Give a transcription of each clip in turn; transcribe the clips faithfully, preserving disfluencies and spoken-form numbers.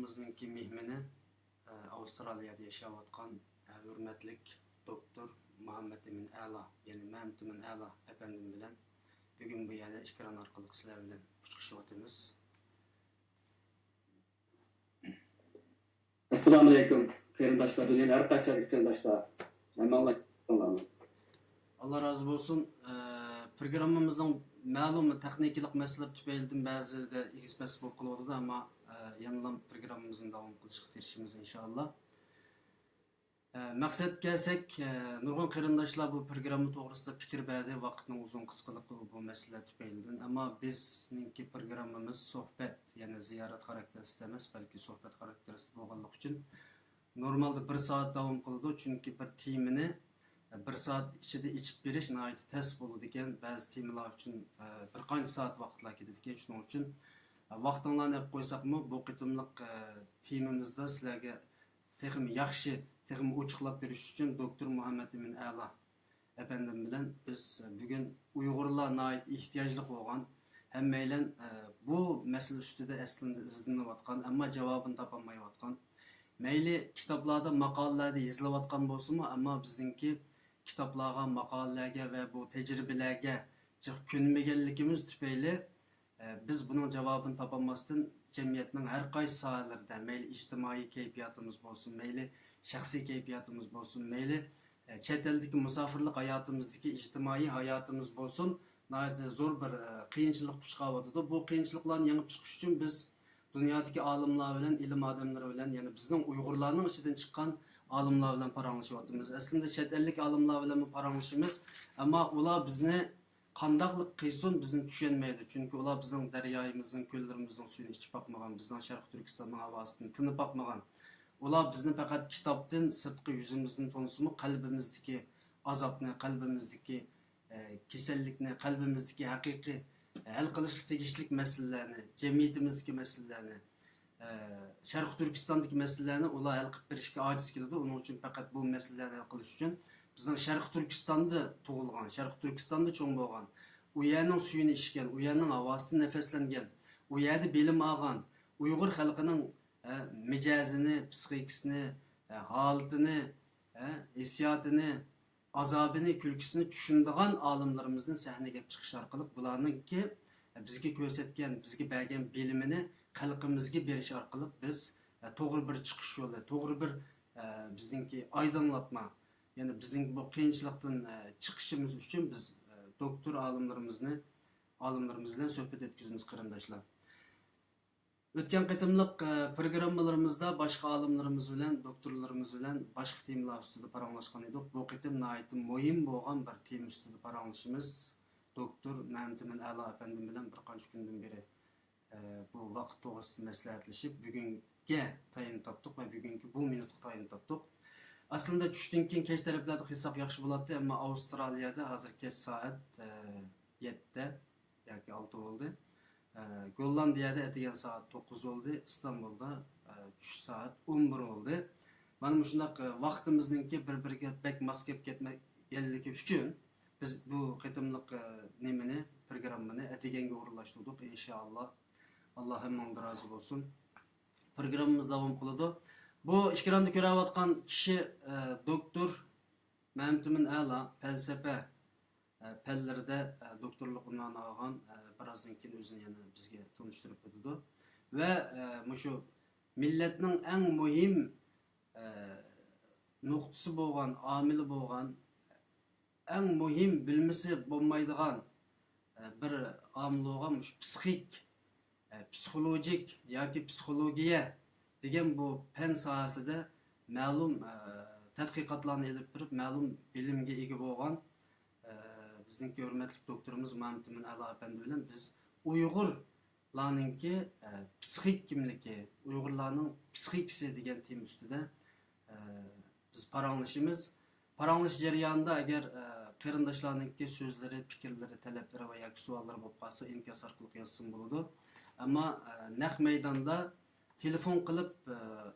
بىزنىڭكى مېھمىنى، ئە، ئاۋسترالىيەدە ياشاۋاتقان، ئە، ھۆرمەتلىك دوكتور مۇھەممەت ئىمىن ئەلا، يەنى مەمتىمىن ئەلا ئەپەندىم بىلەن بۈگۈن بۇ يەردە ئېكران ئارقىلىق سىلەر بىلەن ئۇچرىشىۋاتىمىز. ئەسسالامۇئەلەيكۇم، قېرىنداشلار، دۇنيانىڭ ھەر قايسى يەردىكى قېرىنداشلار، ھەممىڭلار. ئاللا رازى بولسۇن. ئە، پروگراممىمىزنىڭ مەلۇم تېخنىكىلىق مەسىلىلەر تۈپەيلىدىن بەزىدە ئېگىز-پەس بولۇپ قېلىۋاتىدۇ، ئەمما، ئە، يەنىلا پروگراممىمىزنى داۋام قىلىشقا تىرىشىمىز، ئىنشائاللا. ئە، مەقسەتكە كەلسەك، ئە، نۇرغۇن قېرىنداشلار بۇ پروگرامما توغرىسىدا پىكىر بەردى. ۋاقىتنىڭ ئۇزۇن قىسقىلىقى بۇ مەسىلە تۈپەيلىدىن. ئەمما بىزنىڭكى پروگراممىمىز سۆھبەت، يەنى زىيارەت خاراكتېرىسىدە ئەمەس، بەلكى سۆھبەت خاراكتېرىسىدە بولغانلىقى ئۈچۈن نورمالدا بىر سائەت داۋام قىلىدۇ. چۈنكى بىر تېمىنى، ئە، بىر سائەت ئىچىدە ئېچىپ بېرىش ناھايىتى تەس بولىدىكەن. بەزى تېمىلار ئۈچۈن، ئە، بىر قانچە سائەت ۋاقىتلار كېتىدىكەن. شۇنىڭ ئۈچۈن، ئە، ۋاقتىڭلارنى ئېلىپ قويساقمۇ، بۇ قېتىملىق، ئە، تېمىمىزدا سىلەرگە تېخىمۇ ياخشى، تېخىمۇ ئوچۇقلاپ بېرىش ئۈچۈن دوكتور مۇھەممەت ئىمىن ئەلا ئەپەندىم بىلەن بىز بۈگۈن ئۇيغۇرلار ناھايىتى ئېھتىياجلىق بولغان، ھەممەيلەن، ئە، بۇ مەسىلە ئۈستىدە ئەسلىدە ئىزدىنىۋاتقان، ئەمما جاۋابىنى تاپالمايۋاتقان. مەيلى كىتابلاردا، ماقالىلەردە يېزىلىۋاتقان بولسىمۇ، ئەمما بىزنىڭكى كىتابلارغا، ماقالىلەرگە ۋە بۇ تەجرىبىلەرگە جىق كۆنمىگەنلىكىمىز تۈپەيلى، ئە، بىز بۇنىڭ جاۋابىنى تاپالماستىن، جەمئىيەتنىڭ ھەر قايسى ساھەلىرىدە، مەيلى ئىجتىمائىي كەيپىياتىمىز بولسۇن، مەيلى شەخسىي كەيپىياتىمىز بولسۇن، مەيلى، ئە، چەت ئەلدىكى مۇساپىرلىق ھاياتىمىزدىكى ئىجتىمائىي ھاياتىمىز بولسۇن، ناھايىتى زور بىر، ئە، قىيىنچىلىققا ئۇچراۋاتىدۇ. بۇ قىيىنچىلىقلارنى يېڭىپ چىقىش ئۈچۈن بىز دۇنيادىكى ئالىملار بىلەن، ئىلىم ئادەملىرى بىلەن، يەنى بىزنىڭ ئۇيغۇرلارنىڭ ئىچىدىن چىققان ئالىملار بىلەن پاراڭلىشىۋاتىمىز. ئەسلىدە چەت ئەللىك ئالىملار بىلەنمۇ پاراڭلىشىمىز، ئەمما ئۇلار بىزنى قانداقلىق قىلسۇن بىزنى چۈشەنمەيدۇ. چۈنكى ئۇلار بىزنىڭ دەريايىمىزنىڭ، كۆللىرىمىزنىڭ سۈيىنى ئىچىپ باقمىغان، بىزنىڭ شەرقىي تۈركىستاننىڭ ھاۋاسىدىن تېنىپ باقمىغان. ئۇلار بىزنى پەقەت كىتابتىن، سىرتقى يۈزىمىزدىن تونۇسىمۇ، قەلبىمىزدىكى ئازابنى، قەلبىمىزدىكى، ئە، كېسەللىكنى، قەلبىمىزدىكى ھەقىقىي، ئە، ھەل قىلىشقا تېگىشلىك مەسىلىلەرنى، جەمئىيىتىمىزدىكى مەسىلىلەرنى، ئە، شەرقىي تۈركىستاندىكى مەسىلىلەرنى ئۇلار ھەل قىلىپ بېرىشكە ئاجىز كېلىدۇ. ئۇنىڭ ئۈچۈن پەقەت بۇ مەسىلىلەرنى ھەل قىلىش ئۈچۈن بىزنىڭ شەرقىي تۈركىستاندا تۇغۇلغان، شەرقىي تۈركىستاندا چوڭ بولغان، ئۇ يەرنىڭ سۈيىنى ئىچكەن، ئۇ يەرنىڭ ھاۋاسىدىن نەپەسلەنگەن، ئۇ يەردە بىلىم ئالغان ئۇيغۇر خەلقىنىڭ، ئە، مىجەزىنى، پسىخىكىسىنى، ئە، ھالىتىنى، ئە، ھېسسىياتىنى، ئازابىنى، كۈلكىسىنى چۈشىنىدىغان ئالىملىرىمىزنى سەھنىگە ئېلىپ چىقىش ئارقىلىق بۇلارنىڭكى بىزگە كۆرسەتكەن، بىزگە بەرگەن بىلىمىنى خەلقىمىزگە بېرىش ئارقىلىق بىز، ئە، توغرا بىر چىقىش يولى، توغرا بىر، ئە، بىزنىڭكى ئايدىڭلاتما، يەنى بىزنىڭ بۇ قىيىنچىلىقتىن، ئە، چىقىشىمىز ئۈچۈن بىز، ئە، دوكتور ئالىملىرىمىزنى، ئالىملىرىمىز بىلەن سۆھبەت ئۆتكۈزىمىز، قېرىنداشلار. ئۆتكەن قېتىملىق، ئە، پروگراممىلىرىمىزدا باشقا ئالىملىرىمىز بىلەن، دوكتورلىرىمىز بىلەن باشقا تېمىلار ئۈستىدە پاراڭلاشقان ئىدۇق. بۇ قېتىم ناھايىتى مۇھىم بولغان بىر تېما ئۈستىدە پاراڭلىشىمىز. دوكتور مەمتىمىن ئەلا ئەپەندىم بىلەن بىر قانچە كۈندىن بېرى، ئە، بۇ ۋاقىت توغرىسىدا مەسلىھەتلىشىپ، بۈگۈنگە تايىنىپ تاپتۇق ۋە بۈگۈنكى بۇ مىنۇتقا تايىنىپ تاپتۇق. ئەسلىدە چۈشتىن كېيىن كەچ تەرەپلەردە قىلساق ياخشى بولاتتى، ئەمما ئاۋسترالىيەدە ھازىر كەچ سائەت، ئە، يەتتە ياكى ئالتە بولدى. ئە، گوللاندىيەدە ئەتىگەن سائەت توققۇز بولدى، ئىستانبۇلدا، ئە، چۈش سائەت ئون بىر بولدى. مانا مۇشۇنداق، ئە، ۋاقتىمىزنىڭكى بىر-بىرىگە بەك ماس كەپ كەتمىگەنلىكى ئۈچۈن بىز بۇ قېتىملىق، ئە، نېمىنى، پروگراممىنى ئەتىگەنگە ئورۇنلاشتۇردۇق، ئىنشائاللا. ئاللا ھەممىڭلاردىن رازى بولسۇن. پروگراممىمىز داۋام قىلىدۇ. بۇ ئېكراندا كۆرۈۋاتقان كىشى، ئە، دوكتور مەمتىمىن ئەلا، پەلسەپە، ئە، پەنلىرىدە، ئە، دوكتورلۇق ئۇنۋانى ئالغان، ئە، بىرازدىن كېيىن ئۆزىنى يەنە بىزگە تونۇشتۇرۇپ ئۆتىدۇ. ۋە، ئە، مۇشۇ مىللەتنىڭ ئەڭ مۇھىم، ئە، نۇقتىسى بولغان، ئامىلى بولغان، ئەڭ مۇھىم بىلمىسە بولمايدىغان، ئە، بىر ئامىل بولغان مۇشۇ پسىخىك، ئە، پسىخولوژىك ياكى پسىخولوگىيە دېگەن بۇ پەن ساھەسىدە مەلۇم، ئە، تەتقىقاتلارنى ئېلىپ بېرىپ، مەلۇم بىلىمگە ئىگە بولغان، ئە، بىزنىڭكى ھۆرمەتلىك دوكتورىمىز مەمتىمىن ئەلا ئەپەندى بىلەن بىز ئۇيغۇرلارنىڭكى، ئە، پسىخىك كىملىكى، ئۇيغۇرلارنىڭ پسىخىكىسى دېگەن تېما ئۈستىدە، ئە، بىز پاراڭلىشىمىز. پاراڭلىشىش جەريانىدا ئەگەر، ئە، قېرىنداشلارنىڭكى سۆزلىرى، پىكىرلىرى، تەلەپلىرى ۋە ياكى سوئاللىرى بولۇپ قالسا، ئىنكاس ئارقىلىق يازسىمۇ بولىدۇ. ئەمما، ئە، نەق مەيداندا تېلېفون قىلىپ، ئە،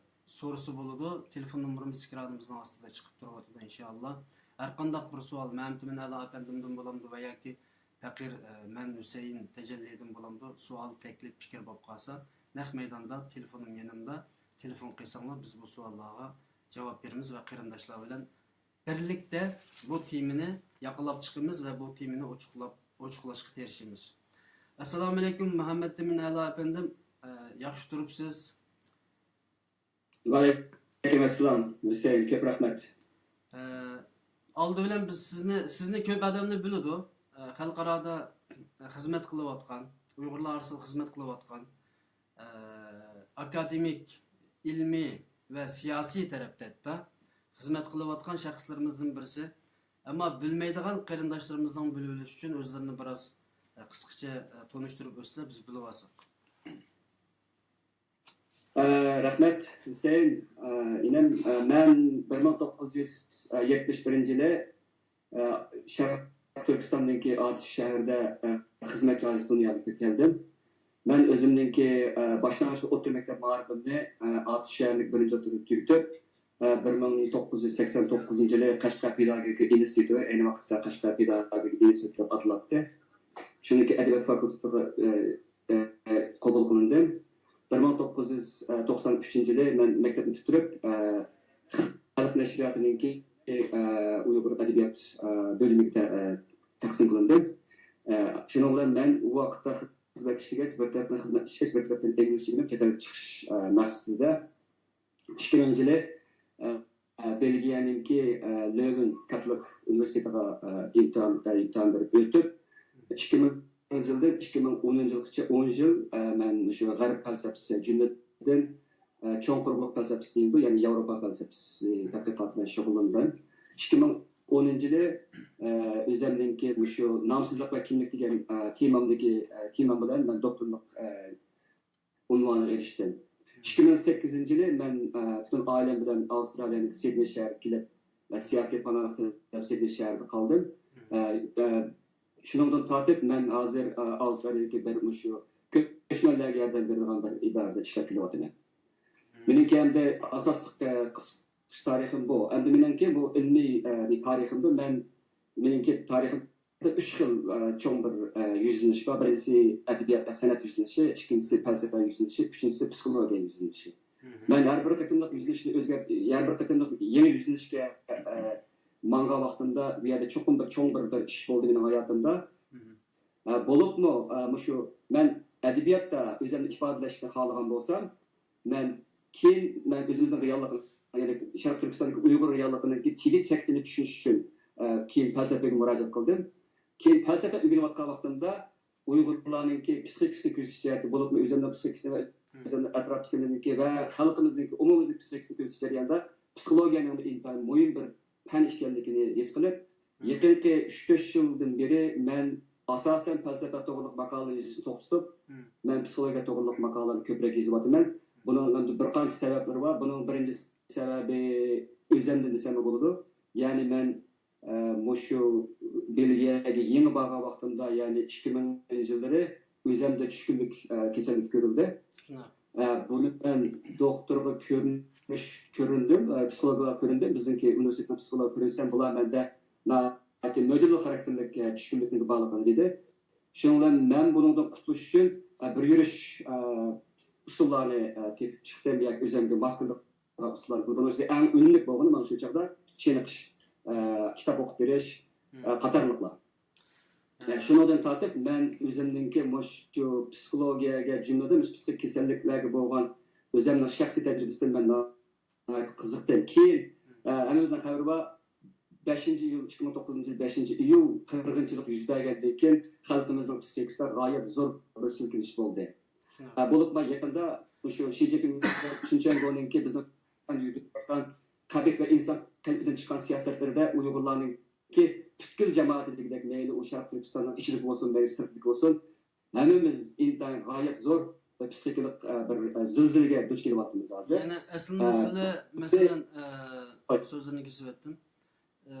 سورىسا بولىدۇ. تېلېفون نومۇرىمىز ئېكرانىمىزنىڭ ئاستىدا چىقىپ تۇرۇۋاتىدۇ، ئىنشائاللا. ھەرقانداق بىر سوئال مەمتىمىن ئەلا ئەپەندىمدىن بولامدۇ ۋە ياكى پەقىر، ئە، مەن ھۈسەيىن تەجەللىدىن بولامدۇ، سوئال، تەكلىپ، پىكىر بولۇپ قالسا، نەق مەيداندا تېلېفونۇم يېنىمدا، تېلېفون قىلساڭلار، بىز بۇ سوئاللارغا جاۋاب بېرىمىز ۋە قېرىنداشلار بىلەن بىرلىكتە بۇ تېمىنى ياقىلاپ چىقىمىز ۋە بۇ تېمىنى ئوچۇقلاپ، ئوچۇقلاشقا تىرىشىمىز. ئەسسالامۇئەلەيكۇم، مۇھەممەتئىمىن ئەلا ئەپەندىم. ئە، ياخشى تۇرۇپسىز؟ ۋەئەلەيكۇم ئەسسالام، ھۈسەيىن، كۆپ رەھمەت. ئە، ئالدى بىلەن بىز سىزنى، سىزنى كۆپ ئادەملەر بىلىدۇ. ئە، خەلقئارادا خىزمەت قىلىۋاتقان، ئۇيغۇرلار ئارىسىدا خىزمەت قىلىۋاتقان، ئە، ئاكادېمىك، ئىلمىي ۋە سىياسىي تەرەپتە ھەتتا خىزمەت قىلىۋاتقان شەخسلىرىمىزدىن بىرسى. ئەمما بىلمەيدىغان قېرىنداشلىرىمىزنىڭ بىلىۋېلىشى ئۈچۈن ئۆزلىرىنى بىراز، ئە، قىسقىچە، ئە، تونۇشتۇرۇپ ئۆتسە بىز بىلىۋالساق. ئە، رەھمەت، ھۈسەيىن. ئە، ئىنىم، ئە، مەن بىر مىڭ توققۇز يۈز يەتمىش بىرىنچى يىلى، ئە، شەرقىي تۈركىستاندىكى ئاتۇش شەھىرىدە، ئە، خىزمەتچى ھاجىتى دۇنياغا كەلدىم. مەن ئۆزۈمنىڭكى، ئە، باشلانغۇچ ئوتتۇرا مەكتەپ مائارىپىمنى، ئە، ئاتۇش شەھىرىدىكى بىرىنچى ئوتتۇرىنى تۈگىتىپ، ئە، بىر مىڭ توققۇز يۈز سەكسەن توققۇزىنچى يىلى قەشقەر پېداگوگىكا ئىنستىتۇتى، ئەينى ۋاقىتتا قەشقەر پېداگوگىكا ئىنستىتۇتى دەپ ئاتىلاتتى. شۇنىڭكى ئەدەبىيات فاكۇلتېتىغا، ئە، ئە، ئە، قوبۇل قىلىندىم. بىر مىڭ توققۇز يۈز توقسان ئۈچىنچى يىلى مەن مەكتەپنى پۈتتۈرۈپ، ئە، خەلق نەشرىياتىنىڭكى، ئە، ئۇيغۇر ئەدەبىيات، ئە، بۆلۈمىگە تە-، ئە، تەقسىم قىلىندىم. ئە، شۇنىڭ بىلەن مەن ئۇ ۋاقىتتا خىزمەت ئىشلىگەچ، بىر تەرەپتىن خىزمەت ئىشلىگەچ، بىر تەرەپتىن ئىگىلىك ئۆگىنىپ، چەت ئەلگە چىقىش، ئە، مەقسىتىدە ئىككى مىڭىنچى يىلى، ئە، ئە، بېلگىيەنىڭكى، ئە، لۆۋېن كاتولىك ئۇنىۋېرسىتېتىغا، ئە، ئىمتىھان، ئە، ئىمتىھان بېرىپ ئۆتۈپ، ئىككى مىڭىنچى يىلدىن ئىككى مىڭ ئونىنچى يىلغىچە ئون يىل، ئە، مەن شۇ غەرب پەلسەپىسى، جۈملىدىن، ئە، چوڭ قۇرۇقلۇق پەلسەپىسى دېيىلىدۇ، يەنى ياۋروپا پەلسەپىسى تەتقىقاتى بىلەن شۇغۇللىنىمەن. ئىككى مىڭ ئونىنچى يىلى، ئە، ئۆزۈمنىڭكى مۇشۇ نامسىزلىق ۋە كىملىك دېگەن، ئە، تېمامدىكى، ئە، تېمام بىلەن مەن دوكتورلۇق، ئە، ئۇنۋانىغا ئېرىشتىم. ئىككى مىڭ سەككىزىنچى يىلى مەن، ئە، پۈتۈن ئائىلەم بىلەن ئاۋسترالىيەنىڭ سىدنېي شەھىرىگە كېلىپ، ئە، سىياسىي پاناھلىق تىلەپ سىدنېي شەھىرىدە قالدىم. ئە، ئە، شۇنىڭدىن تارتىپ مەن ھازىر، ئە، ئاۋسترالىيەدىكى بىر مۇشۇ كۆچمەنلەرگە ياردەم بېرىدىغان بىر ئىدارىدە ئىشلەپ كېلىۋاتىمەن. مېنىڭكى ئەمدى ئاساسلىق، ئە، قىسقىچە تارىخىم بۇ. ئەمدى مېنىڭكى بۇ ئىلمىي، ئە، بىر تارىخىمدا مەن، مېنىڭكى تارىخىم ئۈچ خىل، ئە، چوڭ بىر، ئە، يۈزلىنىش بار. بىرىنچىسى ئەدەبىيات ۋە سەنئەت يۈزلىنىشى، ئىككىنچىسى پەلسەپە يۈزلىنىشى، ئۈچىنچىسى پسىخولوگىيە يۈزلىنىشى. مەن ھەر بىر قېتىملىق يۈزلىنىشنى ئۆزگەرت-، ھەر بىر قېتىملىق يېڭى يۈزلىنىشكە، ئە، ماڭغان ۋاقتىمدا بۇ يەردە چوقۇم بىر چوڭ بىر، بىر ئىش بولدى مېنىڭ ھاياتىمدا. ئە، بولۇپمۇ، ئە، مۇشۇ مەن ئەدەبىياتتا ئۆزۈمنى ئىپادىلەشنى خالىغان بولسام، مەن كېيىن مەن ئۆزىمىزنىڭ رېئاللىقىنى، يەنى شەرقىي تۈركىستاندىكى ئۇيغۇر رېئاللىقىنىڭكى تېگى چەكتىنى چۈشىنىش ئۈچۈن، ئە، كېيىن پەلسەپىگە مۇراجىئەت قىلدىم. كېيىن پەلسەپە ئۆگىنىۋاتقان ۋاقتىمدا ئۇيغۇرلارنىڭكى پسىخىكىسىنى كۆزىتىش جەھەتتە، بولۇپمۇ ئۆزۈمنىڭ پسىخىكىسىنى ۋە ئۆزۈمنىڭ ئەتراپتىكىلەرنىڭكى ۋە خەلقىمىزنىڭكى ئومۇميۈزلۈك پسىخىكىسىنى كۆزىتىش جەريانىدا پسىخولوگىيەنىڭ ئىنتايىن مۇھىم بىر پەن ئىكەنلىكىنى ھېس قىلىپ، يېقىنقى ئۈچ تۆت يىلدىن بېرى مەن ئاساسەن پەلسەپە توغرىلىق ماقالە يېزىشنى توختىتىپ، مەن پسىخولوگىيە توغرىلىق ماقالىلەرنى كۆپرەك يېزىۋاتىمەن. بۇنىڭ ئەمدى بىر قانچە سەۋەبلىرى بار. بۇنىڭ بىرىنچى سەۋەبى ئۆزۈمدىن دېسەممۇ بولىدۇ. يەنى مەن، ئە، مۇشۇ بېلگىيەگە يېڭى بارغان ۋاقتىمدا، يەنى ئىككى مىڭىنچى يىللىرى ئۆزۈمدە چۈشكۈنلۈك، ئە، كېسەللىك كۆرۈلدى. شۇنداق. ئە، بۇنى مەن دوختۇرغا كۆرۈنۈش، كۆرۈندۈم، ئە، پسىخولوگلارغا كۆرۈندۈم. بىزنىڭكى ئۇنىۋېرسىتېتنىڭ پسىخولوگى كۆرۈنسەم، بۇلار مەندە ناھايىتى مۆدىللىق خاراكتېرلىك، ئە، چۈشكۈنلۈكنىڭ بارلىقىنى دېدى. شۇنىڭ بىلەن مەن بۇنىڭدىن قۇتۇلۇش ئۈچۈن، ئە، بىر يۈرۈش، ئە، ئۇسۇللارنى، ئە، تېپىپ چىقتىم ياكى ئۆزۈمگە ماس كېلىدىغان ئۇسۇللارنى قىلدىم. ئۇنىڭ ئىچىدە ئەڭ ئۈنۈملۈك بولغىنى مانا شۇ چاغدا چېنىقىش، ئە، كىتاب ئوقۇپ بېرىش، ئە، قاتارلىقلار. ئە، شۇنىڭدىن تارتىپ مەن ئۆزۈمنىڭكى مۇشۇ پسىخولوگىيەگە، جۈملىدىن مۇشۇ پسىخىك كېسەللىكلەرگە بولغان ئۆزۈمنىڭ شەخسىي تەجرىبىسىدىن مەن ناھايىتى قىزىقتىم. كېيىن، ئە، ھەممىمىزنىڭ خەۋىرى بار، بەشىنچى ئىيۇل، ئىككى مىڭ توققۇزىنچى يىل بەشىنچى ئىيۇل قىرغىنچىلىق يۈز بەرگەندىن كېيىن خەلقىمىزنىڭ پسىخىكىسىدا غايەت زور بىر سىلكىنىش بولدى. ئە، بولۇپمۇ يېقىندا مۇشۇ شى جىنپىڭ، چىن چۈەنگونىڭكى بىزنىڭ يۈرگۈزۈۋاتقان قەبىھ ۋە ئىنسان قەلبىدىن چىققان سىياسەتلىرىدە ئۇيغۇرلارنىڭكى پۈتكۈل جامائىتى دېگۈدەك، مەيلى ئۇ شەرقىي تۈركىستاننىڭ ئىچىدىكى بولسۇن، مەيلى سىرتىدىكى بولسۇن، ھەممىمىز ئىنتايىن غايەت زور بىر پسىخىكىلىق، ئە، بىر، ئە، زىلزىلىگە دۇچ كېلىۋاتىمىز ھازىر. يەنى ئەسلىندە ئە، سىلەر، مەسىلەن، ئە، ھاي. سۆزلىرىنى كېسىۋەتتىم. ئە،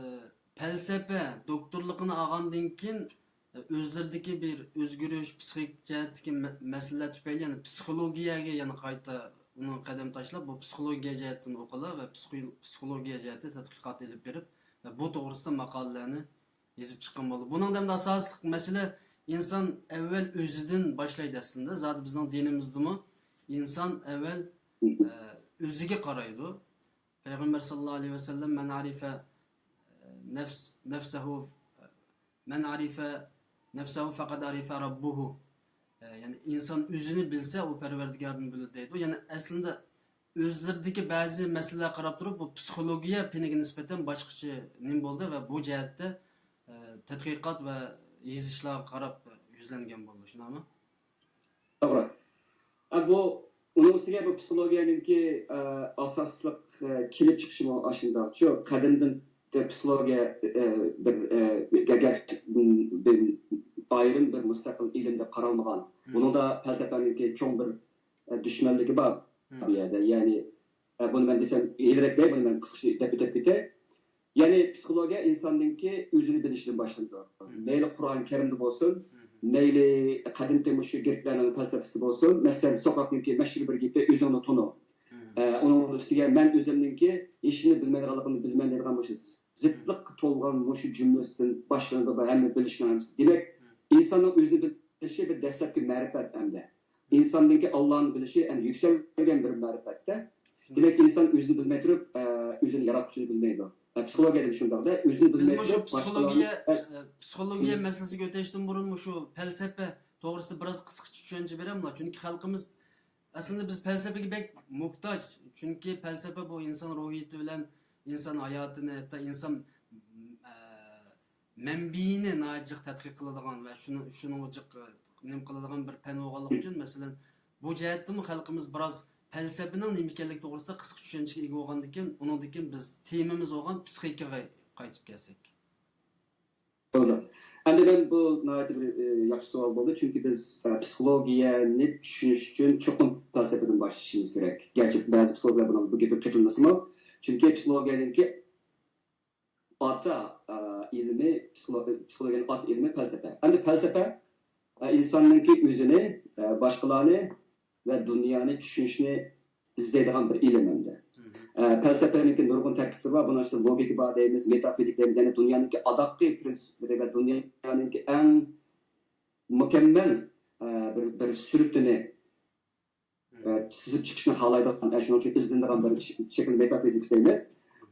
پەلسەپە دوكتورلۇقىنى ئالغاندىن كېيىن، ئە، ئۆزلىرىدىكى بىر ئۆزگىرىش، پسىخىك جەھەتتىكى مە-، مەسىلىلەر تۈپەيلى يەنە پسىخولوگىيەگە يەنە قايتا ئۇنىڭ قەدەم تاشلاپ، بۇ پسىخولوگىيە جەھەتتىن ئوقۇلا ۋە پسىخو-، پسىخولوگىيە جەھەتتە تەتقىقات ئېلىپ بېرىپ، ۋە بۇ توغرىسىدا ماقالىلەرنى يېزىپ چىققان بولدى. بۇنىڭدا ئەمدى ئاساسلىق مەسىلە ئىنسان ئەۋۋەل ئۆزىدىن باشلايدۇ ئەسلىندە. زادى بىزنىڭ دىنىمىزدىمۇ ئىنسان ئەۋۋەل، ئە، ئۆزىگە قارايدۇ. پەيغەمبەر ساللاللاھۇ ئەلەيھى ۋەسەللەم، مەن ئەرىفە نەفس نەفسەھۇ مەن ئەرىفە نەفسەھۇ فەقەد ئەرىفە رەببۇھۇ. يەنى ئىنسان ئۆزىنى بىلسە، ئۇ پەرۋەردىگارىنى بىلىدۇ دەيدۇ. يەنى ئەسلىدە ئۆزلىرىدىكى بەزى مەسىلىلەرگە قاراپ تۇرۇپ، بۇ پسىخولوگىيە پېنىگە نىسبەتەن باشقىچە نېمە بولدى ۋە بۇ جەھەتتە، ئە، تەتقىقات ۋە يېزىشلارغا قاراپ يۈزلەنگەن بولدى، شۇنداقمۇ؟ توغرا. ئە، بۇ، ئۇنىڭ ئۈستىگە بۇ پسىخولوگىيەنىڭكى، ئە، ئاساسلىق، ئە، كېلىپ چىقىشىمۇ ئاشۇنداق. شۇ قەدىمدىن پسىخولوگىيە، ئە، بىر، ئە، گە-، گە-، بىر ئايرىم بىر مۇستەقىل ئىلىم دەپ قارالمىغان. مم. بۇنىڭدا پەلسەپەنىڭكى چوڭ بىر، ئە، دۈشمەنلىكى بار مم. بۇ يەردە. يەنى، ئە، بۇنى مەن دېسەم، ھېلىراق دەي، بۇنى مەن قىسقىچە دەپ ئۆتۈپ كېتەي. يەنى پسىخولوگىيە ئىنساننىڭكى ئۆزىنى بىلىشىدىن باشلىنىدۇ. مم. مەيلى قۇرئان كەرىمدە بولسۇن، مم. مەيلى قەدىمكى مۇشۇ گرېكلەرنىڭ پەلسەپىسىدە بولسۇن. مەسىلەن، سوقراتنىڭكى مەشھۇر بىر گېپى، «ئۆزۈڭنى تونۇ.» مم. ئە، ئۇنىڭ ئۈستىگە، «مەن ئۆزۈمنىڭكى ھېچنېمە بىلمەيدىغانلىقىمنى بىلىمەن» دەيدىغان مۇشۇ زىتلىققا تولغان مۇشۇ جۈملىسىدىن باشلىنىدۇ بۇ ھەممە بىلىشنىڭ ھەممىسى. دېمەك، مم. ئىنساننىڭ ئۆزىنى بىلىشى بىر دەسلەپكى مەرىپەت ئەمدى. ئىنساندىكى ئاللانى بىلىشى، يەنى يۈكسەلگەن بىر مەرىپەتتە. دېمەك، ئىنسان ئۆزىنى بىلمەي تۇرۇپ، ئە، ئۆزىنى ياراتقۇچىنى بىلمەيدۇ. ئە، پسىخولوگىيەدە شۇنداق-دە، ئۆزىنى بىز بىلمەي مۇشۇ تۇرۇپ، پسىخولوگىيە، باشقىلارنى، ئە، پسىخولوگىيە مەسىلىسىگە ئۆتۈشتىن بۇرۇن مۇشۇ پەلسەپە توغرىسىدا بىراز قىسقىچە چۈشەنچە بېرەملا. چۈنكى خەلقىمىز، ئەسلىدە بىز پەلسەپىگە بەك موھتاج. چۈنكى پەلسەپە بۇ ئىنسان روھىيىتى بىلەن ئىنسان ھاياتىنى، ھەتتا ئىنسان، ئە، مەنبىيىنى ناھايىتى جىق تەتقىق قىلىدىغان ۋە شۇنى، شۇنىڭغا جىق، ئە، نېمە قىلىدىغان بىر پەن بولغانلىقى ئۈچۈن، مەسىلەن، بۇ جەھەتتىمۇ خەلقىمىز بىراز پەلسەپىنىڭ نېمە ئىكەنلىكى توغرىسىدا قىسقىچە چۈشەنچىگە ئىگە بولغاندىن كېيىن، ئۇنىڭدىن كېيىن بىز تېمىمىز بولغان پسىخىكىغا قايتىپ كەلسەك. بولىدۇ. ئەمدى مەن بۇ ناھايىتى بىر، ئى، ياخشى سوئال بولدى، چۈنكى بىز، ئە، پسىخولوگىيەنى چۈشىنىش ئۈچۈن چوقۇم پەلسەپىدىن باشلىشىمىز كېرەك. گەرچە بەزى پسىخولوگلار بۇنىڭ، بۇ گېپىگە قېتىلمىسىمۇ، چۈنكى پسىخولوگىيەنىڭكى ئاتا، ئە، ئىلمى، پسىخولو-، پسىخولوگىيەنىڭ ئاتا ئىلمى پەلسەپە. ئەمدى پەلسەپە، ئە، ئىنساننىڭكى ئۆزىنى، ئە، باشقىلارنى ۋە دۇنيانى چۈشىنىشنى ئىزدەيدىغان بىر ئىلىم ئەمدى. مم. ئە، پەلسەپىنىڭكى نۇرغۇن تەركىبلىرى بار. بۇنىڭ ئىچىدە لوگىكا بار دەيمىز، مېتافىزىك دەيمىز، يەنى دۇنيانىڭكى ئاداققى پىرىنسىپلىرى ۋە دۇنيانىڭكى ئەڭ مۇكەممەل، ئە، بىر، بىر سۈرىتىنى، ئە، سىزىپ چىقىشنى خالايدىغان، ئە، شۇنىڭ ئۈچۈن ئىزدىنىدىغان بىر ش-، شەكىل مېتافىزىكس دەيمىز.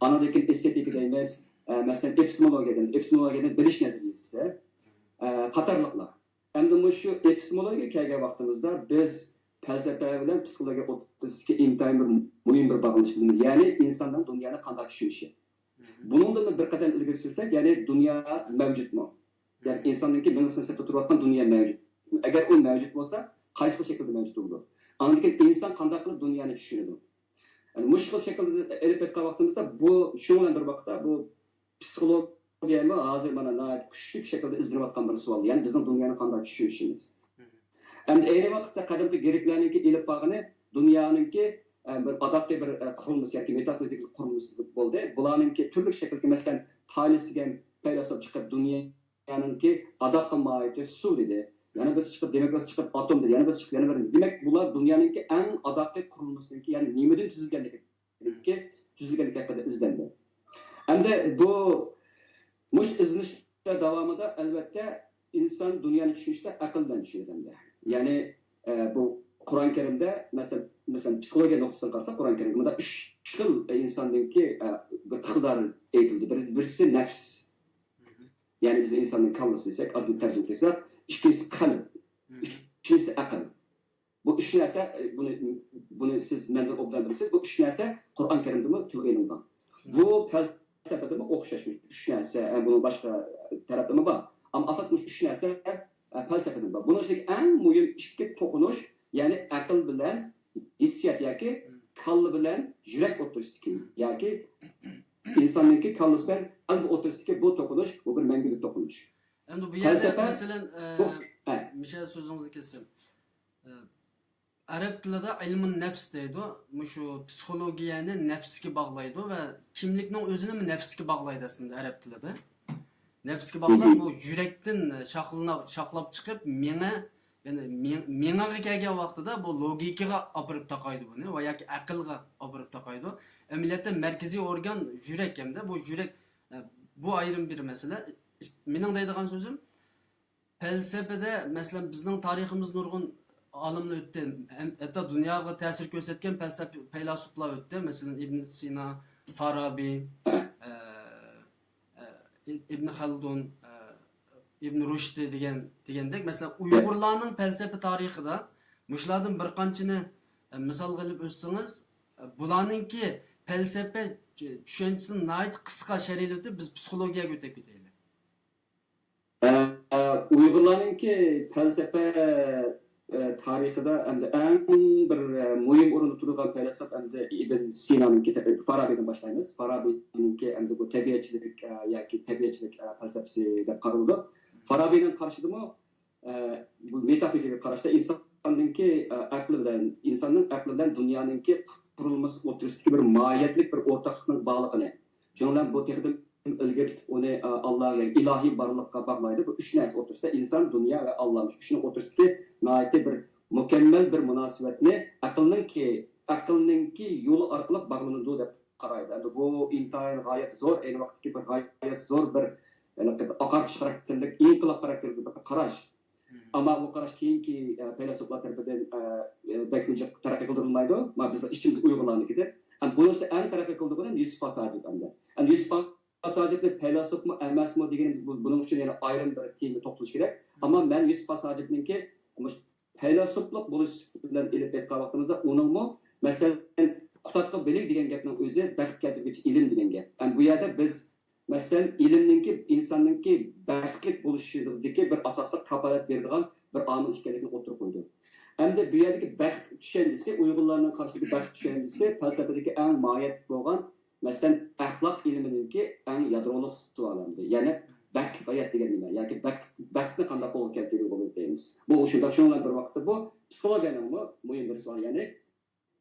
ئاندىن كېيىن ئېستېتىكا دەيمىز، ئە، مەسىلەن، ئېپىستېمولوگىيە دەيمىز، ئېپىستېمولوگىيەدىن بىلىش نەزەرىيەسى، ئە، قاتارلىقلار. ئەمدى مۇشۇ ئېپىستېمولوگىيەگە كەلگەن ۋاقتىمىزدا بىز پەلسەپە بىلەن پسىخولوگىيە ئوتتۇرىسىدىكى ئىنتايىن بىر مۇھىم بىر باغلىنىش بىلىمىز، يەنى ئىنساننىڭ دۇنيانى قانداق چۈشىنىشى. بۇنىڭدىن بىر قەدەم ئىلگىرى سۈرسەك، يەنى دۇنيا مەۋجۇتمۇ؟ يەنى ئىنساننىڭكى مېڭىسىنىڭ سىرتىدا تۇرۇۋاتقان دۇنيا مەۋجۇتمۇ؟ ئەگەر ئۇ مەۋجۇت بولسا، قايسى خىل شەكىلدە مەۋجۇت بولىدۇ؟ ئاندىن كېيىن ئىنسان قانداق قىلىپ دۇنيانى چۈشىنىدۇ؟ يەنى مۇشۇ خىل شەكىلدە ئېلىپ ئېيتقان ۋاقتىمىزدا، بۇ، شۇنىڭ بىلەن بىر ۋاقىتتا بۇ پسىخولوگىيەمۇ ھازىر مانا ناھايىتى كۈچلۈك شەكىلدە ئىزدىنىۋاتقان بىر سوئال. يەنى بىزنىڭ دۇنيانى قانداق چۈشىنىشىمىز. ئەمدى ئەينى ۋاقىتتا قەدىمكى گرېكلەرنىڭكى ئېلىپ بارغىنى دۇنيانىڭكى، ئە، بىر ئاداققى بىر، ئە، قۇرۇلمىسى ياكى مېتافىزىكىلىق قۇرۇلمىسى بولدى. بۇلارنىڭكى تۈرلۈك شەكىلدىكى، مەسىلەن، تايلىس دېگەن پەيلاسوپ چىقىپ دۇنيانىڭكى ئاداققى ماھىيىتى سۇ دېدى. يەنە بىرسى چىقىپ، دېموكرات چىقىپ ئاتوم دېدى. يەنە بىرسى چىقىپ يەنە بىر. دېمەك، بۇلار دۇنيانىڭكى ئەڭ ئاداققى قۇرۇلمىسىنىڭكى، يەنى نېمىدىن تۈزۈلگەنلىكى، تۈزۈلگەنلىكى ھەققىدە ئىزدەندى. ئەمدى بۇ، مۇشۇ ئىزدىنىشلەر داۋامىدا، ئەلۋەتتە، ئىنسان دۇنيانى چۈشىنىشتە ئەقىل بىلەن چۈشىنىدۇ ئەمدى. يەنى، ئە، بۇ قۇرئان كەرىمدە، مەسىلەن، مەسىلەن، پسىخولوگىيە نۇقتىسىدىن قارىساق، قۇرئان كەرىمدە مۇنداق ئۈچ خىل ئىنساننىڭكى، ئە، بىر ئىقتىدارى ئېيتىلدى. بىر-، بىرسى نەپس. يەنى بىز ئىنساننىڭ كاللىسى دېسەك، ئاددىي تەرجىمە قىلساق، ئىككىنچىسى قەلب، ئۈچىنچىسى ئەقىل. بۇ ئۈچ نەرسە، ئە، بۇنى، بۇنى سىز مەندىن ئوبدان بىلىسىز، بۇ ئۈچ نەرسە قۇرئان كەرىمدىمۇ تىلغا ئېلىنغان. بۇ پەلسەپىدىمۇ ئوخشاش، ئۈچ نەرسە، ئە، بۇنىڭ باشقا تەرەپلىرىمۇ بار. ئەمما ئاساس مۇشۇ ئۈچ نەرسە، ئە، پەلسەپىدىمۇ بار. بۇنىڭ ئىچىدىكى ئەڭ مۇھىم ئىككى توقۇنۇش، يەنى ئەقىل بىلەن ھېسسىيات ياكى كاللا بىلەن يۈرەك ئوتتۇرىسىدىكى، ياكى ئىنساننىڭكى كاللىسى بىلەن قەلبى ئوتتۇرىسىدىكى بۇ توقۇنۇش، بۇ بىر مەڭگۈلۈك توقۇنۇش. ئەمدى بۇ يەردە، پەلسەپە، مەسىلەن، ئە، بۇ، ئە. مىشە سۆزىڭىزنى كېسىم. ئە، ئەرەب تىلىدا ئىلمۇن نەپس دەيدۇ. مۇشۇ پسىخولوگىيەنى نەپسكە باغلايدۇ ۋە كىملىكنىڭ ئۆزىنىمۇ نەپسكە باغلايدۇ ئەسلىدە ئەرەب تىلىدا. نەپسكە باغلاپ، بۇ يۈرەكتىن شاخلىناپ، شاخلاپ چىقىپ، مېڭە، يەنى مېڭ-، مېڭىغا كەلگەن ۋاقتىدا بۇ لوگىكىغا ئاپىرىپ تاقايدۇ بۇنى ۋە ياكى ئەقىلگە ئاپىرىپ تاقايدۇ. ئەمەلىيەتتە مەركىزىي ئورگان يۈرەك ھەمدە بۇ يۈرەك، ئە، بۇ ئايرىم بىر مەسىلە. مېنىڭ دەيدىغان سۆزۈم، پەلسەپىدە، مەسىلەن، بىزنىڭ تارىخىمىزدا نۇرغۇن ئالىملار ئۆتتى. ھەم-، ھەتتا دۇنياغا تەسىر كۆرسەتكەن پەلسەپە، پەيلاسوپلار ئۆتتى. مەسىلەن، ئىبن سىنا، فارابى، ئە، ئە، ئىبن خەلدۇن، ئە، ئىبن رۇشدى دېگەن، دېگەندەك، مەسىلەن، ئۇيغۇرلارنىڭ پەلسەپە تارىخىدا مۇشۇلاردىن بىر قانچىنى، ئە، مىسالغا ئېلىپ ئۆتسىڭىز، ئە، بۇلارنىڭكى پەلسەپە چۈشەنچىسىنى ناھايىتى قىسقا شەرھلىۋېتىپ، بىز پسىخولوگىيەگە ئۆتۈپ كېتەيلى. ئە، ئە، ئۇيغۇرلارنىڭكى پەلسەپە، ئە، تارىخىدا ئەمدى ئەڭ بىر، ئە، مۇھىم ئورۇندا تۇرىدىغان پەيلاسوپ ئەمدى ئىبن سىنانىڭكى، فارابىدىن باشلايمىز. فارابىنىڭكى ئەمدى بۇ تەبىئەتچىلىك، ئە، ياكى تەبىئەتچىلىك، ئە، پەلسەپىسى دەپ قارىلىدۇ. فارابىنىڭ قارىشىدىمۇ ئە، بۇ مېتافىزىكىغا قاراشتا ئىنساننىڭكى، ئە، ئەقلى بىلەن، ئىنساننىڭ ئەقلى بىلەن دۇنيانىڭكى قۇرۇلمىسى ئوتتۇرىسىدىكى بىر ماھىيەتلىك بىر ئورتاقلىقنىڭ بارلىقىنى، شۇنىڭ بىلەن بۇ تېخىدىن ئىلگىرىلىتىپ ئۇنى، ئە، ئاللا، يەنى ئىلاھىي بارلىققا باغلايدۇ. بۇ ئۈچ نەرسە ئوتتۇرىسىدا، ئىنسان، دۇنيا ۋە ئاللا، مۇشۇ ئۈچىنىڭ ئوتتۇرىسىدىكى ناھايىتى بىر مۇكەممەل بىر مۇناسىۋەتنى ئەقىلنىڭكى، ئەقىلنىڭكى يولى ئارقىلىق باغلىنىدۇ دەپ قارايدۇ. ئەمدى بۇ ئىنتايىن غايەت زور، ئەينى ۋاقىتتىكى بىر غايەت زور بىر، يەنى ئاقارتىش خاراكتېرلىك، ئىنقىلاب خاراكتېرلىك بىر قاراش. ئەمما بۇ قاراش كېيىنكى، ئە، پەيلاسوپلار تەرىپىدىن، ئە، ئە، بەك ئۇنچە تەرەققىي قىلدۇرۇلمايدۇ. ما بىز ئىچىمىز ئۇيغۇرلارنىڭكىدە. ئەمما بۇنىڭ ئۈستىدە ئەڭ تەرەققىي قىلدۇرغىنى يۈسۈپ خاس ھاجىپ ئەمدى. ئەمدى يۈسۈپ خاس ھاجىپنى پەيلاسوپمۇ ئەمەسمۇ دېگىنىمىز بۇ، بۇنىڭ ئۈچۈن يەنە ئايرىم بىر تېمىگە توختىلىش كېرەك. ئەمما مەن يۈسۈپ خاس ھاجىپنىڭكى مۇشۇ پەيلاسوپلۇق بولۇش سۈپىتى بىلەن ئېلىپ ئېيتقان ۋاقتىمىزدا، ئۇنىڭمۇ، مەسىلەن، قۇتادغا بىلىك دېگەن گەپنىڭ ئۆزى بەخت كەلتۈرگۈچى ئىلىم دېگەن گەپ. ئەمدى بۇ يەردە بىز، مەسىلەن، ئىلىمنىڭكى، ئىنساننىڭكى بەختلىك بولۇشىدىكى بىر ئاساسلىق كاپالەت بېرىدىغان بىر ئامىل ئىكەنلىكىنى ئوتتۇرىغا قويدى. ئەمدى بۇ يەردىكى بەخت چۈشەنچىسى، ئۇيغۇرلارنىڭ قارىشىدىكى بەخت چۈشەنچىسى پەلسەپىدىكى ئەڭ ماھىيەتلىك بولغان، مەسىلەن، ئەخلاق ئىلمىنىڭكى ئەڭ يادرولۇق سوئالى ئەمدى. يەنى بەختلىك ھايات دېگەن نېمە؟ ياكى بەخت، بەختنى قانداق قولغا كەلتۈرگىلى بولىدۇ دەيمىز. بۇ شۇنداق، شۇنىڭ بىلەن بىر ۋاقىتتا بۇ پسىخولوگىيەنىڭمۇ مۇھىم بىر سوئالى، يەنى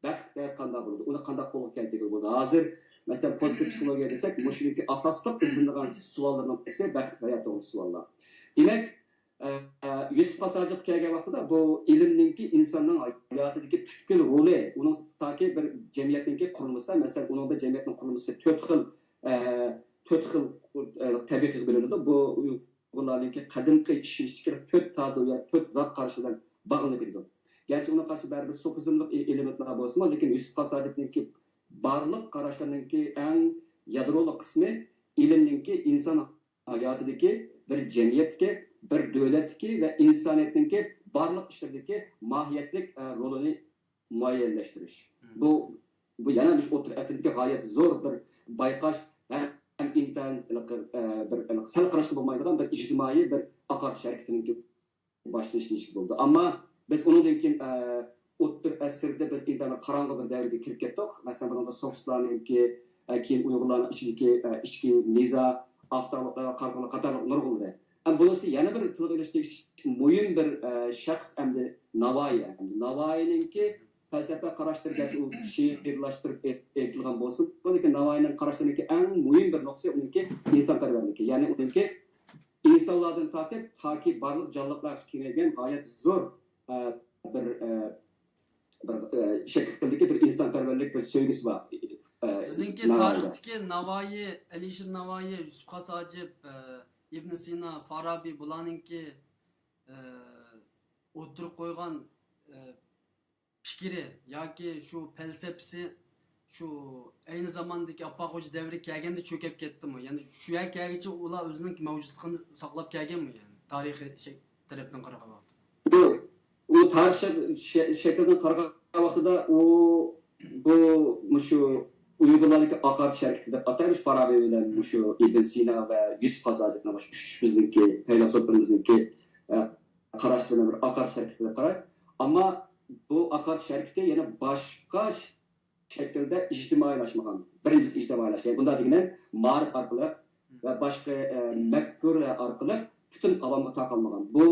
بەخت ھايات قانداق بولىدۇ؟ ئۇنى قانداق قولغا كەلتۈرگىلى بولىدۇ؟ ھازىر، مەسىلەن، پوزىتىپ پسىخولوگىيە دېسەك، مۇشۇنىڭكى ئاساسلىق ئىزدىنىدىغان سوئاللىرىنىڭ بىرسى بەختلىك ھايات توغرىسىدا سوئاللار. دېمەك، ئە، ئە، يۈسۈپ خاس ھاجىپقا كەلگەن ۋاقتىدا بۇ ئىلىمنىڭكى ئىنساننىڭ ھاياتىدىكى پۈتكۈل رولى، ئۇنىڭ تاكى بىر جەمئىيەتنىڭكى قۇرۇلمىسىدا، مەسىلەن، ئۇنىڭدا جەمئىيەتنىڭ قۇرۇلمىسى تۆت خىل، ئە، تۆت خىل، ئە، تەبىقىگە بۆلۈنىدۇ. بۇ ئۇيغۇرلارنىڭكى قەدىمكى ئىشىنىشتىكى تۆت تادۇ، يا تۆت زات قارىشى بىلەن باغلىنىپ كېلىدۇ. گەرچە ئۇنىڭ قارىشى بەرىبىر سوفىزملىق ئېلېمېنتلار بولسىمۇ، لېكىن يۈسۈپ خاس ھاجىپنىڭكى بارلىق قاراشلىرىنىڭكى ئەڭ يادرولۇق قىسمى ئىلىمنىڭكى ئىنسان ھاياتىدىكى، بىر جەمئىيەتتىكى، بىر دۆلەتتىكى ۋە ئىنسانىيەتنىڭكى بارلىق ئىشلىرىدىكى ماھىيەتلىك، ئە، رولىنى مۇئەييەنلەشتۈرۈش. بۇ، بۇ يەنە مۇشۇ ئوتتۇرا ئەسىردىكى غايەت زور بىر بايقاش ھەم ئىنتايىن، ئە، بىر، ئە، سەل قاراشقا بولمايدىغان بىر ئىجتىمائىي بىر ئاقارتىش ھەرىكىتىنىڭكى باشلىنىشىنى ئىشقا بولدى. ئەمما بىز ئۇنىڭدىن كېيىن، ئە، ئوتتۇرا ئەسىردە بىز ئىنتايىن قاراڭغۇ بىر دەۋرگە كىرىپ كەتتۇق. مەسىلەن، بۇنىڭدا سوفىستلارنىڭكى، ئە، كېيىن ئۇيغۇرلارنىڭ ئىچىدىكى، ئە، ئىچكى نىزا، ئاختاپلىقلار ۋە قارىغۇلار قاتارلىق نۇرغۇنلىرى. ئەمما بۇنىڭ ئۈستىدە يەنە بىر تىلغا ئېلىشتىكى مۇھىم بىر، ئە، شەخس ئەمدى ناۋايى. ئەمدى ناۋايىنىڭكى پەلسەپە قاراشلىرى گەرچە ئۇ شېئىرلاشتۇرۇپ ئېيت-، ئېيتىلغان بولسىمۇ، لېكىن ناۋايىنىڭ قاراشلىرىنىڭكى ئەڭ مۇھىم بىر نۇقتىسى ئۇنىڭكى ئىنسانپەرۋەرلىكى. يەنى ئۇنىڭكى ئىنسانلاردىن تارتىپ تاكى بارلىق جانلىقلارغىچە كېڭەيگەن غايەت زور، ئە، بىر، ئە، بىر، ئە، شەكىلدىكى بىر ئىنسانپەرۋەرلىك بىر سۆيگۈسى بار. ئە، بىزنىڭكى ناۋايىدا. تارىختىكى ناۋايى، ئەلىشىر ناۋايى، يۈسۈپ خاس ھاجىپ، ئە، ئىبن سىنا، فارابى بۇلارنىڭكى، ئە، ئوتتۇرىغا قويغان، ئە، پىكرى ياكى شۇ پەلسەپىسى شۇ ئەينى زاماندىكى ئاپپاق خوجا دەۋرىگە كەلگەندە چۆكۈپ كەتتىمۇ؟ يەنى شۇ يەرگە كەلگۈچە ئۇلار ئۆزىنىڭ مەۋجۇتلۇقىنى ساقلاپ كەلگەنمۇ؟ يەنى تارىخىي شەك-، تەرەپتىن قارىغان ۋاقىتتا. بۇ، ئۇ تارىخ شە-، شە-، شەكلىدىن قارىغان ۋاقتىدا ئۇ، بۇ، مۇشۇ ئۇيغۇرلارنىڭكى ئاقارتىش ھەرىكىتى دەپ ئاتايمىز، فارابى بىلەن مۇشۇ ئىبن سىنا ۋە يۈسۈپ خاس ھاجىپنىڭ مۇشۇ ئۈچ بىزنىڭكى پەيلاسوپلىرىمىزنىڭكى، ئە، قاراشلىرىنى بىر ئاقارتىش ھەرىكىتى دەپ قارايدۇ. ئەمما بۇ ئاقارتىش ھەرىكىتى يەنە باشقا شەكىلدە ئىجتىمائىيلاشمىغان. بىرىنچىسى ئىجتىمائىيلاشمىغان. بۇنداق دېگىنىم، مائارىپ ئارقىلىق ۋە باشقا، ئە، مەپكۇرىلەر ئارقىلىق پۈتۈن ئاۋامغا تارقالمىغان. بۇ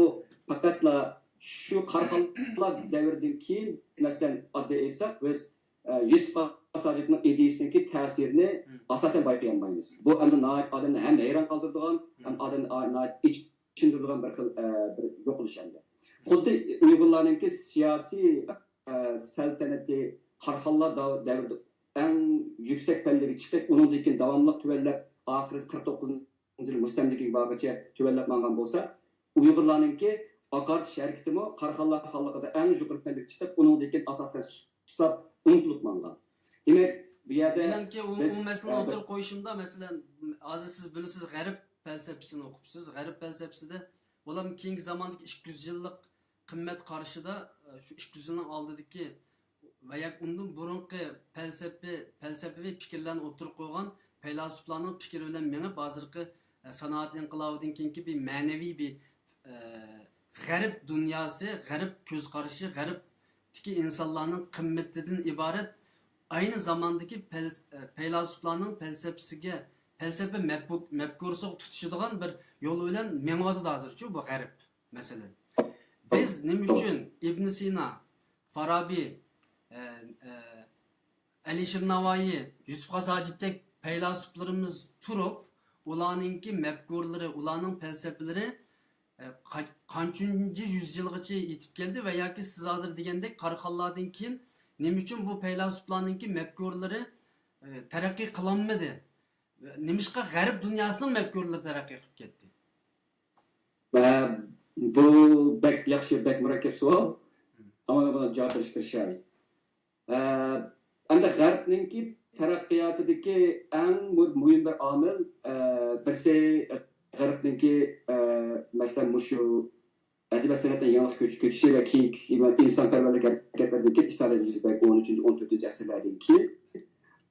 پەقەتلا شۇ قاراخانلار دەۋرىدىن كېيىن، مەسىلەن، ئاددىي ئېيتساق، بىز، ئە، يۈسۈپ خاس ھاجىپنىڭ ئىدىيىسىنىڭكى تەسىرىنى ئاساسەن بايقىيالمايمىز. بۇ ئەمدى ناھايىتى ئادەمنى ھەم ھەيران قالدۇرىدىغان، ھەم ئادەمنى ناھايىتى ئېچىندۇرىدىغان بىر خىل، ئە، بىر يوقىلىش ئەمدى. خۇددى ئۇيغۇرلارنىڭكى سىياسىي، ئە، سەلتەنىتى قاراخانلار داۋ-، دەۋرىدە ئەڭ يۈكسەك پەللىگە چىقىپ، ئۇنىڭدىن كېيىن داۋاملىق تۆۋەنلەپ، ئاخىرى قىرىق توققۇزىنچى يىل مۇستەملىكىگە بارغىچە تۆۋەنلەپ ماڭغان بولسا، ئۇيغۇرلارنىڭكى ئاقارتىش ھەرىكىتىمۇ قاراخانلار خانلىقىدا ئەڭ يۇقىرى پەللىگە چىقىپ، ئۇنىڭدىن كېيىن ئاساسەن سۇسلاپ، ئۇنتۇلۇپ ماڭغان. دېمەك، بۇ يەردە مېنىڭكى ئۇ، ئۇ بىز، مەسىلىنى ئە، بىر ئوتتۇرىغا قويۇشۇمدا، مەسىلەن، ھازىر سىز بىلىسىز، غەرب پەلسەپىسىنى ئوقۇپسىز. غەرب پەلسەپىسىدە بۇلار كېيىنكى زاماندىكى ئىككى يۈز يىللىق قىممەت قارىشىدا، ئە، شۇ ئىككى يۈز يىلنىڭ ئالدىدىكى ۋە ياكى ئۇندىن بۇرۇنقى پەلسەپە، پەلسەپىۋى پىكىرلەرنى ئوتتۇرىغا قويغان پەيلاسوپلارنىڭ پىكرى بىلەن مېڭىپ، ھازىرقى، ئە، سانائەت ئىنقىلابىدىن كېيىنكى بىر مەنىۋى بىر، ئە، غەرب دۇنياسى، غەرب كۆز قارىشى، غەربتىكى ئىنسانلارنىڭ قىممىتىدىن ئىبارەت ئەينى زاماندىكى پەل-، ئە، پەيلاسوپلارنىڭ پەلسەپىسىگە، پەلسەپە مەپكۇ-، مەپكۇرىسىغا تۇتىشىدىغان بىر يول بىلەن مېڭىۋاتىدۇ ھازىرچۇ بۇ غەرب. مەسىلەن، بىز نېمە ئۈچۈن ئىبن سىنا، فارابى، ئە، ئە، ئەلىشىر ناۋايى، يۈسۈپ خاس ھاجىپتەك پەيلاسوپلىرىمىز تۇرۇپ، ئۇلارنىڭكى مەپكۇرىلىرى، ئۇلارنىڭ پەلسەپىلىرى، ئە، قا-، قانچىنچى يۈزيىلغىچە يېتىپ كەلدى ۋە ياكى سىز ھازىر دېگەندەك قاراخانلاردىن كېيىن نېمە ئۈچۈن بۇ پەيلاسوپلارنىڭكى مەپكۇرىلىرى، ئە، تەرەققىي قىلالمىدى؟ نېمىشقا غەرب دۇنياسىنىڭ مەپكۇرلىرى تەرەققىي قىلىپ كەتتى؟ ئە، بۇ بەك ياخشى، بەك مۇرەككەپ سوئال. ئەمما مەن بۇنىڭغا جاۋاب بېرىشكە تىرىشاي. ئە، ئەمدى غەربنىڭكى تەرەققىياتىدىكى ئەڭ مۇ-، مۇھىم بىر ئامىل، ئە، بىرسى غەربنىڭكى، ئە، مەسىلەن، مۇشۇ ئەدەبىيات سەنئەتنىڭ يېڭىلىق كۆچ-، كۆچۈشى ۋە كېيىنكى ئىنسانپەرۋەرلىك ھەرىكەتلىرىدىن كېيىن، ئىتالىيەدىن يۈز بەرگەن ئون ئۈچىنچى، ئون تۆتىنچى ئەسىرلەردىن كېيىن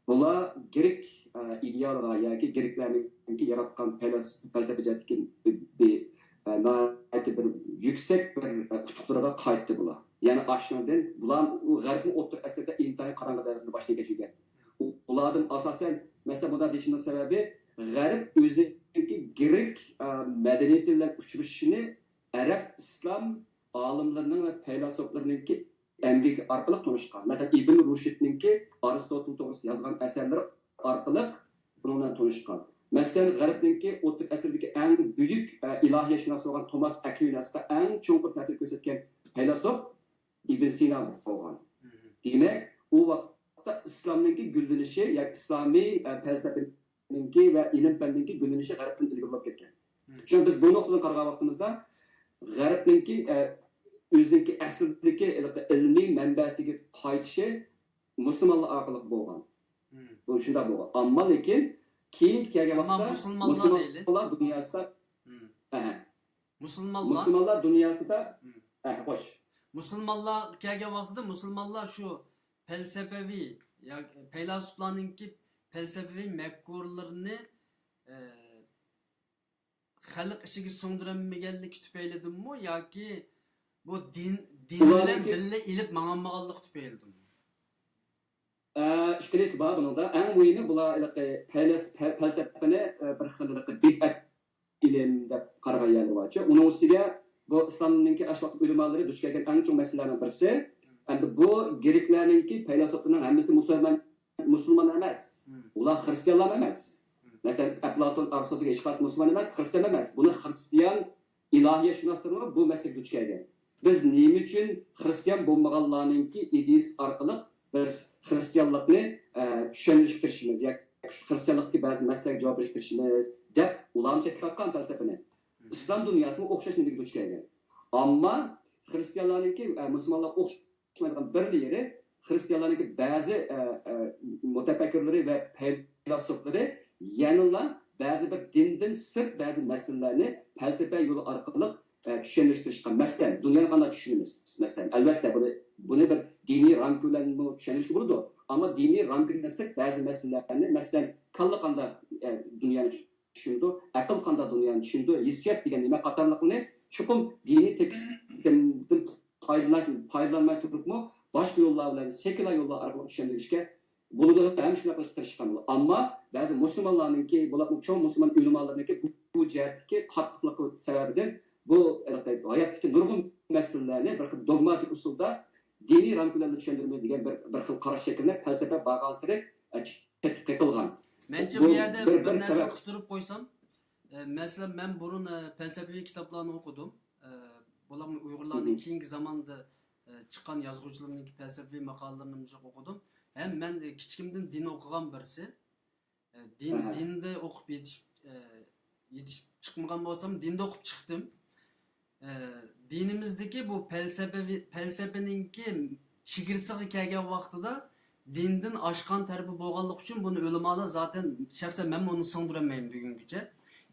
بۇلار گرېك، ئە، ئىدېئالىغا ياكى گرېكلەرنىڭكى ياراتقان پەلەس-، پەلسەپە جەھەتتىكى بىر، بىر، ئە، ناھايىتى بىر يۈكسەك بىر، ئە، ئۇتۇقلىرىغا قايتتى بۇلار. يەنى ئاشۇنىڭدىن بۇلار ئۇ غەربمۇ ئوتتۇرا ئەسىردە ئىنتايىن قاراڭغۇ دەۋرنى باشتىن كەچۈرگەن. ئۇ-، ئۇلاردىن ئاساسەن، مەسىلەن، بۇنداق دېيىشىمنىڭ سەۋەبى، غەرب ئۆزىنىڭكى گرېك، ئە، مەدەنىيىتى بىلەن ئۇچرىشىشىنى ئەرەب، ئىسلام ئالىملىرىنىڭ ۋە پەيلاسوپلىرىنىڭكى ئەمگىكى ئارقىلىق تونۇشقان. مەسىلەن، ئىبن رۇشدنىڭكى ئارىستوتىل توغرىسىدا يازغان ئەسەرلىرى ئارقىلىق بۇنىڭ بىلەن تونۇشقان. مەسىلەن، غەربنىڭكى ئوتتۇرا ئەسىردىكى ئەڭ بۈيۈك، ئە، ئىلاھىيەتشۇناسى بولغان توماس ئەكۋىناسقا ئەڭ چوڭقۇر تەسىر كۆرسەتكەن پەيلاسوپ ئىبن سىنا بولغان. دېمەك، ئۇ ۋاقىتتا ئىسلامنىڭكى گۈللىنىشى ياكى ئىسلامىي، ئە، پەلسەپىنىڭكى ۋە ئىلىم-پەننىڭكى گۈللىنىشى غەربتىن ئىلگىرى بولۇپ كەتكەن. شۇڭا بىز بۇ نۇقتىدىن قارىغان ۋاقتىمىزدا، غەربنىڭكى، ئە، ئۆزىنىڭكى ئەسلىدىكى ھېلىقى ئىلمىي مەنبەسىگە قايتىشى مۇسۇلمانلار ئارقىلىق بولغان. بۇ شۇنداق بولغان. ئەمما لېكىن كېيىنكى كەلگەن ئەمما ۋاقىتتا مۇسۇلمانلار دەيلى. مۇسۇلمانلار دۇنياسىدا، ئەھە. مۇسۇلمانلار. مۇسۇلمانلار دۇنياسىدا، مم. ئەھە، خوش. مۇسۇلمانلار كەلگەن ۋاقتىدا مۇسۇلمانلار شۇ پەلسەپىۋى ياكى پەيلاسوپلارنىڭكى پەلسەپىۋى مەپكۇرىلىرىنى، ئە، خەلق ئىچىگە سىڭدۈرەلمىگەنلىكى تۈپەيلىدىنمۇ ياكى بۇ دىن، دىن بىلەن ئۇلارنىڭكى بىللە ئېلىپ ماڭالمىغانلىقى تۈپەيلىدىنمۇ؟ ئە، ئىككىلىسى بار بۇنىڭدا. ئەڭ مۇھىمى، بۇلار ھېلىقى پەلەس-، پە-، پەلسەپىنى، ئە، بىر خىل ھېلىقى بىدئەت ئىلىم دەپ قارىغان يەرلىرى بارچۇ. ئۇنىڭ ئۈستىگە بۇ ئىسلامنىڭكى ئاشۇ ۋاقىت ئۆلىمالىرى دۇچ كەلگەن ئەڭ چوڭ مەسىلىلەرنىڭ بىرسى. ئەمدى بۇ گرېكلەرنىڭكى پەيلاسوپلىرىنىڭ ھەممىسى مۇسۇلمان، مۇسۇلمان ئەمەس. ئۇلار خرىستىيانلار ئەمەس. مەسىلەن، ئەپلاتون، ئارىستوتېلگە ھېچقايسى مۇسۇلمان ئەمەس، خرىستىيان ئەمەس. بۇنى خرىستىيان ئىلاھىيەتشۇناسلىرىمۇ بۇ مەسىلىگە دۇچ كەلگەن. بىز نېمە ئۈچۈن خرىستىيان بولمىغانلارنىڭكى ئىدىيىسى ئارقىلىق بىز خرىستىيانلىقنى، ئە، چۈشەندۈرۈشكە تىرىشىمىز ياكى خرىستىيانلىقتىكى بەزى مەسىلىلەرگە جاۋاب بېرىشكە تىرىشىمىز دەپ ئۇلارمۇ چەتكە قاققان پەلسەپىنى. ئىسلام دۇنياسىمۇ ئوخشاش نېمىگە دۇچ كەلگەن. ئەمما خرىستىيانلارنىڭكى، ئە، مۇسۇلمانلارغا ئوخشاش ئوخشىمايدىغان بىر يېرى، خرىستىيانلارنىڭكى بەزى، ئە، ئە، مۇتەپەككۇرلىرى ۋە پەيلاسوپلىرى يەنىلا بەزى بىر دىندىن سىرت بەزى مەسىلىلەرنى پەلسەپە يولى ئارقىلىق، ئە، چۈشەندۈرۈشكە تىرىشقان. مەسىلەن، دۇنيانى قانداق چۈشىنىمىز؟ مەسىلەن، ئەلۋەتتە، بۇنى، بۇنى بىر دىنىي رامكا بىلەنمۇ چۈشەندۈرۈشكە بولىدۇ. ئەمما دىنىي رامكىدىن سىرت بەزى مەسىلىلەرنى، مەسىلەن، كاللا قانداق، ئە، دۇنيانى چۈشىنىدۇ، ئەقىل قانداق دۇنيانى چۈشىنىدۇ، ھېسسىيات دېگەن نېمە قاتارلىقنى چوقۇم دىنىي تېكىستتىن پايدىلىنىش، پايدىلانماي تۇرۇپمۇ، باشقا يوللار بىلەن، سېكۇلار يوللار ئارقىلىق چۈشەندۈرۈشكە بولىدۇ ھەم شۇنداق قىلىشقا تىرىشقان بولىدۇ. ئەمما بەزى مۇسۇلمانلارنىڭكى، بولۇپمۇ چوڭ مۇسۇلمان ئۆلىمالىرىنىڭكى بۇ، بۇ جەھەتتىكى قاتتىقلىقى سەۋەبىدىن بۇ ھاياتتىكى نۇرغۇن مەسىلىلەرنى بىر خىل دوگماتىك ئۇسۇلدا دىنىي رامكا بىلەن چۈشەندۈرىمىز دېگەن بىر، بىر خىل قاراش شەكلىنىپ، پەلسەپە بارغانسېرى، ئە، چەتكە قېقىلغان. مەنچە بۇ، بۇ يەردە بىر، بىر، بىر نەرسىنى سەۋەب قىستۇرۇپ قويسام، ئە، مەسىلەن، مەن بۇرۇن، ئە، پەلسەپىۋى كىتابلارنى ئوقۇدۇم. ئە، بولۇپمۇ ئۇيغۇرلارنىڭ كېيىنكى زاماندا، ئە، چىققان يازغۇچىلىرىنىڭكى پەلسەپىۋى ماقالىلىرىنى ئوقۇدۇم. ھەم مەن، ئە، كىچىكىمدىن دىن ئوقۇغان بىرسى. ئە، دىن، دىندا ئوقۇپ يېتىشىپ، ئە، يېتىشىپ چىقمىغان بولسام، دىندا ئوقۇپ چىقتىم. ئە، دىنىمىزدىكى بۇ پەلسەپىۋى-، پەلسەپىنىڭكى چېگرىسىغا كەلگەن ۋاقتىدا دىندىن ئاشقان تەرىپى بولغانلىقى ئۈچۈن بۇنى ئۆلىمالار زاتەن، شەخسەن مەنمۇ ئۇنى سىڭدۈرەلمەيمەن بۈگۈنگىچە.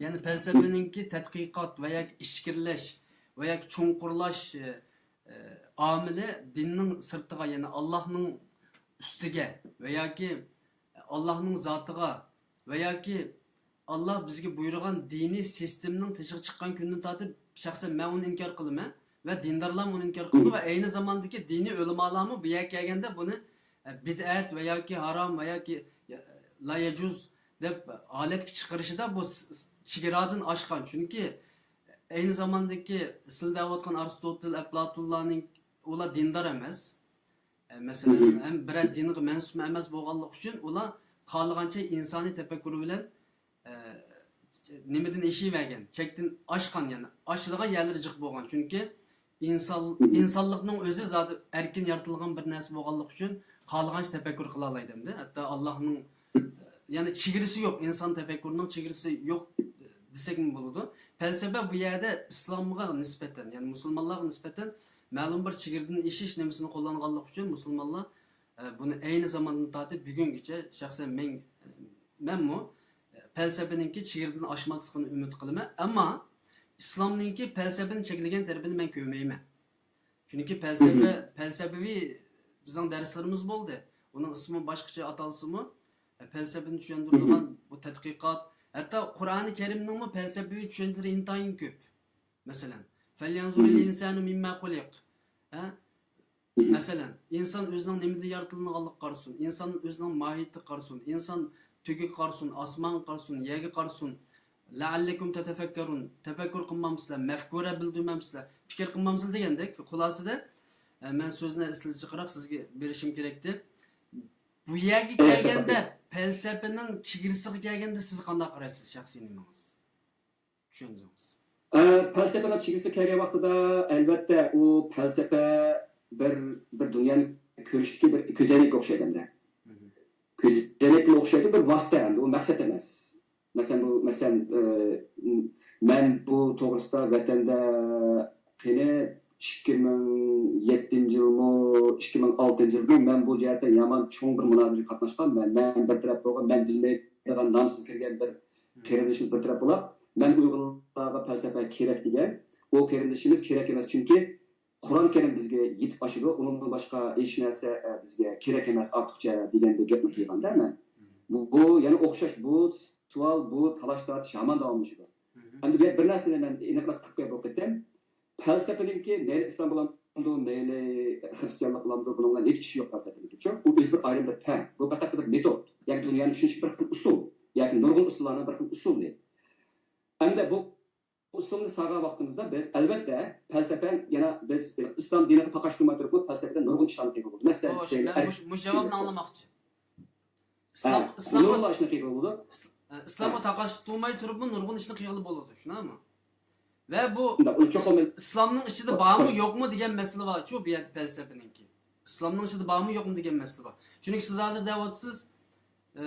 يەنى پەلسەپىنىڭكى تەتقىقات ۋە ياكى ئىچكىرىلەش ۋە ياكى چوڭقۇرلاش، ئە، ئە، ئامىلى دىننىڭ سىرتىغا، يەنى ئاللاھنىڭ ئۈستىگە ۋە ياكى ئاللاھنىڭ زاتىغا ۋە ياكى ئاللاھ بىزگە بۇيرۇغان دىنىي سىستېمىنىڭ تېشىغا چىققان كۈندىن تارتىپ، شەخسەن مەن ئۇنى ئىنكار قىلىمەن ۋە دىندارلارمۇ ئۇنى ئىنكار قىلىدۇ ۋە ئەينى زاماندىكى دىنىي ئۆلىمالارمۇ بۇ يەرگە كەلگەندە بۇنى، ئە، بىدئەت ۋە ياكى ھارام ۋە ياكى لا يەجۇز دەپ ھالەتكە چىقىرىشىدا بۇ س-، س-، چېگرادىن ئاشقان. چۈنكى ئەينى زاماندىكى سىلەر دەۋاتقان ئارستوتېل، ئەپلاتونلارنىڭ، ئۇلار دىندار ئەمەس. ئە، مەسىلەن، ھەم بىرەر دىنغا مەنسۇپمۇ ئەمەس بولغانلىقى ئۈچۈن ئۇلار خالىغانچە ئىنسانىي تەپەككۇر بىلەن، ئە، نېمىدىن ئېشىۋەرگەن، چەكتىن ئاشقان، يەنى ئاشىدىغان يەرلىرى جىق بولغان. چۈنكى ئىنسان، ئىنسانلىقنىڭ ئۆزى زادى ئەركىن يارىتىلغان بىر نەرسە بولغانلىقى ئۈچۈن خالىغانچە تەپەككۇر قىلالايدۇ ئەمدى. ھەتتا ئاللاھنىڭ، يەنى چېگرىسى يوق، ئىنسان تەپەككۇرىنىڭ چېگرىسى يوق دېسەكمۇ بولىدۇ. پەلسەپە بۇ يەردە ئىسلامغا نىسبەتەن، يەنى مۇسۇلمانلارغا نىسبەتەن مەلۇم بىر چېگرىدىن ئېشىش نېمىسىنى قوللانغانلىقى ئۈچۈن مۇسۇلمانلار، ئە، بۇنى ئەينى زاماندىن تارتىپ بۈگۈنگىچە شەخسەن مەن، مەنمۇ، ئە، پەلسەپىنىڭكى چېگرىدىن ئاشماسلىقىنى ئۈمىد قىلىمەن. ئەمما ئىسلامنىڭكى پەلسەپىنى چەكلىگەن تەرىپىنى مەن كۆرمەيمەن. چۈنكى پەلسەپە، پەلسەپىۋى بىزنىڭ دەرسلىرىمىز بولدى. ئۇنىڭ ئىسمى باشقىچە ئاتالسىمۇ، پەلسەپىنى چۈشەندۈرىدىغان بۇ تەتقىقات، ھەتتا قۇرئانى كەرىمنىڭمۇ پەلسەپىۋى چۈشەنچىلىرى ئىنتايىن كۆپ. مەسىلەن، فەليەنزۇرىل ئىنسانۇ مىمما خۇلىق. ھە؟ مەسىلەن، ئىنسان ئۆزىنىڭ نېمىدىن يارىتىلغانلىقىغا قارىسۇن، ئىنسان ئۆزىنىڭ ماھىيىتىگە قارىسۇن، ئىنسان تۆگىگە قارىسۇن، ئاسمانغا قارىسۇن، يەرگە قارىسۇن. لەئەللىكۇم تەتەفەككەرۇن، تەپەككۇر قىلمامسىلەر، مەفكۇرە بىلدۈرمەمسىلەر، پىكىر قىلمامسىلەر دېگەندەك، خۇلاسىدە، ئە، مەن سۆزنى ئەسلىدە جىقراق سىزگە بېرىشىم كېرەكتى. بۇ يەرگە كەلگەندە، پەلسەپىنىڭ چېگرىسىغا كەلگەندە سىز قانداق قارايسىز، شەخسىي نېمىڭىز؟ چۈشەندىڭىز؟ ئە، پەلسەپىنىڭ چېگرىسىگە كەلگەن ۋاقتىدا، ئەلۋەتتە، ئۇ پەلسەپە بىر، بىر دۇنيانى كۆرۈشتىكى بىر كۆزەينەككە ئوخشايدۇ ئەمدى. كۆزەينەككە ئوخشايدۇ، بىر ۋاسىتە ئەمدى، ئۇ مەقسەت ئەمەس. مەسىلەن، بۇ، مەسىلەن، ئە، مەن بۇ توغرىسىدا ۋەتەندە قېنى ئىككى مىڭ يەتتىنچى يىلمۇ، ئىككى مىڭ ئالتىنچى يىلمۇ مەن بۇ جەھەتتە يامان چوڭ بىر مۇنازىرىگە قاتناشقان. مەن، مەن بىر تەرەپ بولغان، مەن بىلمەيدىغان، نامسىز كىرگەن بىر قېرىندىشىمىز بىر تەرەپ بولۇپ، مەن ئۇيغۇرلارغا پەلسەپە كېرەك دېگەن. ئۇ قېرىندىشىمىز كېرەك ئەمەس، چۈنكى قۇرئان كەرىم بىزگە يېتىپ ئاشىدۇ، ئۇنىڭدىن باشقا ھېچ نەرسە، ئە، بىزگە كېرەك ئەمەس، ئارتۇقچە دېگەندەك گەپنى قىلغاندا مەن. بۇ، بۇ يەنە ئوخشاش، بۇ سوئال، بۇ تالاش-تارتىش ھامان داۋاملىشىدۇ. ئەمدى بۇ يەردە بىر نەرسىنى مەن ئېنىقلىق قىلىپ قوياي بۇ قېتىم. پەلسەپىنىڭكى مەيلى ئىسلام بولامدۇ، مەيلى خىرىستىيانلىق بولامدۇ، بۇنىڭ بىلەن ھېچ ئىشى يوق پەلسەپىنىڭكى. چۈنكى ئۇ ئۆزى بىر ئايرىم بىر پەن. بۇ پەقەت بىر مېتود. يەنى دۇنيانى چۈشىنىشكە بىر خىل ئۇسۇل. ياكى نۇرغۇن ئۇسۇللارنىڭ بىر خىل ئۇسۇلى. ئەمدى بۇ ئۇسۇلنى سالغان ۋاقتىمىزدا بىز، ئەلۋەتتە، پەلسەپە يەنە بىز ئىسلام دىنىغا تاقاشتۇرماي تۇرۇپ، بۇ پەلسەپىدە نۇرغۇن ئىشلارنى قىلغىلى بولىدۇ. مەسىلەن، خوش، مەن مۇش-، مۇشۇ جاۋابنى ئاڭلىماقچى. ئىسلام، ھە، ئىسلامغا، نۇرغۇن ئىشنى قىلغىلى بولىدۇ. ئىس-، ئە، ئىسلامغا ھە. تاقاشتۇرماي تۇرۇپمۇ نۇرغۇن ئىشنى قىلغىلى بولىدۇ، شۇنداقمۇ؟ ۋە بۇ شۇنداق، ئۇنى چوقۇم ئىس-، ئىسلامنىڭ ئىچىدە بارمۇ، يوقمۇ دېگەن مەسىلە بارچۇ، بۇ يەردە پەلسەپىنىڭكى. ئىسلامنىڭ ئىچىدە بارمۇ، يوقمۇ دېگەن مەسىلە بار. چۈنكى سىز ھازىر دەۋاتىسىز، ئە،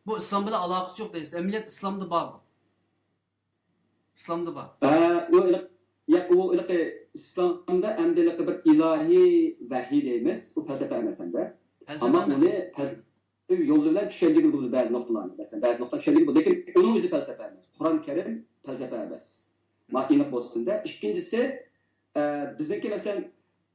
بۇ ئىسلام بىلەن ئالاقىسى يوق دەيسىز. ئەمەلىيەتتە ئىسلامدا بار بۇ. ئىسلامدا بار. ھە، ئۇ ھېلىقى، يا، ئۇ ھېلىقى ئىسلامدا ئەمدى ھېلىقى بىر ئىلاھىي ۋەھىي دەيمىز، ئۇ پەلسەپە ئەمەس ئەمدى. پەلسەپە ئەمەس. ئەمما ئۇنى پەلسەپە يولى بىلەن چۈشەندۈرگىلى بولىدۇ بەزى نۇقتىلارنى. مەسىلەن، بەزى نۇقتىلارنى چۈشەندۈرگىلى بولىدۇ، لېكىن ئۇنىڭ ئۆزى پەلسەپە ئەمەس. قۇرئان كەرىم پەلسەپە ئەمەس. ما ئېنىق بولسۇن دە. ئىككىنچىسى، ئە، بىزنىڭكى، مەسىلەن،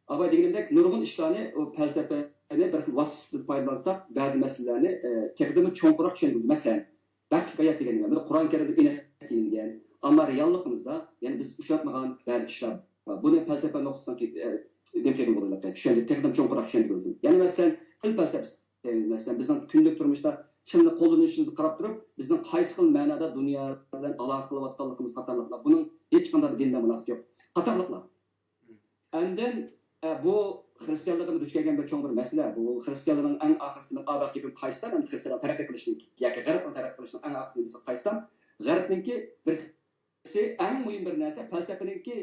ئاباي دېگىنىمدەك، نۇرغۇن ئىشلارنى، ئۇ پەلسەپىنى بىر خىل ۋاسىتە سۈپىتىدە پايدىلانساق، بەزى مەسىلىلەرنى، ئە، تېخىدىمۇ چوڭقۇرراق چۈشەندۈرىدۇ. مەسىلەن، بەخت ھېكايەت دېگەن نېمە؟ بۇنى قۇرئان كەرىمدە ئېنىق كېلىنگەن. ئەمما رېئاللىقىمىزدا، يەنى بىز ئۇچراتمىغان بەزى ئىشلار بار. بۇنى پەلسەپە نۇقتىسىدىن، ئە، نېمە قىلغىلى بولىدۇ؟ چۈشەندۈرۈپ، تېخىدىمۇ چوڭقۇرراق چۈشەندۈرۈلدى. يەنى، مەسىلەن، تىل پەلسەپىسى، مەسىلەن، بىزنىڭ كۈندىلىك تۇرمۇشتا تىلنى قوللىنىشىمىزغا قاراپ تۇرۇپ، بىزنىڭ قايسى خىل مەنادا دۇنيا بىلەن ئالاقە قىلىۋاتقانلىقىمىز قاتارلىقلار، بۇنىڭ ھېچقانداق دىن بىلەن مۇناسىۋىتى يوق قاتارلىقلار. ئاندىن، ئە، بۇ خىرىستىيانلىققا دۇچ كەلگەن بىر چوڭ بىر مەسىلە. بۇ خىرىستىيانلارنىڭ ئەڭ ئاخىرسى، مەن ئاۋۋال گېپىمنى قايسام، ئەمدى خىرىستىيانلار تەرەققىي قىلىشنىڭ ياكى غەربنىڭ تەرەققىي قىلىشىنىڭ ئەڭ ئاخىرسى نېمىسىگە قايسام، غەربنىڭكى بىرسى، ئەڭ مۇھىم بىر نەرسە، پەلسەپىنىڭكى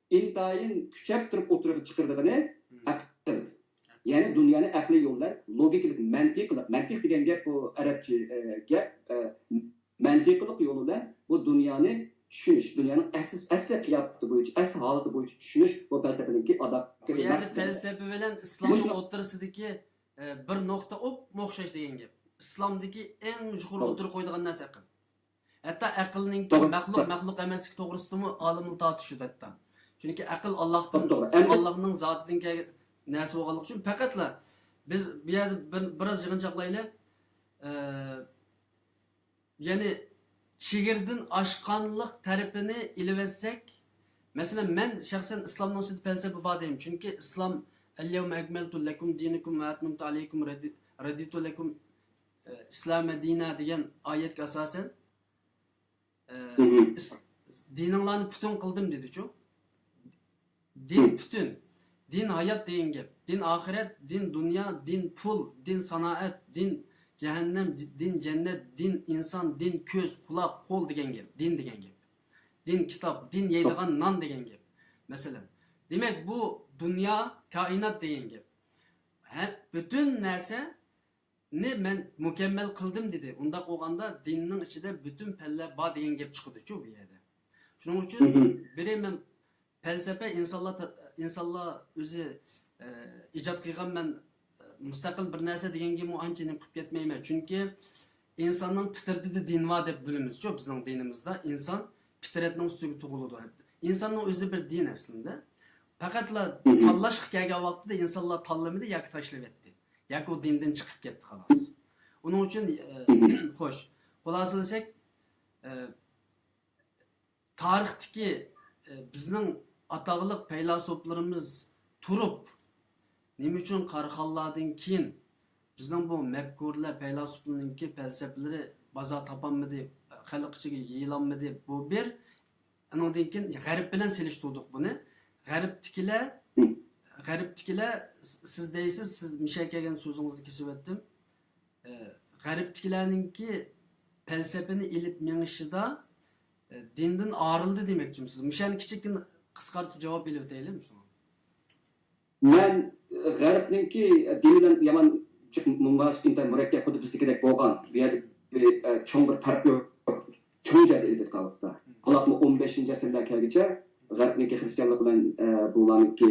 ئىنتايىن كۈچەپ تۇرۇپ ئوتتۇرىغا چىقىرىدىغىنى ئەقىل. يەنى دۇنيانى ئەقلىي يول بىلەن، لوگىكىلىق، مەنتىقلىق، مەنتىق دېگەن گەپ بۇ ئەرەبچە، ئە، گەپ، ئە، مەنتىقلىق يولى بىلەن بۇ دۇنيانى چۈشىنىش، دۇنيانىڭ ئەسلى، ئەسلى قىياپىتى بويىچە، ئەسلى ھالىتى بويىچە چۈشىنىش بۇ پەلسەپىنىڭكى ئاداققى بۇ يەردە مەقسىتى. پەلسەپە بىلەن ئىسلامنىڭ مۇشۇ ئوتتۇرىسىدىكى، ئە، بىر نۇقتا ئوپمۇ ئوخشاش دېگەن گەپ. ئىسلامدىكى ئەڭ يۇقىرى توغرا. ئوتتۇرىغا قويىدىغان نەرسە ئەقىل. ھەتتا ئەقىلنىڭكى توغرا. مەخلۇق، مەخلۇق ئەمەسلىكى توغرىسىدىمۇ ئالىملار تارتىشىدۇ ھەتتا. چۈنكى ئەقىل ئاللاھتىن، توغرا، توغرا. ئەمدى ئاللاھنىڭ زاتىدىن كەلگەن نەرسە بولغانلىقى ئۈچۈن پەقەتلا بىز بۇ يەردە بىر، بىراز يىغىنچاقلايلى. ئە، يەنى چېگرىدىن ئاشقانلىق تەرىپىنى ئېلىۋەتسەك، مەسىلەن، مەن شەخسەن ئىسلامنىڭ ئىچىدە پەلسەپە بار دەيمەن. چۈنكى ئىسلام، «ئەليەۋمە ئەكمەلتۇ لەكۇم دىنىكۇم ۋە ئەتمەمتۇ ئەلەيكۇم رەدىتۇ لەكۇم، ئە، ئىسلامە دىنا» دېگەن ئايەتكە ئاساسەن، ئە، مم. ئىس-، دىنىڭلارنى پۈتۈن قىلدىم دېدىچۇ. دىن مم. پۈتۈن. دىن ھايات دېگەن گەپ. دىن ئاخىرەت، دىن دۇنيا، دىن پۇل، دىن سانائەت، دىن جەھەننەم، دىن جەننەت، دىن ئىنسان، دىن كۆز، قۇلاق، قول دېگەن گەپ. دىن دېگەن گەپ. دىن كىتاب، دىن يەيدىغان نان دېگەن گەپ. مەسىلەن. دېمەك، بۇ دۇنيا، كائىنات دېگەن گەپ. ھە، پۈتۈن نەرسە نى مەن مۇكەممەل قىلدىم دېدى. ئۇنداق بولغاندا دىننىڭ ئىچىدە پۈتۈن پەنلەر بار دېگەن گەپ چىقىدۇچۇ بۇ يەردە. شۇنىڭ ئۈچۈن مم. بىرى مەن پەلسەپە ئىنسانلار تا-، ئىنسانلار ئۆزى، ئە، ئىجاد قىلغان مەن، ئە، مۇستەقىل بىر نەرسە دېگەنگىمۇ ئانچە نېمە قىلىپ كەتمەيمەن. چۈنكى ئىنساننىڭ پىترىتىدە دىن بار دەپ بىلىمىزچۇ بىزنىڭ دىنىمىزدا. ئىنسان پىترەتنىڭ ئۈستىگە تۇغۇلىدۇ. ئىنساننىڭ ئۆزى بىر دىن ئەسلىندە. پەقەتلا مم. تاللاشقا كەلگەن ۋاقتىدا ئىنسانلار تاللىمىدى ياكى تاشلىۋەتتى. ياكى ئۇ دىندىن چىقىپ كەتتى خالاس. ئۇنىڭ ئۈچۈن، ئە، خوش. خۇلاسىلىسەك، ئە، تارىختىكى، ئە، بىزنىڭ ئاتاقلىق پەيلاسوپلىرىمىز تۇرۇپ، نېمە ئۈچۈن قاراخانلاردىن كېيىن بىزنىڭ بۇ مەپكۇرلار، پەيلاسوپلارنىڭكى پەلسەپىلىرى بازار تاپالمىدى، خەلق ئىچىگە يېيىلالمىدى؟ بۇ بىر. ئۇنىڭدىن كېيىن غەرب بىلەن سېلىشتۇردۇق بۇنى. غەربتىكىلەر، مم. غەربتىكىلەر، س-، سىز دەيسىز، سىز مىشە كەلگەن سۆزىڭىزنى كېسىۋەتتىم. ئە، غەربتىكىلەرنىڭكى پەلسەپىنى ئېلىپ مېڭىشىدا، ئە، دىندىن ئايرىلدى دېمەكچىمۇ سىز؟ مۇشۇنى كىچىككىنە قىسقارتىپ جاۋاب ئېلىۋېتەيلى مۇشۇڭا. مەن غەربنىڭكى دىنى بىلەن يامان جىق مۇناسىۋىتى ئىنتايىن مۇرەككەپ، خۇددى بىزدىكىدەك بولغان. بۇ يەردە بىر، ئە، چوڭ بىر پەرق يوق. چوڭ جەھەتتە ئېلىپ ئېيتقان ۋاقىتتا. بولۇپمۇ ئون بەشىنچى ئەسىرلەر كەلگۈچە غەربنىڭكى خرىستىيانلىق بىلەن، ئە، بۇلارنىڭكى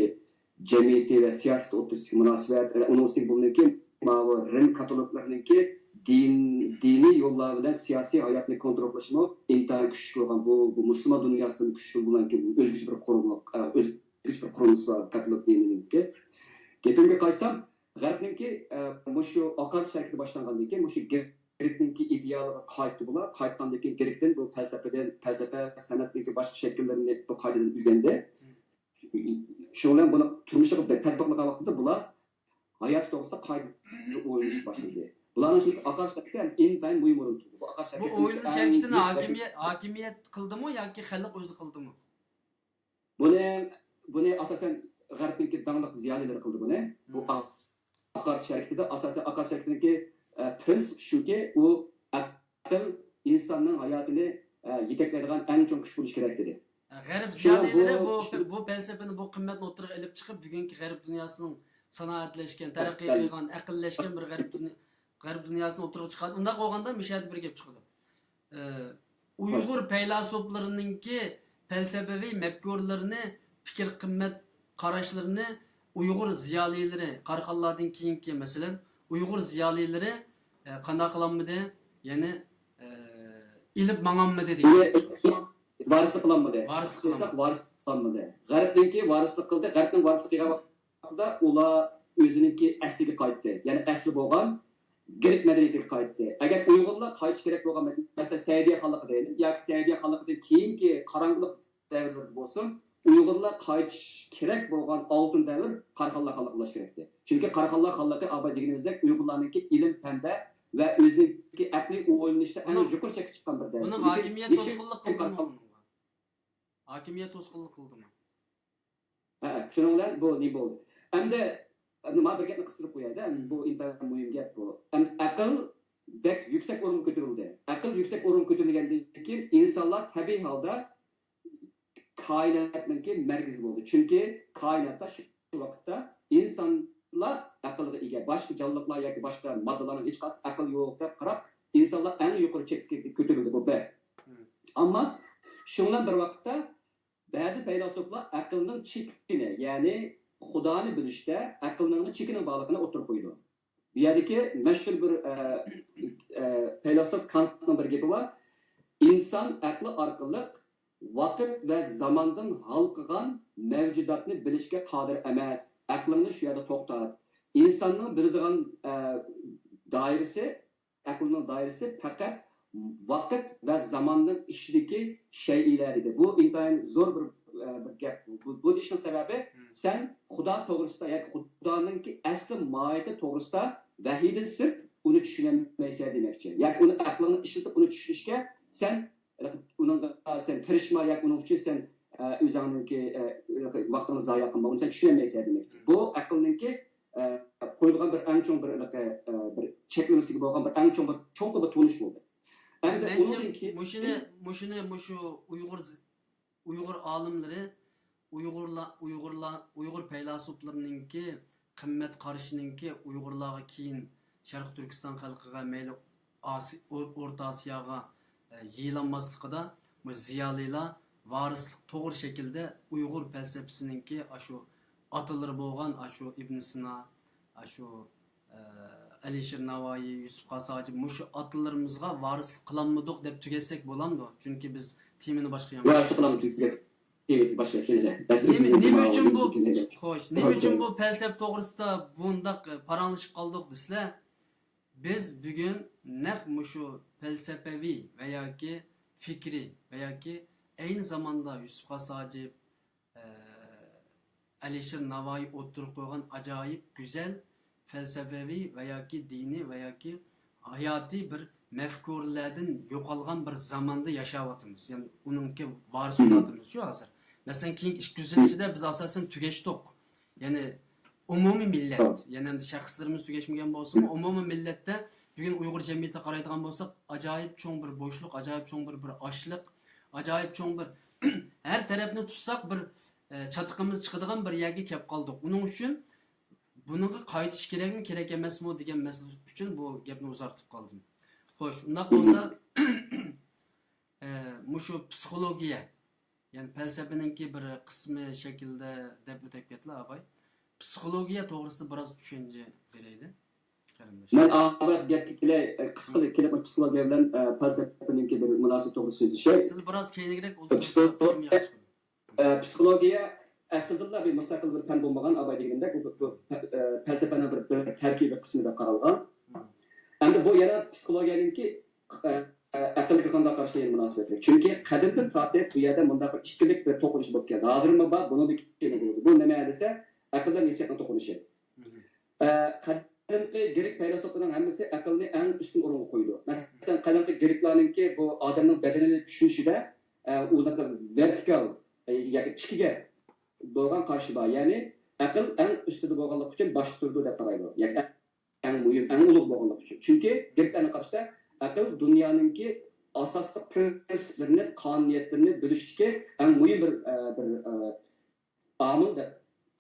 جەمئىيىتى ۋە سىياسىتى ئوتتۇرىسىدىكى مۇناسىۋەت، ئە، ئۇنىڭ ئۈستىگە بۇنىڭكى ماۋۇ رىم كاتولىكلىرىنىڭكى دىن، دىنىي يوللار بىلەن سىياسىي ھاياتنى كونترول قىلىشمۇ ئىنتايىن كۈچلۈك بولغان. بۇ، بۇ مۇسۇلمان دۇنياسىدىمۇ كۈچلۈك بولغان، ئۆزگىچە بىر قۇرۇلما، ئە، ئۆزگىچە بىر قۇرۇلمىسى بار كاتولىك دىنىنىڭكى. گېپىمگە قايتسام، غەربنىڭكى، ئە، مۇشۇ ئاقارتىش ھەرىكىتى باشلانغاندىن كېيىن، مۇشۇ گرېكنىڭكى ئىدېئالىغا قايتتى بۇلار. قايتقاندىن كېيىن گرېكتىن بۇ پەلسەپىدىن، پەلسەپە، سەنئەتنىڭكى باشقا شەكىللىرىنى بۇ قايتىدىن ئۆگەندى. شۇنىڭ بىلەن بۇنى تۇرمۇشىغا تەتبىقلىغان ۋاقتىدا بۇلار ھايات توغرىسىدا قايتىدىن ئويلىنىشقا باشلىدى. بۇلارنىڭ ئىچىدە ئاقارتىش ھەرىكىتى ھەم ئىنتايىن مۇھىم ئورۇن تۇتىدۇ. بۇ ئاقارتىش بۇ ھەرىكىتىنىڭكى ئويلىنىش ئەڭ ھەرىكىتىنى مۇھىم ھاكىمىيەت، ھاكىمىيەت قىلدىمۇ ياكى خەلق ئۆزى قىلدىمۇ؟ بۇنى، بۇنى ئاساسەن غەربنىڭكى داڭلىق زىيالىيلىرى قىلدى بۇنى. بۇ مم. ئاقارتىش ھەرىكىتىدە ئاساسەن ئاقارتىش ھەرىكىتىنىڭكى، ئە، پرىنسىپ شۇكى، ئۇ ئەقىل ئىنساننىڭ ھاياتىنى، ئە، يېتەكلەيدىغان ئەڭ چوڭ كۈچ بولۇشى كېرەك دېدى. غەرب شۇڭا زىيالىيلىرى بۇ، بۇ، بۇ پەلسەپىنى، بۇ قىممەتنى ئوتتۇرىغا ئېلىپ چىقىپ، بۈگۈنكى غەرب دۇنياسىنىڭ سانائەتلەشكەن، تەرەققىي بەلكىم. قىلغان، ئەقىللەشكەن بىر غەرب دۇنيا، غەرب دۇنياسىنى ئوتتۇرىغا چىقاردى. ئۇنداق بولغاندا مۇشۇ يەردە بىر گەپ چىقىدۇ. ئە، ئۇيغۇر پەيلاسوپلىرىنىڭكى پەلسەپىۋى مەپكۇرلىرىنى، پىكىر قىممەت قاراشلىرىنى ئۇيغۇر زىيالىيلىرى، قاراخانلاردىن كېيىنكى، مەسىلەن، ئۇيغۇر زىيالىيلىرى، ئە، قانداق قىلالمىدى؟ يەنى، ئە، ئېلىپ ماڭالمىدى دېگەن. ۋارىسلىق قىلالمىدى. ۋارىسلىق قىلالمىدى. ۋارىسلىق قىلالمىدى. غەربنىڭكى ۋارىسلىق قىلدى. غەربنىڭ ۋارىسلىق قىلغان ۋاقتىدا ئۇلار ئۆزىنىڭكى ئەسلىگە قايتتى. يەنى ئەسلى بولغان گرېك مەدەنىيىتىگە قايتتى. ئەگەر ئۇيغۇرلار قايتىش كېرەك بولغان، مەسىلەن، سەئىدىيە خانلىقى دەيلى، ياكى سەئىدىيە خانلىقىدىن كېيىنكى قاراڭغۇلۇق دەۋرلىرىدە بولسۇن، ئۇيغۇرلار قايتىش كېرەك بولغان ئالتۇن دەۋر قاراخانلار خانلىقى بولۇش كېرەكتى. چۈنكى قاراخانلار خانلىقى، ئاباي دېگىنىمىزدەك، ئۇيغۇرلارنىڭكى ئىلىم-پەندە ۋە ئۆزىنىڭكى ئەقلىي ئويلىنىشتا ئەڭ بۇنىڭ، يۇقىرى چەككە چىققان بىر دەۋر. بۇنىڭ لېكىن ھاكىمىيەت لېكىن توسقۇنلۇق قىلدىمۇ قاراخان- بۇنىڭغا؟ ھاكىمىيەت توسقۇنلۇق قىلدىمۇ؟ ھە، شۇنىڭ بىلەن بۇ نېمە بولدى؟ ئەمدى، ئەمدى مانا بىر گەپنى قىستۇرۇپ قوياي-دە، بۇ ئىنتايىن مۇھىم گەپ بۇ. ئەمدى ئەقىل بەك يۈكسەك ئورۇنغا كۆتۈرۈلدى. ئەقىل يۈكسەك ئورۇنغا كۆتۈرۈلگەندىن كېيىن ئىنسانلار تەبىئىي ھالدا كائىناتنىڭكى مەركىزى بولدى. چۈنكى كائىناتتا شۇ ۋاقىتتا ئىنسانلار ئەقىلگە ئىگە. باشقا جانلىقلار ياكى باشقا ماددىلارنىڭ ھېچقايسى ئەقىل يوق دەپ قاراپ، ئىنسانلار ئەڭ يۇقىرى چەككە كۆتۈرۈلدى بۇ بەك. مم. ئەمما شۇنىڭ بىلەن بىر ۋاقىتتا بەزى پەيلاسوپلار ئەقىلنىڭ چېكىنى، يەنى خۇدانى بىلىشتە ئەقىلنىڭ چېكىنىڭ بارلىقىنى ئوتتۇرىغا قويىدۇ. بۇ يەردىكى مەشھۇر بىر، ئە، ئە، پەيلاسوپ كانتنىڭ بىر گېپى بار: «ئىنسان ئەقلى ئارقىلىق ۋاقىت ۋە زاماندىن ھالقىغان مەۋجۇداتنى بىلىشكە قادىر ئەمەس. ئەقلىڭنى شۇ يەردە توختات.» ئىنساننىڭ بىلىدىغان، ئە، دائىرىسى، ئەقلىنىڭ دائىرىسى پەقەت ۋاقىت ۋە زاماننىڭ ئىچىدىكى شەيئىلەر ئىدى. بۇ ئىنتايىن زور بىر، ئە، بىر گەپ. بۇ، بۇ دېيىشنىڭ سەۋەبى، سەن خۇدا توغرىسىدا ياكى خۇدانىڭكى ئەسلى ماھىيىتى توغرىسىدا ۋەھىيدىن سىرت ئۇنى چۈشىنەلمەيسەن دېمەكچى. ياكى ئۇنى ئەقلىڭنى ئىشلىتىپ ئۇنى چۈشىنىشكە سەن ئۇنىڭغا سەن تىرىشما ياكى ئۇنىڭ ئۈچۈن سەن، ئە، ئۆزۈڭنىڭكى، ئە، ۋاقتىڭنى زايە قىلما، ئۇنى سەن چۈشىنەلمەيسەن دېمەكچى. بۇ ئەقىلنىڭكى، ئە، قويۇلغان بىر ئەڭ چوڭ بىر، ئە، بىر چەكلىمىسىگە بولغان بىر ئەڭ چوڭ بىر، چوڭقۇر بىر تونۇش بولدى. ئەمدى مەنچە ئۇنىڭدىن كېيىن مۇشۇنى، مۇشۇنى مۇشۇ ئۇيغۇر، ئۇيغۇر ئالىملىرى، ئۇيغۇرلار، ئۇيغۇرلار، ئۇيغۇر پەيلاسوپلىرىنىڭكى قىممەت قارىشىنىڭكى ئۇيغۇرلارغا، كېيىن شەرقىي تۈركىستان خەلقىگە، مەيلى ئاسىي-، ئو-، ئورتا ئاسىياغا، ئە، يېيىلالماسلىقىدا بۇ زىيالىيلار ۋارىسلىق توغرا شەكىلدە ئۇيغۇر پەلسەپىسىنىڭكى ئاشۇ ئاتىلىرى بولغان ئاشۇ ئىبن سىنا، ئاشۇ، ئە، ئەلىشىر ناۋايى، يۈسۈپ خاس ھاجىپ، مۇشۇ ئاتىلىرىمىزغا ۋارىسلىق قىلالمىدۇق دەپ تۈگەتسەك بولامدۇ؟ چۈنكى بىز تېمىنى باشقا ياماشتۇرۇپ، نېمە، نېمە ئۈچۈن بۇ، خوش، نېمە ئۈچۈن بۇ پەلسەپە توغرىسىدا بۇنداق پاراڭلىشىپ قالدۇق دېسىلە، بىز بۈگۈن نەق مۇشۇ پەلسەپىۋى ۋە ياكى فىكرىي ۋە ياكى ئەينى زاماندا يۈسۈپ خاس ھاجىپ، ئە، ئەلىشىر ناۋايى ئوتتۇرىغا قويغان ئاجايىپ گۈزەل پەلسەپىۋى ۋە ياكى دىنىي ۋە ياكى ھاياتىي بىر مەفكۇرىلەردىن يوقالغان بىر زاماندا ياشاۋاتىمىز. يەنى ئۇنىڭكى ۋارىسى بولۇۋاتىمىزچۇ ھازىر. مەسىلەن، كېيىنكى ئىككى يۈز يىل ئىچىدە بىز ئاساسەن تۈگەشتۇق. يەنى ئومۇمىي مىللەت، يەنى ئەمدى شەخسلىرىمىز تۈگەشمىگەن بولسىمۇ، ئومۇمىي مىللەتتە بۈگۈن ئۇيغۇر جەمئىيىتىگە قارايدىغان بولساق، ئاجايىپ چوڭ بىر بوشلۇق، ئاجايىپ چوڭ بىر، بىر ئاچلىق، ئاجايىپ چوڭ بىر، ھەر تەرەپنى تۇتساق بىر، ئە، چاتىقىمىز چىقىدىغان بىر يەرگە كەپ قالدۇق. ئۇنىڭ ئۈچۈن بۇنىڭغا قايتىش كېرەكمۇ، كېرەك ئەمەسمۇ دېگەن مەسىلە ئۈچۈن بۇ گەپنى ئۇزارتىپ قالدىم. خوش، ئۇنداق بولسا، ئە، مۇشۇ پسىخولوگىيە، يەنى پەلسەپىنىڭكى بىر قىسمى شەكلىدە دەپ ئۆتۈپ كەتتىلا، ئاباي. پسىخولوگىيە توغرىسىدا بىراز چۈشەنچە بېرەيلى، قېرىنداش. مەن ئاۋۋال گەپكە كېلەي، قىسقىلا كېلىپ، پسىخولوگىيە بىلەن، ئە، پەلسەپىنىڭكى بىر مۇناسىۋىتى توغرىسىدا سۆزلىشەي. سىز بىراز كەينىگىرەك ئولتۇرسىڭىز تېخىمۇ ياخشى. ئە، پسىخولوگىيە ئەسلىدىنلا بىر مۇستەقىل بىر پەن بولمىغان، ئاباي دېگىنىدەك، بۇ، بۇ، ئە، پەلسەپىنىڭ بىر، بىر تەركىبىي قىسمى دەپ قارالغان. ئەمدى بۇ يەنە پسىخولوگىيەنىڭكى، ئە، ئە، ئەقىلگە قانداق قارىشى مۇناسىۋەتلىك. چۈنكى قەدىمدىن تارتىپ بۇ يەردە مۇنداق بىر ئىككىلىك بىر توقۇنۇش بولۇپ كەلدى. ھازىرمۇ بار، بۇنىڭدىن كېيىنمۇ بولىدۇ. بۇ نېمە دېسە، ئەقىل بىلەن ھېسسىياتنىڭ توقۇنۇشى. ئە، قەدىمكى گرېك پەيلاسوپلىرىنىڭ ھەممىسى ئەقىلنى ئەڭ ئۈستۈن ئورۇنغا قويىدۇ. مەسىلەن، قەدىمكى گرېكلارنىڭكى بۇ ئادەمنىڭ بەدىنىنى چۈشىنىشىدە، ئە، ئۇنىڭ ۋېرتىكال، ئە، ياكى ئىچكىگە بولغان قارىشى بار. يەنى ئەقىل ئەڭ ئۈستىدە بولغانلىقى ئۈچۈن باشتا تۇرىدۇ دەپ قارايدۇ. يەنى ئەڭ مۇھىم، ئەڭ ئۇلۇغ بولغانلىقى ئۈچۈن. چۈنكى گرېكلەرنىڭ قارىشىدا ئەقىل دۇنيانىڭكى ئاساسلىق پىرىنسىپلىرىنى، قانۇنىيەتلىرىنى بىلىشتىكى ئەڭ مۇھىم بىر، ئە، بىر، ئە، ئامىل دەپ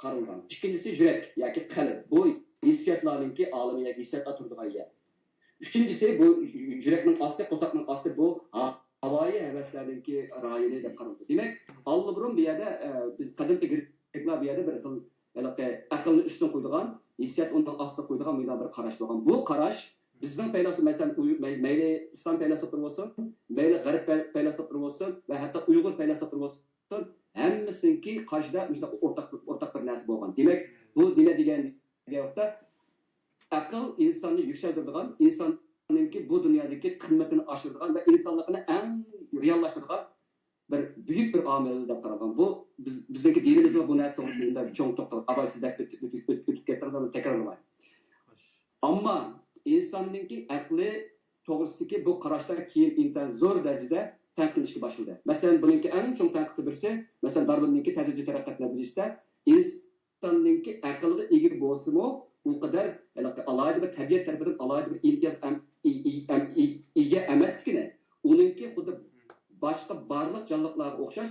قارالغان. ئىككىنچىسى يۈرەك ياكى قەلب. بۇ ھېسسىياتلارنىڭكى ئالىمى ياكى ھېسسىياتلار تۇرىدىغان يەر. ئۈچىنچىسى، بۇ يۈرەكنىڭ ئاستى، قورساقنىڭ ئاستى، بۇ ھاۋايى ھەۋەسلەرنىڭكى رايونى دەپ قارىلىدۇ. دېمەك، ئاللىبۇرۇن بۇ يەردە، ئە، بىز قەدىمكى گرېكلار بۇ يەردە بىر خىل ھېلىقى ئەقىلنى ئۈستۈن قويىدىغان، ھېسسىيات ئۇنىڭ ئاستىغا قويىدىغان مۇنداق بىر قاراش بولغان. بۇ قاراش بىزنىڭ پەيلاسوپ، مەسىلەن، ئۇي-، مەي-، مەيلى ئىسلام پەيلاسوپلىرى بولسۇن، مەيلى غەرب پەي-، پەيلاسوپلىرى بولسۇن ۋە ھەتتا ئۇيغۇر پەيلاسوپلىرى بولسۇن، ھەممىسىنىڭكى قارشىدا مۇشۇنداق ئورتاق، ئورتاق بىر نەرسە بولغان. دېمەك، بۇ نېمە دېگەن ۋاقىتتا، ئەقىل ئىنساننى يۈكسەلدۈرىدىغان، ئىنساننىڭكى بۇ دۇنيادىكى قىممىتىنى ئاشۇرىدىغان ۋە ئىنسانلىقىنى ئەڭ رېئاللاشتۇرىدىغان بىر بۈيۈك بىر ئامىل دەپ قارالغان. بۇ بىز، بىزنىڭكى دىنىمىزمۇ بۇ نەرسە توغرىسىدا چوڭ توختالغان. ئاباي، سىز دەپ ئۆتۈپ، ئۆتۈپ، ئۆتۈپ كەتتىڭىز، ئاندىن تەكرارلىماي. ئەمما ئىنساننىڭكى ئەقلى توغرىسىدىكى بۇ قاراشلار كېيىن ئىنتايىن زور دەرىجىدە تەنقىدلىنىشكە باشلىدى. مەسىلەن، بۇنىڭكى ئەڭ چوڭ تەنقىدى بىرسى، مەسىلەن، دارۋىننىڭكى تەدرىجىي تەرەققىيات نەزەرىيىسىدە ئىنساننىڭكى ئەقىلگە ئىگە بولسىمۇ، ئۇ قەدەر ھېلىقى ئالاھىدە بىر تەبىئەت تەرىپىدىن ئالاھىدە بىر ئىمتىياز ئەم-، ئى-، ئى-، ئەم-، ئى-، ئىگە ئەمەسلىكىنى، ئۇنىڭكى خۇددى باشقا بارلىق جانلىقلارغا ئوخشاش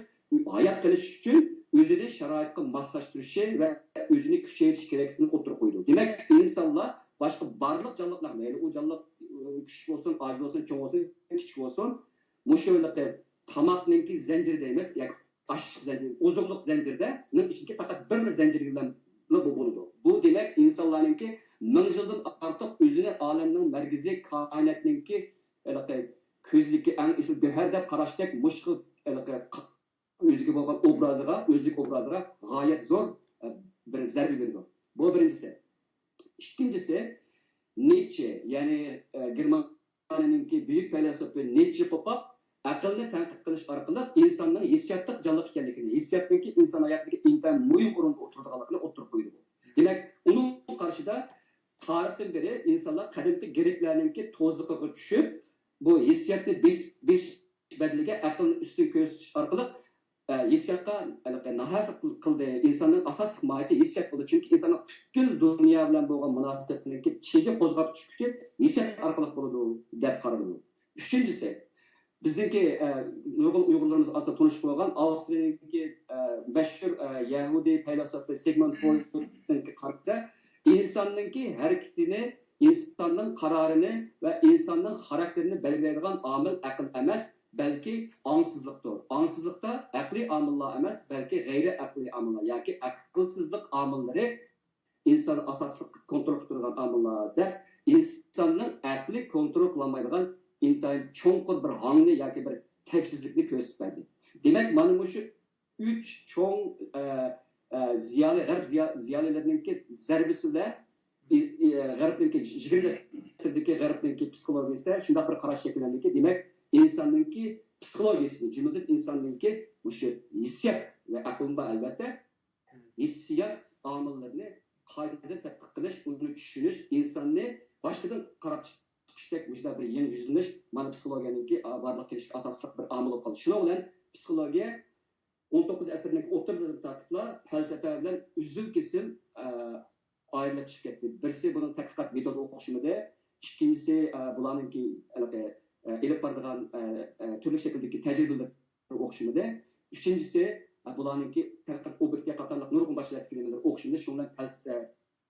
ھايات قېلىش ئۈچۈن ئۆزىنى شارائىتقا ماسلاشتۇرۇشى ۋە ئۆزىنى كۈچەيتىشى كېرەكلىكىنى ئوتتۇرىغا قويىدۇ. دېمەك، ئىنسانلار باشقا بارلىق جانلىقلار، مەيلى ئۇ جانلىق، ئى، كۈچلۈك بولسۇن، ئاجىز بولسۇن، چوڭ بولسۇن، كىچىك بولسۇن، مۇشۇ ھېلىقى تاماقنىڭكى زەنجىرى دەيمىز، ياكى ئاشلىق زەنجىرى، ئوزۇقلۇق زەنجىرىدە، نىڭ ئىچىدىكى پەقەت بىرلا زەنجىرگىلا بولىدۇ. بۇ، دېمەك، ئىنسانلارنىڭكى مىڭ يىلدىن ئارتۇق ئۆزىنى ئالەمنىڭ مەركىزى، كائىناتنىڭكى ھېلىقى كۆزىدىكى ئەڭ ئېسىل گۆھەر دەپ قاراشتەك مۇشۇ ھېلىقى ئۆزىگە بولغان ئوبرازىغا، ئۆزلۈك ئوبرازىغا غايەت زور، ئە، بىر زەربە بېرىدۇ. بۇ بىرىنچىسى. ئىككىنچىسى، نىتچې، يەنى، ئە، گېرمانىيەنىڭكى بۈيۈك پەيلاسوپى نىتچې قوپاپ، ئەقىلنى تەنقىد قىلىش ئارقىلىق ئىنساننىڭ ھېسسىياتلىق جانلىق ئىكەنلىكىنى، ھېسسىياتنىڭكى ئىنسان ھاياتىدىكى ئىنتايىن مۇھىم ئورۇندا تۇرىدىغانلىقىنى ئوتتۇرىغا قويىدۇ. دېمەك، ئۇنىڭ قارىشىدا تارىختىن بېرى ئىنسانلار قەدىمكى گرېكلەرنىڭكى تۇزىقىغا چۈشۈپ، بۇ ھېسسىياتنى بېسىپ، بېسىش بەدىلىگە ئەقىلنى ئۈستۈن كۆرسىتىش ئارقىلىق، ئە، ھېسسىياتقا ھېلىقى ناھەقلىق قىلدى. ئىنساننىڭ ئاساسلىق ماھىيىتى ھېسسىيات بولدى. چۈنكى ئىنساننىڭ پۈتكۈل دۇنيا بىلەن بولغان مۇناسىۋىتىنىڭكى چىگى قوزغاتقۇچ كۈچى ھېسسىيات ئارقىلىق بولىدۇ، دەپ قارىلىدۇ. ئۈچىنچىسى، بىزنىڭكى، ئە، نۇرغۇن ئۇيغۇرلىرىمىز ئاستا تونۇش بولغان ئاۋسترىيەنىڭكى، ئە، مەشھۇر، ئە، يەھۇدىي پەيلاسوپى سىگموند فرويدنىڭكى قارىشىدا ئىنساننىڭكى ھەرىكىتىنى، ئىنساننىڭ قارارىنى ۋە ئىنساننىڭ خاراكتېرىنى بەلگىلەيدىغان ئامىل ئەقىل ئەمەس، بەلكى ئاڭسىزلىقتۇر. ئاڭسىزلىقتا ئەقلىي ئامىللار ئەمەس، بەلكى غەيرىي ئەقلىي ئامىللار ياكى ئەقىلسىزلىق ئامىللىرى ئىنسان ئاساسلىق كونترول قىلىپ تۇرىدىغان ئامىللار دەپ، ئىنساننىڭ ئەقلى كونترول قىلالمايدىغان ئىنتايىن چوڭقۇر بىر ھاڭنى ياكى بىر تەكشىسىزلىكنى كۆرسىتىپ بەردى. دېمەك، مانا مۇشۇ ئۈچ چوڭ، ئە، ئە، زىيالىي، غەرب زىيا-، زىيالىيلىرىنىڭكى زەربىسى بىلەن، ئى-، ئى-، غەربنىڭكى، يىگىرمىنچى ئەسىردىكى غەربنىڭكى پسىخولوگىيىسىدە شۇنداق بىر قاراش شەكىللەندىكى، دېمەك، ئىنساننىڭكى پسىخولوگىيىسىنى، جۈملىدىن ئىنساننىڭكى مۇشۇ ھېسسىيات ۋە ئەقلىمۇ بار، ئەلۋەتتە، ھېسسىيات ئامىللىرىنى قايتىدىن تەتقىق قىلىش، ئۇنى چۈشىنىش، ئىنساننى باشقىدىن قاراپ چىقىشتەك مۇشۇنداق بىر يېڭى يۈزلىنىش، مانا، پسىخولوگىيەنىڭكى، ئا، بارلىققا كېلىشىگە ئاساسلىق بىر ئامىل بولۇپ قالدى. شۇنىڭ بىلەن پسىخولوگىيە ئون توققۇزىنچى ئەسىرنىڭ ئوتتۇرىلىرىدىن تارتىپلا پەلسەپە بىلەن ئۈزۈل-كېسىل، ئا، ئايرىلىپ چىقىپ كەتتى. بىرسى بۇنىڭ تەتقىقات مېتودى ئوخشىمىدى، ئىككىنچىسى، ئا، بۇلارنىڭكى ھېلىقى، ئا، ئېلىپ بارىدىغان، ئا، ئا، تۈرلۈك شەكىلدىكى تەجرىبىلىرى ئوخشىمىدى. ئۈچىنچىسى، ئا، بۇلارنىڭكى تەتقىقات ئوبيېكتى قاتارلىق نۇرغۇن باشقا نېمىلىرى ئوخشىمىدى. شۇنىڭ بىلەن پەلسەپە،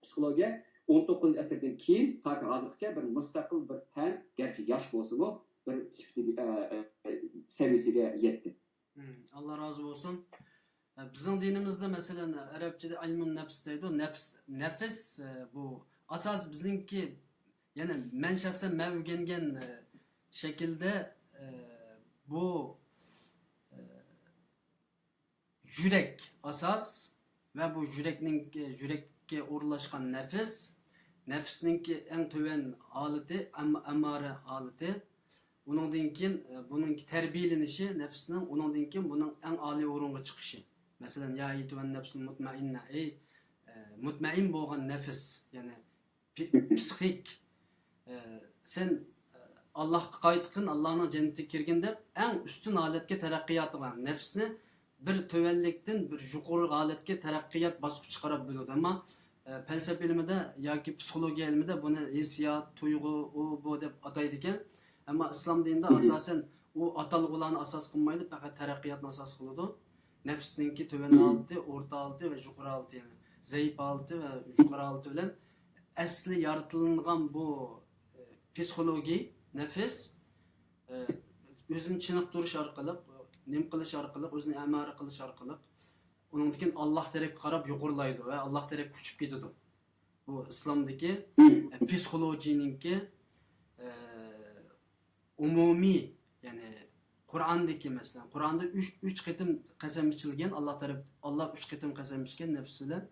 پسىخولوگىيە ئون توققۇزىنچى ئەسىردىن كېيىن تاكى ھازىرغىچە بىر مۇستەقىل بىر پەن، گەرچە ياش بولسىمۇ، بىر سۈپىتىگە، ئە، ئە، سەۋىيەسىگە يەتتى. مم، ئاللا رازى بولسۇن. ئە، بىزنىڭ دىنىمىزدە، مەسىلەن، ئەرەبچىدە ئىلمۇن نەپس دەيدۇ. نەپس، نەپس، ئە، بۇ ئاساس بىزنىڭكى، يەنى مەن شەخسەن مەن ئۆگەنگەن، ئە، شەكىلدە، ئە، بۇ، ئە، يۈرەك ئاساس ۋە بۇ يۈرەكنىڭ، يۈرەككە ئورۇنلاشقان نەپس، نەپسنىڭكى ئەڭ تۆۋەن ھالىتى، ئەم-، ئەممارە ھالىتى. ئۇنىڭدىن كېيىن، ئە، بۇنىڭ تەربىيەلىنىشى نەپسنىڭ، ئۇنىڭدىن كېيىن بۇنىڭ ئەڭ ئالىي ئورۇنغا چىقىشى. مەسىلەن، يا ئەييەتۇھەن نەپسۇل مۇتمەئىننە، ئەي، ئە، مۇتمەئىن بولغان نەپس، يەنى پى-، پسىخىك، ئە، سەن، ئە، ئاللاھقا قايتقىن، ئاللاھنىڭ جەننىتىگە كىرگىن دەپ، ئەڭ ئۈستۈن ھالەتكە تەرەققىياتى بار. نەپسنى بىر تۆۋەنلىكتىن بىر يۇقىرى ھالەتكە تەرەققىيات باسقۇچى قاراپ بۆلىدۇ. ئەمما، ئە، پەلسەپە ئىلمىدە ياكى پسىخولوگىيە ئىلمىدە بۇنى ھېسسىيات، تۇيغۇ، ئۇ، بۇ دەپ ئاتايدىكەن. ئەمما ئىسلام دىنىدا ئاساسەن ئۇ ئاتالغۇلارنى ئاساس قىلمايدۇ، پەقەت تەرەققىياتنى ئاساس قىلىدۇ. نەپسنىڭكى تۆۋەن ھالىتى، ئورتا ھالىتى ۋە يۇقىرى ھالىتى، يەنى زەئىپ ھالىتى ۋە يۇقىرى ھالىتى بىلەن ئەسلى يارىتىلغان بۇ، ئە، پسىخولوگىي نەپس، ئە، ئۆزىنى چېنىقتۇرۇش ئارقىلىق، نېمە قىلىش ئارقىلىق، ئۆزىنى ئەمارە قىلىش ئارقىلىق، ئۇنىڭدىن كېيىن ئاللاھ تەرەپكە قاراپ يۇقىرىلايدۇ ۋە ئاللاھ تەرەپكە ئۇچۇپ كېتىدۇ. بۇ ئىسلامدىكى، ئە، پسىخولوگىيىنىڭكى، ئە، ئومۇمىي، يەنى قۇرئاندىكى، مەسىلەن، قۇرئاندا ئۈچ، ئۈچ قېتىم قەسەم ئىچىلگەن، ئاللاھ تەرەپ، ئاللاھ ئۈچ قېتىم قەسەم ئىچكەن نەپس بىلەن.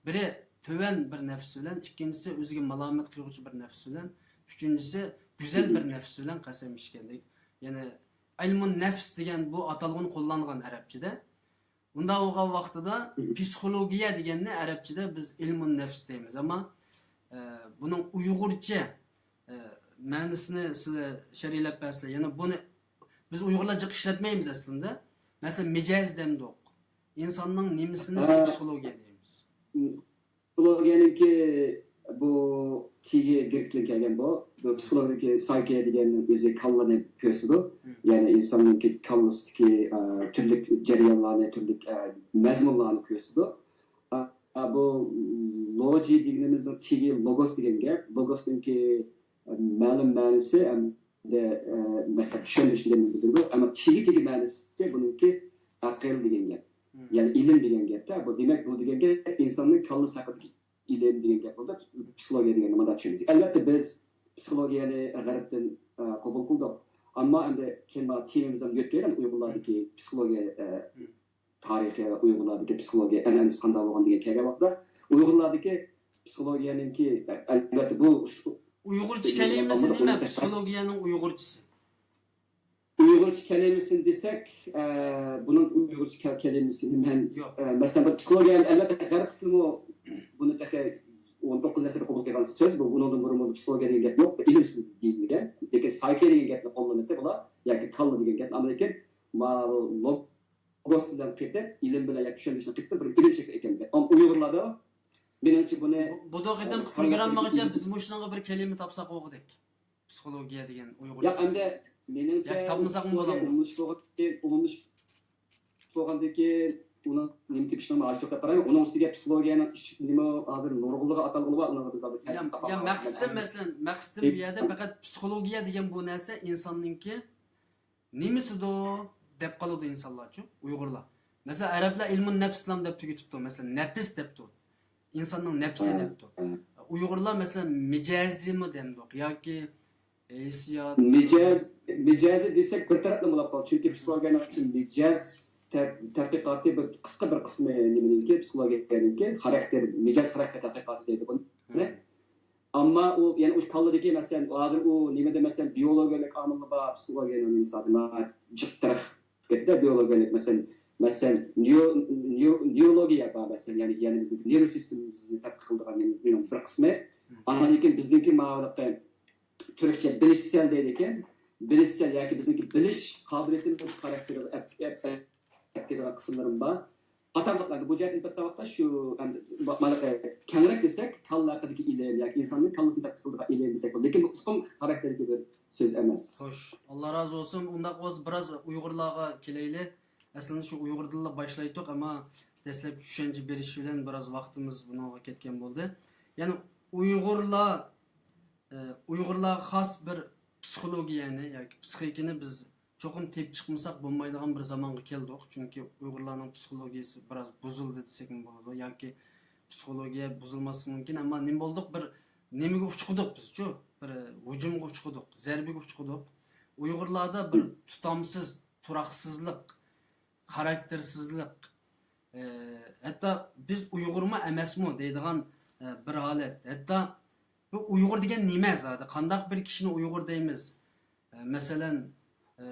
بىرى تۆۋەن بىر نەپس بىلەن، ئىككىنچىسى ئۆزىگە مالامەت قىلغۇچى بىر نەپس بىلەن، ئۈچىنچىسى گۈزەل بىر نەپس بىلەن قەسەم ئىچكەن. يەنى ئىلمۇن نەفس دېگەن بۇ ئاتالغۇنى قوللانغان ئەرەبچىدە. ئۇنداق بولغان ۋاقتىدا پسىخولوگىيە دېگەننى ئەرەبچىدە بىز ئىلمۇن نەفس دەيمىز. ئەمما، ئە، بۇنىڭ ئۇيغۇرچە، ئە، مەنىسىنى سىلەر شەرھلەپ بەرسىلەر. يەنى بۇنى بىز ئۇيغۇرلار جىق ئىشلەتمەيمىز ئەسلىندە. مەسىلەن، مىجەز دەمدۇق. ئىنساننىڭ نېمىسىنى بىز پسىخولوگىيە دەيمىز؟ پسىخولوگىيەنىڭكى بۇ تىگى گرېكتىن كەلگەن بۇ. بۇ پسىخولوگىيەنىڭكى سايكىيە دېگەن ئۆزى كاللىنى كۆرسىتىدۇ. يەنى ئىنساننىڭكى كاللىسىدىكى، ئە، تۈرلۈك جەريانلارنى، تۈرلۈك، ئە، مەزمۇنلارنى كۆرسىتىدۇ. ئە، ئە، بۇ لوجى دېگىنىمىزنىڭ تىگى لوگوس دېگەن گەپ. لوگوسنىڭكى، ئە، مەلۇم مەنىسى ھەمدە، ئە، مەسىلەن، چۈشەندۈرۈش دېگەننى بىلدۈرىدۇ. ئەمما تىگى، تىگى مەنىسى بۇنىڭكى ئەقىل دېگەن گەپ. يەنى ئىلىم دېگەن گەپتە. بۇ، دېمەك، بۇ دېگەن گەپ ئىنساننىڭ كاللىسى ھەققىدىكى ئىلىم دېگەن گەپ بولىدۇ. پسىخولوگىيە دېگەننى مۇنداق چۈشىنىمىز. ئەلۋەتتە، بىز پسىخولوگىيەنى غەربتىن، ئە، قوبۇل قىلدۇق. ئەمما ئەمدى كېيىن مانا تېمىمىزنى يۆتكەيلى، ئۇيغۇرلاردىكى پسىخولوگىيە، ئە، تارىخى، ئۇيغۇرلاردىكى پسىخولوگىيە ئەنئەنىسى قانداق بولغان دېگەن كەلگەن ۋاقىتتا، ئۇيغۇرلاردىكى پسىخولوگىيەنىڭكى، ئەلۋەتتە، بۇ ئۇيغۇرچە كەلىمىسى نېمە؟ پسىخولوگىيەنىڭ ئۇيغۇرچىسى؟ ئۇيغۇرچە كەلىمىسىنى دېسەك، ئە، بۇنىڭ ئۇيغۇرچە كەل-، كەلىمىسىنى مەن، يوق. ئە، مەسىلەن، بىر پسىخولوگىيە، ئەلۋەتتە، غەربتىمۇ بۇنى تېخى ئون توققۇزىنچى ئەسىردە قوبۇل قىلغان سۆز بۇ. ئۇنىڭدىن بۇرۇن بۇنى پسىخولوگىيە دېگەن گەپ يوق، ئىلىم دېگەن گەپ. لېكىن سايكى دېگەن گەپنى قوللىنىدۇ بۇلار، ياكى كاللا دېگەن گەپنى. ئاندىن كېيىن ما-، لوگوس بىلەن قېتىپ، ئىلىم بىلەن ياكى چۈشەندۈرۈشنى قېتىپ بىر ئىلىم شەكلىگە ئىكەن. ئەمما ئۇيغۇرلاردا، مېنىڭچە، بۇنى، بۇ، بۇ دېگەن ئە، قېتىم پروگراممىغىچە بىز مۇشۇنىڭغا بىر كەلىمە تاپساق بولغۇدەك. پسىخولوگىيە دېگەن ئۇيغۇرچە. ياق، ئەمدى مېنىڭچە ياكى تاپمىساقمۇ پسىخولوگىيە بولامدۇ؟ ئۇلىنىش بولغاندىكىن، ئۇلىنىش بولغاندىكىن ئۇنىڭ نېمە تېپىشنىڭ ھاجىتى يوق دەپ قارايمەن. ئۇنىڭ ئۈستىگە پسىخولوگىيەنىڭ ئىش-، نېمە ھازىر نۇرغۇنلىغان ئاتالغۇلىرى بار، ئۇنىڭغا بىز ھازىر يا، تەسىر يا تاپالمايمىز. مەقسىتىم، مەسىلەن، مەقسىتىم بۇ يەردە پەقەت پسىخولوگىيە دېگەن بۇ نەرسە ئىنساننىڭكى نېمىسىدۇ دەپ قالىدۇ ئىنسانلارچۇ، ئۇيغۇرلار. مەسىلەن، ئەرەبلەر ئىلمۇن نەپسلام دەپ تۈگىتىپتۇ. مەسىلەن، نەپس دەپتۇ. ئىنساننىڭ نەپسى ھە، دەپتۇ. ھە. ئۇيغۇرلار، مەسىلەن، مىجەزىمۇ دەمدۇق ياكى ھېسسىيات. مىجەز، مىجەزى دېسەك بىر تەرەپلىمە بولۇپ قالدى. چۈنكى پسىخولوگىيەنىڭ ئىچىدە مىجەز تەر-، تەتقىقاتى بىر قىسقا بىر قىسمى نېمىنىڭكى، پسىخولوگىيەنىڭكى خاراكتېر، مىجەز خاراكتېر تەتقىقاتى دەيدۇ بۇنى. ھە. ئەمما ئۇ، يەنى ئۇ كاللىدىكى، مەسىلەن، ھازىر ئۇ نېمىدە، مەسىلەن، بىيولوگىيەلىك ئامىللار بار، پسىخولوگىيەنىڭ نېمىسى، ھازىر جىق تەرەققىي كەتتى-دە، بىيولوگىيەلىك، مەسىلەن، مەسىلەن، نېيو-، نېيو-، نېيرولوگىيە بار، مەسىلەن، يەنى، يەنى بىزنىڭ نېرۋا سىستېمىمىزنى تەتقىق قىلىدىغان نېمىنىڭ بىر قىسمى. ئاندىن كېيىن بىزنىڭكى ماۋۇ تۈركچە بىلىشچەل دەيدىكەن، بىلىشچەل ياكى بىزنىڭكى بىلىش قابىلىيىتىمىز خاراكتېرىغا ئەپ-، ئەپ-، ئەپ كېتىدىغان قىسىملىرىمۇ بار. قاتارلىقلاردا بۇ جەھەتتىن بېقىۋاتقان شۇ، ئەمدى، مانا، كەڭرەك دېسەك، كاللا ھەققىدىكى ئىلىم ياكى ئىنساننىڭ كاللىسىنى تەتقىق قىلىدىغان ئىلىم دېسەك بولىدۇ. لېكىن بۇ ئۇقۇم خاراكتېرىدىكى بىر سۆز ئەمەس. خوش، ئاللا رازى بولسۇن. ئۇنداق بولسا بىراز ئۇيغۇرلارغا كېلەيلى. ئەسلىدە شۇ ئۇيغۇردىنلا باشلايتتۇق، ئەمما دەسلەپكى چۈشەنچە بېرىش بىلەن بىراز ۋاقتىمىز بۇنىڭغا كەتكەن بولدى. يەنى ئۇيغۇرلار، ئە، ئۇيغۇرلارغا خاس بىر پسىخولوگىيەنى ياكى پسىخىكىنى بىز چوقۇم تېپىپ چىقمىساق بولمايدىغان بىر زامانغا كەلدۇق. چۈنكى ئۇيغۇرلارنىڭ پسىخولوگىيىسى بىراز بۇزۇلدى دېسەكمۇ بولىدۇ ياكى پسىخولوگىيە بۇزۇلماسلىقى مۇمكىن، ئەمما نېمە بولدۇق، بىر نېمىگە ئۇچقۇدۇق بىزچۇ؟ بىر ھۇجۇمغا ئۇچقۇدۇق، زەربىگە ئۇچقۇدۇق. ئۇيغۇرلاردا بىر تۇتامسىز، تۇراقسىزلىق، خاراكتېرسىزلىق، ئە، ھەتتا بىز ئۇيغۇرمۇ ئەمەسمۇ دەيدىغان، ئە، بىر ھالەت. ھەتتا بۇ ئۇيغۇر دېگەن نېمە زادى؟ قانداق بىر كىشىنى ئۇيغۇر دەيمىز؟ ئە، مەسىلەن، ئە،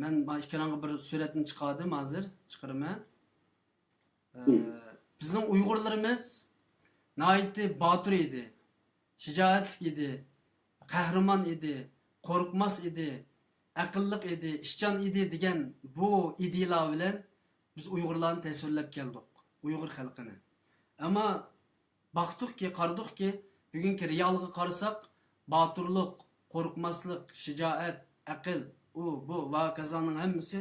مەن مانا ئېكرانغا بىر سۈرەتنى چىقاردىم ھازىر، چىقىرىمەن. ئە، بىزنىڭ ئۇيغۇرلىرىمىز ناھايىتى باتۇر ئىدى، شىجائەتلىك ئىدى، قەھرىمان ئىدى، قورقماس ئىدى، ئەقىللىق ئىدى، ئىشچان ئىدى دېگەن بۇ ئىدىيىلار بىلەن بىز ئۇيغۇرلارنى تەسۋىرلەپ كەلدۇق، ئۇيغۇر خەلقىنى. ئەمما باقتۇقكى، قارىدۇقكى، بۈگۈنكى رېئالغا قارىساق، باتۇرلۇق، قورقماسلىق، شىجائەت، ئەقىل، ئۇ، بۇ ۋە ھاكازانىڭ ھەممىسى،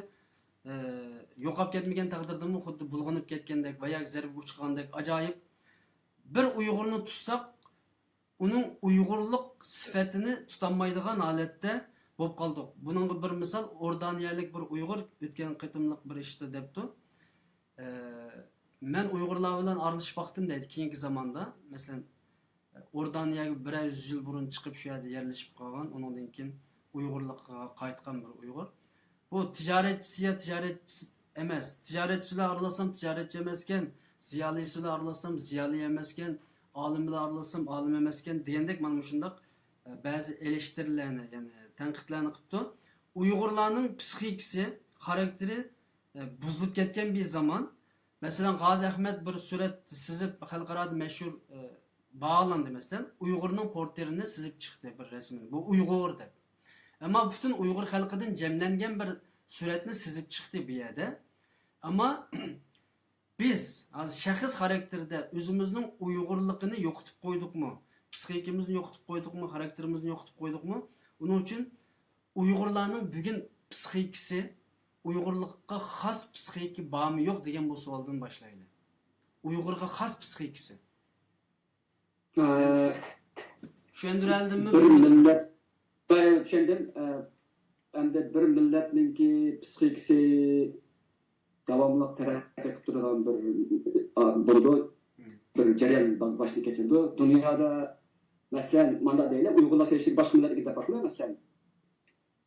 ئى، يوقاپ كەتمىگەن تەقدىردىمۇ خۇددى بۇلغىنىپ كەتكەندەك ۋە ياكى زەربىگە ئۇچرىغاندەك ئاجايىپ. بىر ئۇيغۇرنى تۇتساق، ئۇنىڭ ئۇيغۇرلۇق سۈپىتىنى تۇتالمايدىغان ھالەتتە بولۇپ قالدۇق. بۇنىڭغا بىر مىسال، ئوردانىيەلىك بىر ئۇيغۇر ئۆتكەن قېتىملىق بىر ئىشتا دەپتۇ. ئە، مەن ئۇيغۇرلار بىلەن ئارىلىشىپ باقتىم دەيدۇ، كېيىنكى زاماندا. مەسىلەن، ئوردانىيەگە بىرەر يۈز يىل بۇرۇن چىقىپ، شۇ يەردە يەرلىشىپ قالغان، ئۇنىڭدىن كېيىن ئۇيغۇرلۇققا قايتقان بىر ئۇيغۇر. بۇ تىجارەتچىسى يا تىجارەتچىسى ئەمەس، تىجارەتچى بىلەن ئارىلاشسام تىجارەتچى ئەمەسكەن، زىيالىيسى بىلەن ئارىلاشسام زىيالىي ئەمەسكەن، ئالىم بىلەن ئارىلاشسام ئالىم ئەمەسكەن دېگەندەك، مانا مۇشۇنداق، ئە، بەزى ئېلىشتىرىلەرنى، يەنى تەنقىدلەرنى قىپتۇ. ئۇيغۇرلارنىڭ پسىخىكىسى، خاراكتېرى، ئە، بۇزۇلۇپ كەتكەن بىر زامان. مەسىلەن، غازى ئەخمەت بىر سۈرەت سىزىپ، خەلقئارادا مەشھۇر، ئە، باھالاندى، مەسىلەن، ئۇيغۇرنىڭ پورترېتىنى سىزىپ چىقتى بىر رەسىمنى. بۇ ئۇيغۇر دەپ. ئەمما پۈتۈن ئۇيغۇر خەلقىدىن جەملەنگەن بىر سۈرەتنى سىزىپ چىقتى بۇ يەردە. ئەمما بىز ھازىر شەخس خاراكتېرىدە ئۆزىمىزنىڭ ئۇيغۇرلۇقىنى يوقىتىپ قويدۇقمۇ؟ پسىخىكىمىزنى يوقىتىپ قويدۇقمۇ؟ خاراكتېرىمىزنى يوقىتىپ قويدۇقمۇ؟ ئۇنىڭ ئۈچۈن ئۇيغۇرلارنىڭ بۈگۈن پسىخىكىسى، ئۇيغۇرلۇققا خاس پسىخىكا بارمۇ يوق دېگەن بۇ سوئالدىن باشلايلى. ئۇيغۇرغا خاس پسىخىكىسى. ئە، چۈشەندۈرەلىدىممۇ بىر بىلمىدىم. مىللەت، ھە، چۈشەندىم. ئە، ئەمدى بىر مىللەتنىڭكى پسىخىكىسى، داۋاملىق تەرەققىي قىلىپ تۇرىدىغان بىر، ئا، بولىدۇ. بىر جەريان باز-، باشتىن كەچۈرىدۇ. دۇنيادا، مەسىلەن، مانداق دەيلى، ئۇيغۇرلار كېلىشىدىكى باشقا مىللەتلەرگە دەپ باقماي، مەسىلەن.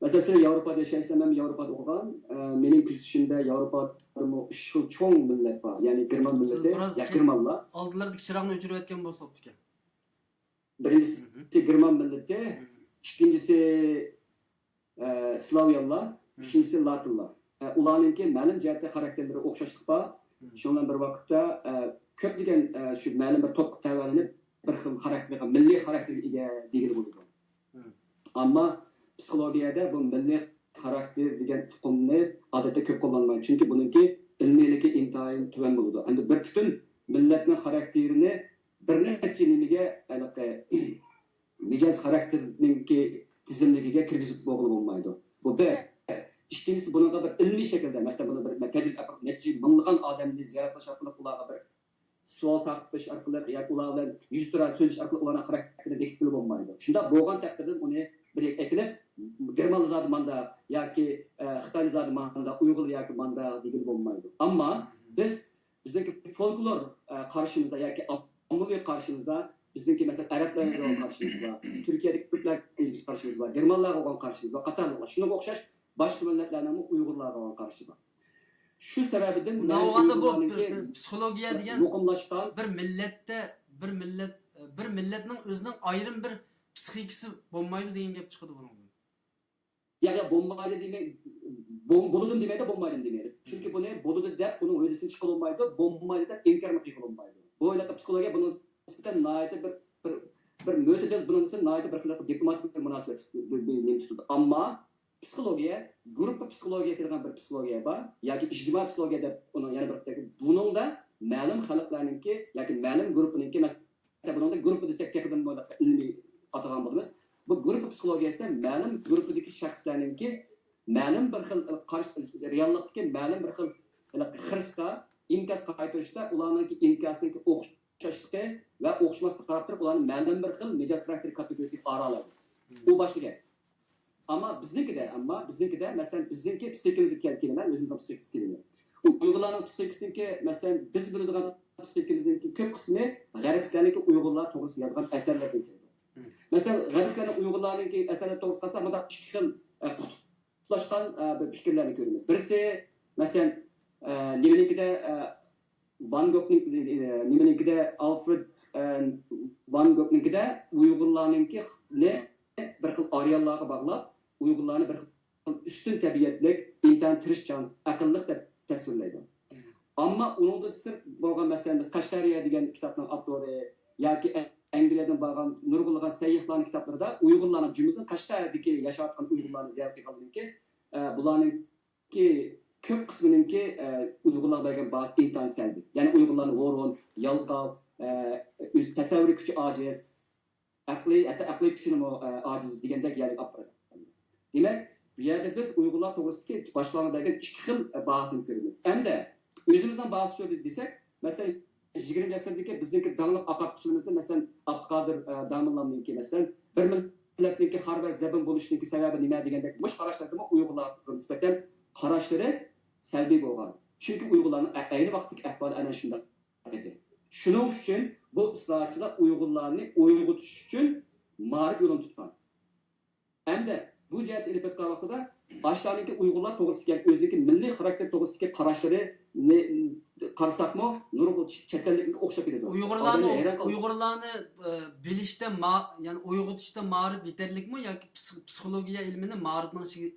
مەسىلەن، سىلەر ياۋروپادا ياشايسىلەر، مەن ياۋروپادا ئوقۇغان. ئە، مېنىڭ كۆزىتىشىمدە ياۋروپادىمۇ ئۈچ خىل چوڭ مىللەت بار. يەنى گېرمان مىللىتى، بىراز يا كېيىن گېرمانلار. ئالدىلىرىدىكى چىراغنى ئۆچۈرۈۋەتكەن بولسا بوپتىكەن. بىرىنچىسى گېرمان مىللىتى، ئىككىنچىسى، ئە، سلاۋيانلار، ئۈچىنچىسى لاتىنلار. ئە، ئۇلارنىڭكى مەلۇم جەھەتتە خاراكتېرلىرى ئوخشاشلىق بار. شۇنىڭ بىلەن بىر ۋاقىتتا، ئە، كۆپلىگەن، ئە، شۇ مەلۇم بىر توپقا تەۋەلىنىپ، بىر خىل خاراكتېرغا، مىللىي خاراكتېرگە ئىگە دېگىلى بولىدۇ. ئەمما پسىخولوگىيەدە بۇ مىللىي خاراكتېر دېگەن ئۇقۇمنى ئادەتتە كۆپ قوللانمايدۇ. چۈنكى بۇنىڭكى ئىلمىيلىكى ئىنتايىن تۆۋەن بولىدۇ. ئەمدى بىر پۈتۈن مىللەتنىڭ خاراكتېرىنى بىر نەچچە نېمىگە، ھېلىقى مىجەز خاراكتېرنىڭكى تىزىملىكىگە كىرگۈزۈپ بولغىلى بولمايدۇ. بۇ بىر. ئىككىنچىسى، بۇنىڭغا بىر ئىلمىي شەكىلدە، مەسىلەن، بۇنى بىر مەن تەجرىبە ئارقىلىق نەچچە مىڭلىغان ئادەمنى زىيارەت قىلىش ئارقىلىق، ئۇلارغا بىر سوئال تارقىتىش ئارقىلىق ياكى ئۇلار بىلەن يۈزتۇرا سۆزلىشىش ئارقىلىق ئۇلارنىڭ خاراكتېرىنى بېكىتكىلى بولمايدۇ. شۇنداق بولغان تەقدىردە ئۇنى بىر يەرگە ئەكېلىپ، گېرمانلار زادى ماندا ياكى، ئە، خىتايلار زادى ماندا، ئۇيغۇرلار ياكى ماندا دېگىلى بولمايدۇ. ئەمما بىز، بىزنىڭكى فولكلور، ئە، قارىشىمىزدا ياكى ئاممىۋى قارىشىمىزدا، بىزنىڭكى، مەسىلەن، ئەرەبلەرگە بولغان قارىشىمىز بار، تۈركىيەدىكى تۈركلەرگە قارىشىمىز بار، گېرمانلارغا بولغان قارىشىمىز بار، قاتارلىقلار. شۇنىڭغا ئوخشاش باشقا مىللەتلەرنىڭمۇ ئۇيغۇرلارغا بولغان قارىشى بار. شۇ سەۋەبىدىن مۇنداق مەن بولغاندا بۇ ئۇيغۇرلارنىڭكى پ-، پ-، پسىخولوگىيە دېگەن مۇقىملاشقان بىر مىللەتتە، بىر مىللەت، بىر مىللەتنىڭ ئۆزىنىڭ ئايرىم بىر پسىخىكىسى بولمايدۇ دېگەن گەپ چىقىدۇ بۇنىڭدىن. ياق، ياق، بولمايدۇ دېمەي، بول-، بولىدۇ دېمەيدۇ، بولمايدۇ دېمەيدۇ. چۈنكى بۇنى بولىدۇ دەپ ئۇنىڭ ھۆددىسىنى چىقىرالمايدۇ، بولمايدۇ دەپ ئىنكارمۇ قىلغىلى بولمايدۇ. بۇ ھېلىقى پسىخولوگىيە بۇنىڭ نىسبەتەن ناھايىتى بىر، بىر، بىر مۆتىدىل، بۇنىڭ نىسبەتەن ناھايىتى بىر خىل دىپلوماتىك بىر مۇناسىۋەت، بىر، بىر نېمە تۇتىدۇ. ئەمما پسىخولوگىيە، گۇرۇپپا پسىخولوگىيەسى دېگەن بىر پسىخولوگىيە بار ياكى ئىجتىمائىي پسىخولوگىيە دەپ ئۇنىڭ يەنە بىر تەرىپى. بۇنىڭدا مەلۇم خەلقلەرنىڭكى ياكى مەلۇم گۇرۇپپىنىڭكى، مەسىلەن، بۇنىڭدا گۇرۇپپا دېسەك تېخىدىن ئىلمىي ئاتىغان بولىمىز. بۇ گۇرۇپپا پسىخولوگىيەسىدە مەلۇم گۇرۇپپىدىكى شەخسلەرنىڭكى مەلۇم بىر خىل قارش-، رېئاللىقتىكى مەلۇم بىر خىل خىرىسقا، ئىنكاس قايتۇرۇشتا ئۇلارنىڭكى ئىنكاسىنىڭكى ئوخشاشلىقى ۋە ئوخشىماسلىقىغا قاراپ تۇرۇپ، ئۇلارنى مەلۇم بىر خىل مىجەز خاراكتېر كاتېگورىيەسىگە ئالالايدۇ. ئۇ باشقا گەپ. ئەمما بىزنىڭكىدە، ئەمما بىزنىڭكىدە، مەسىلەن، بىزنىڭكى پسىخىكىمىزگە كەل-، كېلىمەن، ئۆزىمىزنىڭ پسىخىكىسىگە كېلىمەن. ئۇيغۇرلارنىڭ پسىخىكىسىنىڭكى، مەسىلەن، بىز بىلىدىغان پسىخىكىمىزنىڭكى كۆپ قىسمى غەربلەرنىڭكى ئۇيغۇرلار توغرىسىدا يازغان ئەسەرلەردىن كېلىدۇ. مەسىلەن، غەربلەرنىڭ ئۇيغۇرلارنىڭكى ئەسەرلىرى توغرىسىدا قارىساق، مۇنداق ئىككى خىل، ئە، قۇتۇپلاشقان، ئە، بىر پىكىرلەرنى كۆرىمىز. بىرسى، مەسىلەن، ئە، نېمىنىڭكىدە، ئە، ۋان گوكنىڭ، ئە، نېمىنىڭكىدە، ئالفرېد، ئە، ۋان گوكنىڭكىدە ئۇيغۇرلارنىڭكىنى بىر خىل ئارىيانلارغا باغلاپ، ئۇيغۇرلارنى بىر خىل ئۈستۈن تەبىئەتلىك، ئىنتايىن تىرىشچان، ئەقىللىق دەپ تەسۋىرلەيدۇ. ئەمما ئۇنىڭدىن سىرت بولغان، مەسىلەن، بىز قەشقەرىيە دېگەن كىتابنىڭ ئاپتورى ياكى ئەنگلىيەدىن بارغان نۇرغۇنلىغان سەيياھلارنىڭ كىتابلىرىدا ئۇيغۇرلارنىڭ، جۈملىدىن قەشقەردىكى ياشاۋاتقان ئۇيغۇرلارنى زىيارەت قىلغاندىن كېيىن، ئە، بۇلارنىڭكى كۆپ قىسمىنىڭكى، ئە، ئۇيغۇرلارغا بەرگەن باھاسى ئىنتايىن سەلبىي. يەنى ئۇيغۇرلارنى ھورۇن، يالقاۋ، ئە، ئۆز تەسەۋۋۇر كۈچى ئاجىز، ئەقلىي، ھەتتا ئەقلىي كۈچىنىمۇ، ئە، ئاجىز دېگەندەك يەرگە ئاپىرىدۇ. دېمەك، بۇ يەردە بىز ئۇيغۇرلار توغرىسىدىكى باشقىلارغا بەرگەن ئىككى خىل، ئە، باھاسىنى كۆرىمىز. ئەمدى ئۆزىمىزنىڭ باھاسى شۇ دېسەك، مەسىلەن، يىگىرمىنچى ئەسىردىكى بىزنىڭكى داڭلىق ئاقارتقۇچىلىرىمىزدىن، مەسىلەن، ئابدۇقادىر، ئە، داموللامنىڭكى، مەسىلەن، بىر مىللەتنىڭكى خار ۋە زەبۇن بولۇشىنىڭكى سەۋەبى نېمە دېگەندەك مۇشۇ قاراشلىرىدىمۇ ئۇيغۇرلارغا نىسبەتەن قاراشلىرى سەلبىي بولغان. چۈنكى ئۇيغۇرلارنىڭ ئە-، ئەينى ۋاقىتتىكى ئەھۋالى ئەنە شۇنداق ئىدى. شۇنىڭ ئۈچۈن بۇ ئىسلاھاتچىلار ئۇيغۇرلارنى ئويغىتىش ئۈچۈن مائارىپ يولىنى تۇتقان. ئەمدى بۇ جەھەتتە ئېلىپ ئېيتقان ۋاقتىدا، ئاشۇلارنىڭكى ئۇيغۇرلار توغرىسىدىكى، يەنى ئۆزىنىڭكى مىللىي خاراكتېر توغرىسىدىكى قاراشلىرىنى قارىساقمۇ، نۇرغۇن چەت ئەللىكلەرگە ئوخشاپ كېتىدۇ. ئۇيغۇرلارنى، ئادەمنى ھەيران قالدۇرىدۇ. ئۇيغۇرلارنى، ئە، بىلىشتە ما-، يەنى ئويغىتىشتا مائارىپ يېتەرلىكمۇ ياكى پسىخ-، پسىخولوگىيە ئىلمىنى مائارىپنىڭ ئىچىگە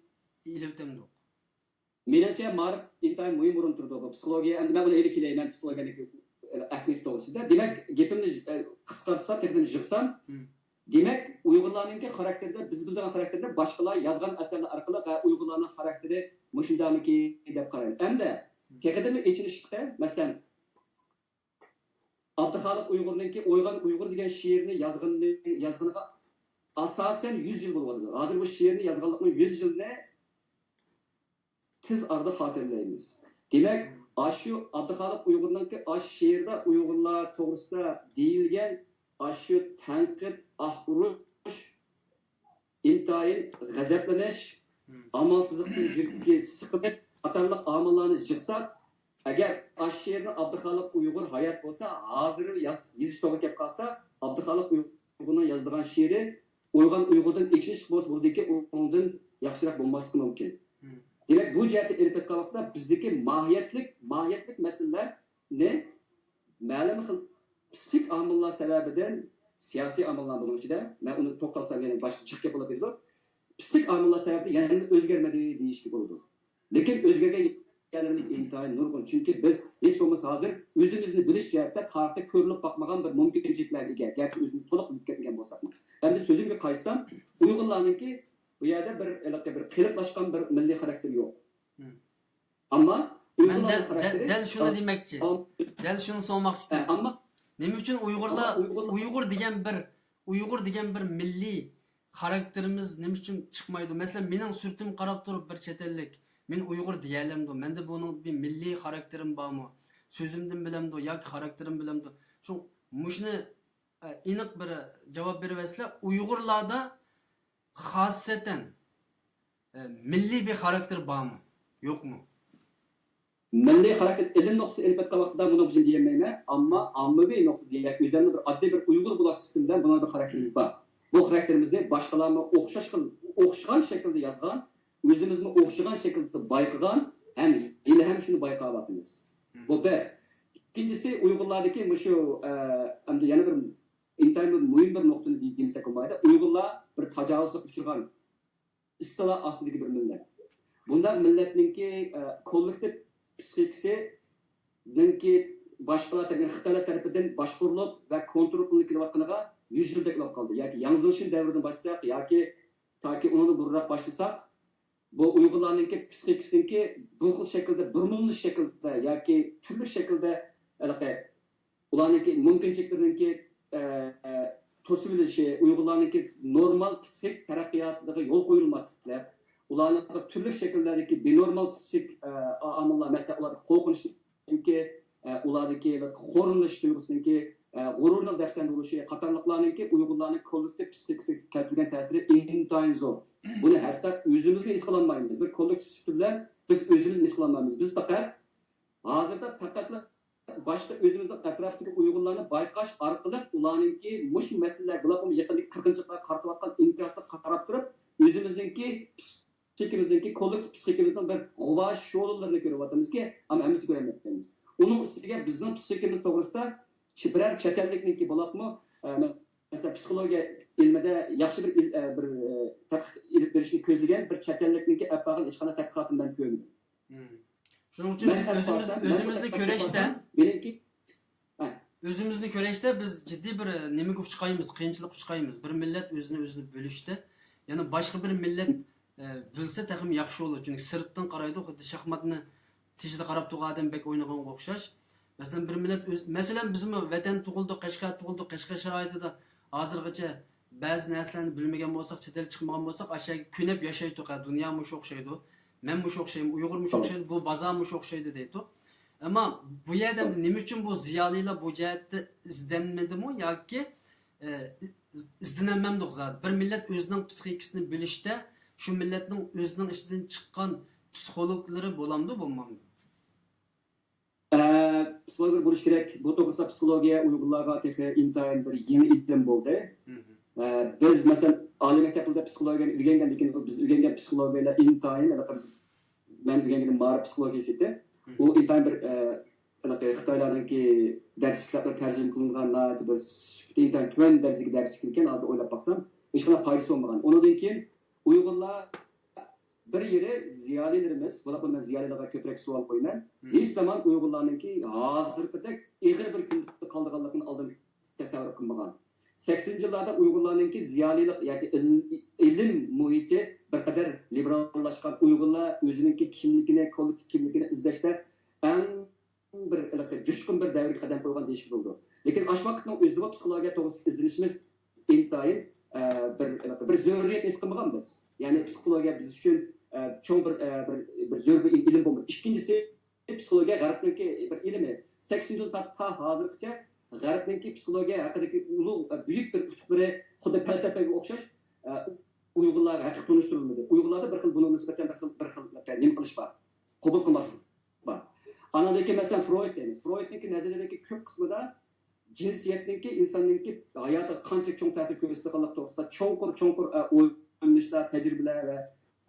ئېلىۋېتەمدۇق؟ مېنىڭچە، مائارىپ ئىنتايىن مۇھىم ئورۇندا تۇرىدۇ. بۇ پسىخولوگىيە، ئەمدى مەن بۇنى ئېلىپ كېلەي، مەن پسىخولوگىيەنىڭ ئەھمىيىتى توغرىسىدا. دېمەك، گېپىمنى، ئە، قىسقارتسام، تېخىمۇ يىغسام، دېمەك، ئۇيغۇرلارنىڭكى خاراكتېرىدە، بىز بىلىدىغان خاراكتېرىدە باشقىلار يازغان ئەسەرلەر ئارقىلىق، ھە، ئۇيغۇرلارنىڭ خاراكتېرى مۇشۇنداقمىكىن دەپ قارايمىز. ئەمدى تېخىدىنمۇ ئېچىنىشلىقى، مەسىلەن، ئابدۇخالىق ئۇيغۇرنىڭكى ئويغان ئۇيغۇر دېگەن شېئىرنى يازغىنىنى، يازغىنىغا ئاساسەن يۈز يىل بولۇۋاتىدۇ. ھازىر بۇ شېئىرنى يازغانلىقنىڭ يۈز يىلىنى تېز ئارىدا خاتىرىلەيمىز. دېمەك، ئاشۇ ئابدۇخالىق ئۇيغۇرنىڭكى ئاشۇ شېئىردا ئۇيغۇرلار توغرىسىدا دېيىلگەن ئاشۇ تەنقىد، ئاھ ئۇرۇش، ئىنتايىن غەزەپلىنىش، ئامالسىزلىقتىن يۈرىكى سىقىلىش قاتارلىق ئامىللارنى يىغساق، ئەگەر ئاشۇ شېئىرنى ئابدۇخالىق ئۇيغۇر ھايات بولسا، ھازىر ياز-، يېزىش توغرا كەپ قالسا، ئابدۇخالىق ئۇيغۇرنىڭ يازىدىغان شېئىرى ئويغان ئۇيغۇردىن ئېچىنىش بولسا بولىدىكى، ئۇنىڭدىن ياخشىراق بولماسلىقى مۇمكىن. دېمەك، بۇ جەھەتتە ئېلىپ ئېيتقان ۋاقىتتا بىزدىكى ماھىيەتلىك، ماھىيەتلىك مەسىلىلەرنى مەلۇم خىل پسىخىك ئامىللار سەۋەبىدىن، سىياسىي ئامىللار بۇنىڭ ئىچىدە، مەن ئۇنى توختالسام يەنە باشقا جىق گەپ بولۇپ كېتىدۇ. پسىخىك ئامىللار سەۋەبىدىن يەنە ئۆزگەرمىدى دېيىشكە بولىدۇ. لېكىن ئۆزگەرگەن يەرلىرىمىز ئىنتايىن نۇرغۇن. چۈنكى بىز ھېچ بولمىسا ھازىر ئۆزىمىزنى بىلىش جەھەتتە تارىختا كۆرۈلۈپ باقمىغان بىر مۇمكىنچىلىكلەرگە ئىگە. گەرچە ئۆزىمىز تولۇق بىلىپ كەتمىگەن بولساقمۇ. ئەمدى سۆزۈمگە قايتسام، ئۇيغۇرلارنىڭكى بۇ يەردە بىر، ھېلىقى بىر قېلىپلاشقان بىر مىللىي خاراكتېرى يوق. ئەمما مەن ئۇيغۇرلارنىڭ دەل، دەل، خاراكتېرى دەل شۇنى دېمەكچى. ئەم-، دەل شۇنى سورىماقچىدىم. ئە، ئەمما، نېمە ئۈچۈن ئۇيغۇرلار، ئەمما ئۇيغۇرلار ئۇيغۇر دېگەن بىر، ئۇيغۇر دېگەن بىر مىللىي خاراكتېرىمىز نېمە ئۈچۈن چىقمايدۇ؟ مەسىلەن، مېنىڭ سۈرىتىمگە قاراپ تۇرۇپ بىر چەت ئەللىك، مېنى ئۇيغۇر دېيەلەمدۇ؟ مەندە بۇنىڭ بىر مىللىي خاراكتېرىم بارمۇ؟ سۆزۈمدىن بىلەمدۇ ياكى خاراكتېرىم بىلەمدۇ؟ شۇ، مۇشۇنى، ئە، ئېنىق بىر جاۋاب بېرىۋەتسىلە، ئۇيغۇرلاردا خاسسەتەن، ئە، مىللىي بىر خاراكتېر بارمۇ؟ يوقمۇ؟ مىللىي خاراكتېر ئىلىم نۇقتىسى ئېلىپ ئېيتقان ۋاقتىدا بۇنى بىزنى دېيەلمەيمەن، ئەمما ئاممىۋى نۇقتا دېيەك، ئۆزۈمنى بىر ئاددىي بىر ئۇيغۇر بولۇش سۈپىتىم بىلەن بۇنىڭ بىر خاراكتېرىمىز بار. بۇ خاراكتېرىمىزنى باشقىلارمۇ ئوخشاش خىل، ئوخشىغان شەكىلدە يازغان، ئۆزىمىزمۇ ئوخشىغان شەكىلدە بايقىغان ھەم ھېلىھەم شۇنى بايقاۋاتىمىز. بۇ بىر. ئىككىنچىسى، ئۇيغۇرلاردىكى مۇشۇ، ئە، ئەمدى يەنە بىر ئىنتايىن بىر مۇھىم بىر نۇقتىنى دېمىسەك بولمايدۇ. ئۇيغۇرلار بىر تاجاۋۇزغا ئۇچرىغان ئىستىلا ئاستىدىكى بىر مىللەت. بۇنداق مىللەتنىڭكى، ئە، كوللېكتىپ پسىخىكىسىنىڭكى باشقىلار تەرىپىدىن، خىتايلار تەرىپىدىن باشقۇرۇلۇپ ۋە كونترول قىلىنىپ كېلىۋاتقىنىغا يۈز يىلدەك بولۇپ قالدى. ياكى ياڭ زېڭشىن دەۋرىدىن باشلىساق، ياكى تاكى ئۇنىڭدىن بۇرۇنراق باشلىساق، بۇ ئۇيغۇرلارنىڭكى پسىخىكىسىنىڭكى بۇ خىل شەكىلدە، بۇرمىلىنىش شەكلىدە ياكى تۈرلۈك شەكىلدە ھېلىقى ئۇلارنىڭكى مۇمكىنچىلىكلىرىنىڭكى، ئە، ئە، توسۇۋېلىشى، ئۇيغۇرلارنىڭكى نورمال پسىخىك تەرەققىياتىغا يول قويۇلماسلىق، ئۇلارنىڭ تۈرلۈك شەكىللەردىكى بىنورمال پسىخىك، ئە، ئامىللار، مەسىلەن، ئۇلاردا قورقۇنچنىڭكى، ئە، ئۇلاردىكى خورلىنىش تۇيغۇسىنىڭكى، ئە، غۇرۇرنىڭ دەپسەندە بولۇشى قاتارلىقلارنىڭكى ئۇيغۇرلارنىڭ كوللېكتىپ پسىخىكىسىگە كەلتۈرگەن تەسىرى ئىنتايىن زور. بۇنى ھەتتا ئۆزىمىزمۇ ھېس قىلالمايمىز. بىر كوللېكتىپ سۈپىتى بىلەن بىز ئۆزىمىزمۇ ھېس قىلالمايمىز. بىز پەقەت ھازىردا پەقەتلا باشقا ئۆزىمىزنىڭ ئەتراپىدىكى ئۇيغۇرلارنى بايقاش ئارقىلىق ئۇلارنىڭكى مۇشۇ مەسىلىلەر، بولۇپمۇ يېقىندىكى قىرغىنچىلىقلارغا قارىتىۋاتقان ئىنكاسىغا قاراپ تۇرۇپ، ئۆزىمىزنىڭكى پسىخىكىمىزنىڭكى، كوللېكتىپ پسىخىكىمىزنىڭ بىر غۇۋا شولىلىرىنى كۆرۈۋاتىمىزكى، ئەمما ھەممىسىنى كۆرەلمەيۋاتىمىز. ئۇنىڭ ئۈستىگە بىزنىڭ پسىخىكىمىز توغرىسىدا چىپرەر چەت ئەللىكنىڭكى بولۇپمۇ، ئە، مەسىلەن، پسىخولوگىيە ئىلمىدە ياخشى بىر ئىل-، ئە، بىر، ئە، تەتقىق ئېلىپ بېرىشنى كۆزلىگەن بىر چەت ئەللىكنىڭكى ئەپ بارغان ھېچقانداق تەتقىقاتىنى مەن كۆرمىدىم. شۇنىڭ ئۈچۈن مەن بىز ئەپ ئۆزىمىز، بارسام، مەن ئۆزىمىزنى بىر كۆرۈشتە، مېنىڭكى، ھە. ئۆزىمىزنى كۆرۈشتە بىز جىددىي بىر نېمىگە ئۇچرايمىز، قىيىنچىلىققا ئۇچرايمىز. بىر مىللەت ئۆزىنى ئۆزىنى بۆلۈشتە، يەنى باشقا بىر مىللەت، ئە، بىلسە تېخىمۇ ياخشى بولىدۇ. چۈنكى سىرتتىن قارايدۇ، خۇددى شاھماتنى تېشىدا قاراپ تۇرغان ئادەم بەك ئوينىغانغا ئوخشاش. مەسىلەن، بىر مىللەت ئۆز، مەسىلەن، بىزمۇ ۋەتەن تۇغۇلدۇق، قەشقەر تۇغۇلدۇق، قەشقەر شارائىتىدا ھازىرغىچە بەزى نەرسىلەرنى بىلمىگەن بولساق، چەت ئەلگە چىقمىغان بولساق، ئاشۇ يەرگە كۆنۈپ ياشايتتۇق. ھە، دۇنيا مۇشۇ ئوخشايدۇ، مەن مۇشۇ ئوخشايمەن، ئۇيغۇر مۇشۇ ئوخشايدۇ، بۇ بازار مۇشۇ ئوخشايدۇ دەيتتۇق. ئەمما بۇ يەردە نېمە ئۈچۈن بۇ زىيالىيلار بۇ جەھەتتە ئىزدەنمىدىمۇ ياكى، ئە، ئىز-، ئىزدىنەلمەمدۇق زادى؟ بىر مىللەت ئۆزىنىڭ پسىخىكىسىنى بىلىشتە، شۇ مىللەتنىڭ ئۆزىنىڭ ئىچىدىن چىققان پسىخولوگلىرى بولامدۇ، بولمامدۇ؟ ئە، پسىخولوگلار بولۇشى كېرەك. بۇ توغرىسىدا پسىخولوگىيە ئۇيغۇرلارغا تېخى ئىنتايىن بىر يېڭى ئىلىم بولدى. ئە، بىز، مەسىلەن، ئالىي مەكتەپلەردە پسىخولوگىيەنى ئۆگەنگەن، لېكىن بىز ئۆگەنگەن پسىخولوگىيەلەر ئىنتايىن، ھېلىقى بىز، مەن ئۆگەنگىنىم مائارىپ پسىخولوگىيەسى ئىدى. ئۇ ئىنتايىن بىر، ئە، ھېلىقى خىتايلارنىڭكى دەرسلىكلەر تەرجىمە قىلىنغان ناھايىتى بىر سۈپىتى ئىنتايىن تۆۋەن دەرىجىدىكى دەرسلىك ئىكەن. ھازىر ئويلاپ باقسام، ھېچقانداق پايدىسى بولمىغان. ئۇنىڭدىن كېيىن ئۇيغۇرلار بىر يېرى زىيالىيلىرىمىز، بولۇپمۇ مەن زىيالىيلارغا كۆپرەك سوئال قويىمەن. ھېچ زامان ئۇيغۇرلارنىڭكى ھازىرقىدەك ئېغىر بىر كۈندە قالىدىغانلىقىنى ئالدىن تەسەۋۋۇر قىلمىغان. سەكسىنىنچى يىللاردا ئۇيغۇرلارنىڭكى زىيالىيلىق ياكى ئىل-، ئىلىم مۇھىتى بىر قەدەر لىبېراللاشقان، ئۇيغۇرلار ئۆزىنىڭكى كىملىكىنى، كوللېكتىپ كىملىكىنى ئىزدەشتە ئەڭ بىر ھېلىقى جۇشقۇن بىر دەۋرگە قەدەم قويغان دېيىشكە بولىدۇ. لېكىن ئاشۇ ۋاقىتنىڭ ئۆزىدىمۇ پسىخولوگىيە توغرىسىدا ئىزدىنىشىمىز ئىنتايىن، ئە، بىر ھېلىقى بىر زۆرۈرىيەتنى ھېس قىلمىغان بىز. يەنى پسىخولوگىيە بىز ئۈچۈن، ئە، چوڭ بىر، ئە، بىر، بىر زۆرۈر بىر ئىلىم بولمىدى. ئىككىنچىسى، پسىخولوگىيە غەربنىڭكى بىر ئىلمى. سەكسىنىنچى يىلدىن تارتىپ تا ھازىرغىچە غەربنىڭكى پسىخولوگىيە ھەققىدىكى ئۇلۇغ، ئە، بۈيۈك بىر ئۇتۇقلىرى خۇددى پەلسەپىگە ئوخشاش، ئە، ئۇيغۇرلارغا ھەقىقىي تونۇشتۇرۇلمىدى. ئۇيغۇرلاردا بىر خىل بۇنىڭغا نىسبەتەن بىر خىل، بىر خىل نېمە قىلىش بار، قوبۇل قىلماسلىق بار. ئانىڭدىن كېيىن، مەسىلەن، فرويد دەيمىز. فرويدنىڭكى نەزەرىيىلىرىدىكى كۆپ قىسمىدا جىنسىيەتنىڭكى ئىنساننىڭكى ھاياتىغا قانچە چوڭ تەسىر كۆرسىتىدىغانلىقى توغرىسىدا چوڭقۇر، چوڭقۇر، ئە، ئويلىنىشلار، تەجرىبىلەر ۋە،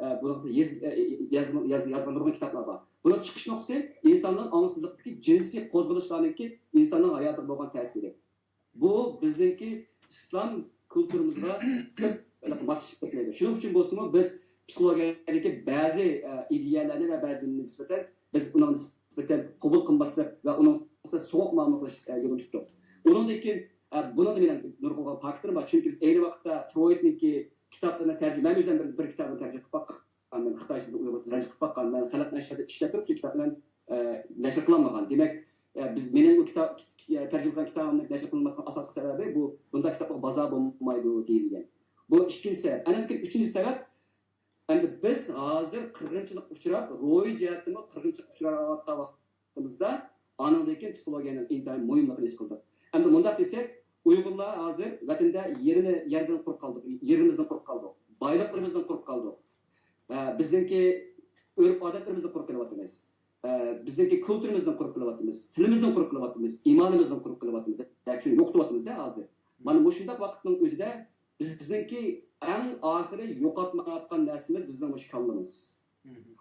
ئە، بۇنىڭ يېز-، ئە، ياز-، ياز-، يازغان نۇرغۇن كىتابلار بار. بۇنىڭ چىقىش نۇقتىسى ئىنساننىڭ ئاڭسىزلىقتىكى جىنسىي قوزغىلىشلارنىڭكى ئىنساننىڭ ھاياتىغا بولغان تەسىرى. بۇ بىزنىڭكى ئىسلام كۇلتۇرىمىزغا كۆپ ماسلىشىپ كەتمەيدۇ. شۇنىڭ ئۈچۈن بولسىمۇ بىز پسىخولوگىيەدىكى بەزى، ئە، ئىدىيەلەرنى ۋە بەزىلەرنى نىسبەتەن بىز ئۇنىڭغا نىسبەتەن قوبۇل قىلماسلىق ۋە ئۇنىڭغا سوغۇق مۇئامىلە قىلىش، ئە، يولىنى تۇتتۇق. ئۇنىڭدىن كېيىن، ئە، بۇنىڭدا مېنىڭ نۇرغۇنلىغان پاكىتلىرىم بار. چۈنكى بىز ئەينى ۋاقىتتا فرويدنىڭكى كىتابلىرىنى تەرجىمە، مەن ئۆزۈم بىر، بىر كىتابنى تەرجىمە قىلىپ باققان. مەن خىتايچىدىن ئۇيغۇرچە تەرجىمە قىلىپ باققان. مەن خەلق نەشرىياتىدا ئىشلەپ تۇرۇپ، شۇ كىتابنى مەن، ئە، نەشر قىلالمىغان. دېمەك، ئە، بىز، مېنىڭ ئۇ كىتاب، تەرجىمە قىلغان كىتابىمنى نەشر قىلماسلىقنىڭ ئاساسلىق سەۋەبى بۇ، بۇنداق كىتابقا بازار بولمايدۇ دېيىلگەن. بۇ ئىككىنچى سەۋەب. ئاندىن كېيىن ئۈچىنچى سەۋەب، ئەمدى بىز ھازىر قىرغىنچىلىققا ئۇچراپ، روھىي جەھەتتىنمۇ قىرغىنچىلىققا ئۇچراۋاتقان ۋاقتىمىزدا، ئانىڭدىن كېيىن پسىخولوگىيەنىڭ ئىنتايىن مۇھىملىقىنى ھېس قىلدۇق. ئەمدى مۇنداق دېسەك، ئۇيغۇرلار ھازىر ۋەتەندە يېرىنى، يەردىن قۇرۇق قالدۇق، يېرىمىزدىن قۇرۇق قالدۇق، بايلىقلىرىمىزدىن قۇرۇق قالدۇق. ۋە بىزنىڭكى ئۆرپ-ئادەتلىرىمىزدىن قۇرۇق قېلىۋاتىمىز. ئە، بىزنىڭكى كۇلتۇرىمىزدىن قۇرۇق قېلىۋاتىمىز، تىلىمىزدىن قۇرۇق قېلىۋاتىمىز، ئىمانىمىزدىن قۇرۇق قېلىۋاتىمىز. ئە، شۇنى يوقىتىۋاتىمىز-دە ھازىر. مانا مۇشۇنداق ۋاقىتنىڭ ئۆزىدە بىزنىڭكى ئەڭ ئاخىرى يوقاتمايۋاتقان نەرسىمىز بىزنىڭ مۇشۇ كاللىمىز.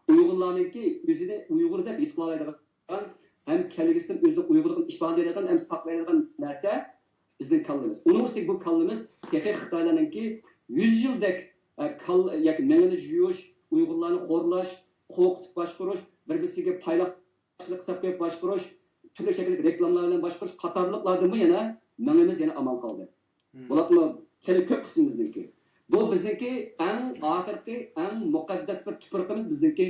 ئۇيغۇرلارنىڭكى ئۆزىنى ئۇيغۇر دەپ ھېس قىلالايدىغان، ھەم كەلگۈسىدىن ئۆزىنىڭ ئۇيغۇرلۇقىنى ئىپادىلەيدىغان، ھەم ساقلايدىغان نەرسە بىزنىڭ كاللىمىز. ئۇنىڭ ئۈستىگە بۇ كاللىمىز تېخى خىتايلارنىڭكى يۈز يىلدەك، ئە، كاللا ياكى مېڭىنى يۇيۇش، ئۇيغۇرلارنى خورلاش، قورقۇتۇپ باشقۇرۇش، بىر-بىرسىگە پايلاقچىلىق قىلىپ باشقۇرۇش، تۈرلۈك شەكىلدىكى رېكلامىلار بىلەن باشقۇرۇش قاتارلىقلاردىنمۇ يەنە مېڭىمىز يەنە ئامان قالدى. بولۇپمۇ خېلى كۆپ قىسمىمىزنىڭكى. بۇ بىزنىڭكى ئەڭ ئاخىرقى، ئەڭ مۇقەددەس بىر تۇپرىقىمىز، بىزنىڭكى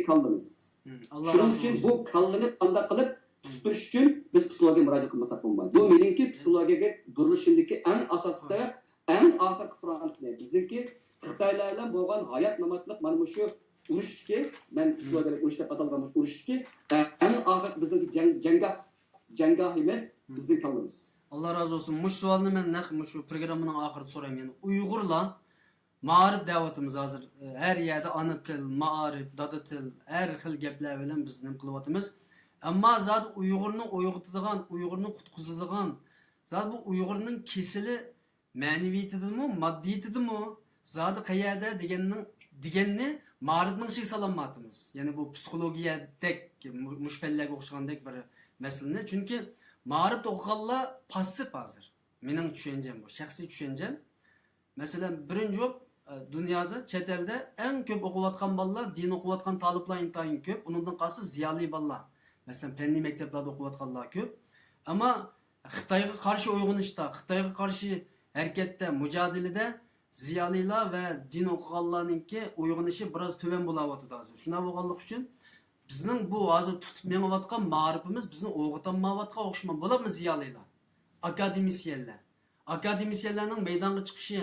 كاللىمىز. شۇنىڭ ئۈچۈن بۇ كاللىنى قانداق قىلىپ تۇتۇپ تۇرۇش ئۈچۈن بىز پسىخولوگىيەگە مۇراجىئەت قىلمىساق بولمايدۇ. بۇ مېنىڭكى پسىخولوگىيەگە بۇرۇلۇشۇمدىكى ئەڭ ئاساسلىق سەۋەب، ئەڭ ئاخىرقى فرونتنى. بىزنىڭكى خىتايلار بىلەن بولغان ھايات-ماماتلىق مانا مۇشۇ ئۇرۇشتىكى، مەن پسىخولوگىيەلىك ئۇرۇش دەپ ئاتالغان مۇشۇ ئۇرۇشتىكى، ئە، ئەڭ ئاخىرقى بىزنىڭكى جەڭ-، جەڭگاھ، جەڭگاھىمىز بىزنىڭ كاللىمىز. ئاللا رازى بولسۇن. مۇشۇ سوئالنى مەن نەق مۇشۇ پروگراممىنىڭ ئاخىرىدا سورايمەن. يەنى ئۇيغۇرلار مائارىپ دەۋاتىمىز ھازىر. ھەر يەردە ئانا تىل، مائارىپ، دادا تىل، ھەر خىل گەپلەر بىلەن بىز نېمە قىلىۋاتىمىز. ئەمما زادى ئۇيغۇرنى ئويغىتىدىغان، ئۇيغۇرنى قۇتقۇزىدىغان، زادى بۇ ئۇيغۇرنىڭ كېسىلى مەنىۋىيىتىدىمۇ، ماددىيىتىدىمۇ، زادى قەيەردە دېگەننىڭ، دېگەننى مائارىپنىڭ ئىچىگە سالالمايۋاتىمىز. يەنى بۇ پسىخولوگىيەدەك، مۇ-، مۇشۇ پەنلەرگە ئوخشىغاندەك بىر مەسىلىنى. چۈنكى مائارىپتا ئوقۇغانلار پاسسىپ ھازىر. مېنىڭ چۈشەنچەم بۇ، شەخسىي چۈشەنچەم. مەسىلەن، بىرىنچى بولۇپ، ئە، دۇنيادا، چەت ئەلدە ئەڭ كۆپ ئوقۇۋاتقان بالىلار، دىن ئوقۇۋاتقان تالىپلار ئىنتايىن كۆپ. ئۇنىڭدىن قالسا زىيالىي بالىلار. مەسىلەن، پەننىي مەكتەپلەردە ئوقۇۋاتقانلار كۆپ. ئەمما خىتايغا قارشى ئويغىنىشتا، خىتايغا قارشى ھەرىكەتتە، مۇجادىلىدە زىيالىيلار ۋە دىن ئوقۇغانلارنىڭكى ئويغىنىشى بىراز تۆۋەن بولاۋاتىدۇ ھازىر. شۇنداق بولغانلىقى ئۈچۈن بىزنىڭ بۇ ھازىر تۇتۇپ مېڭىۋاتقان مائارىپىمىز بىزنى ئويغىتالمايۋاتقان ئوخشىماي، بولۇپمۇ زىيالىيلار، ئاكادېمىسىيەنلەر. ئاكادېمىسىيەنلەرنىڭ مەيدانغا چىقىشى،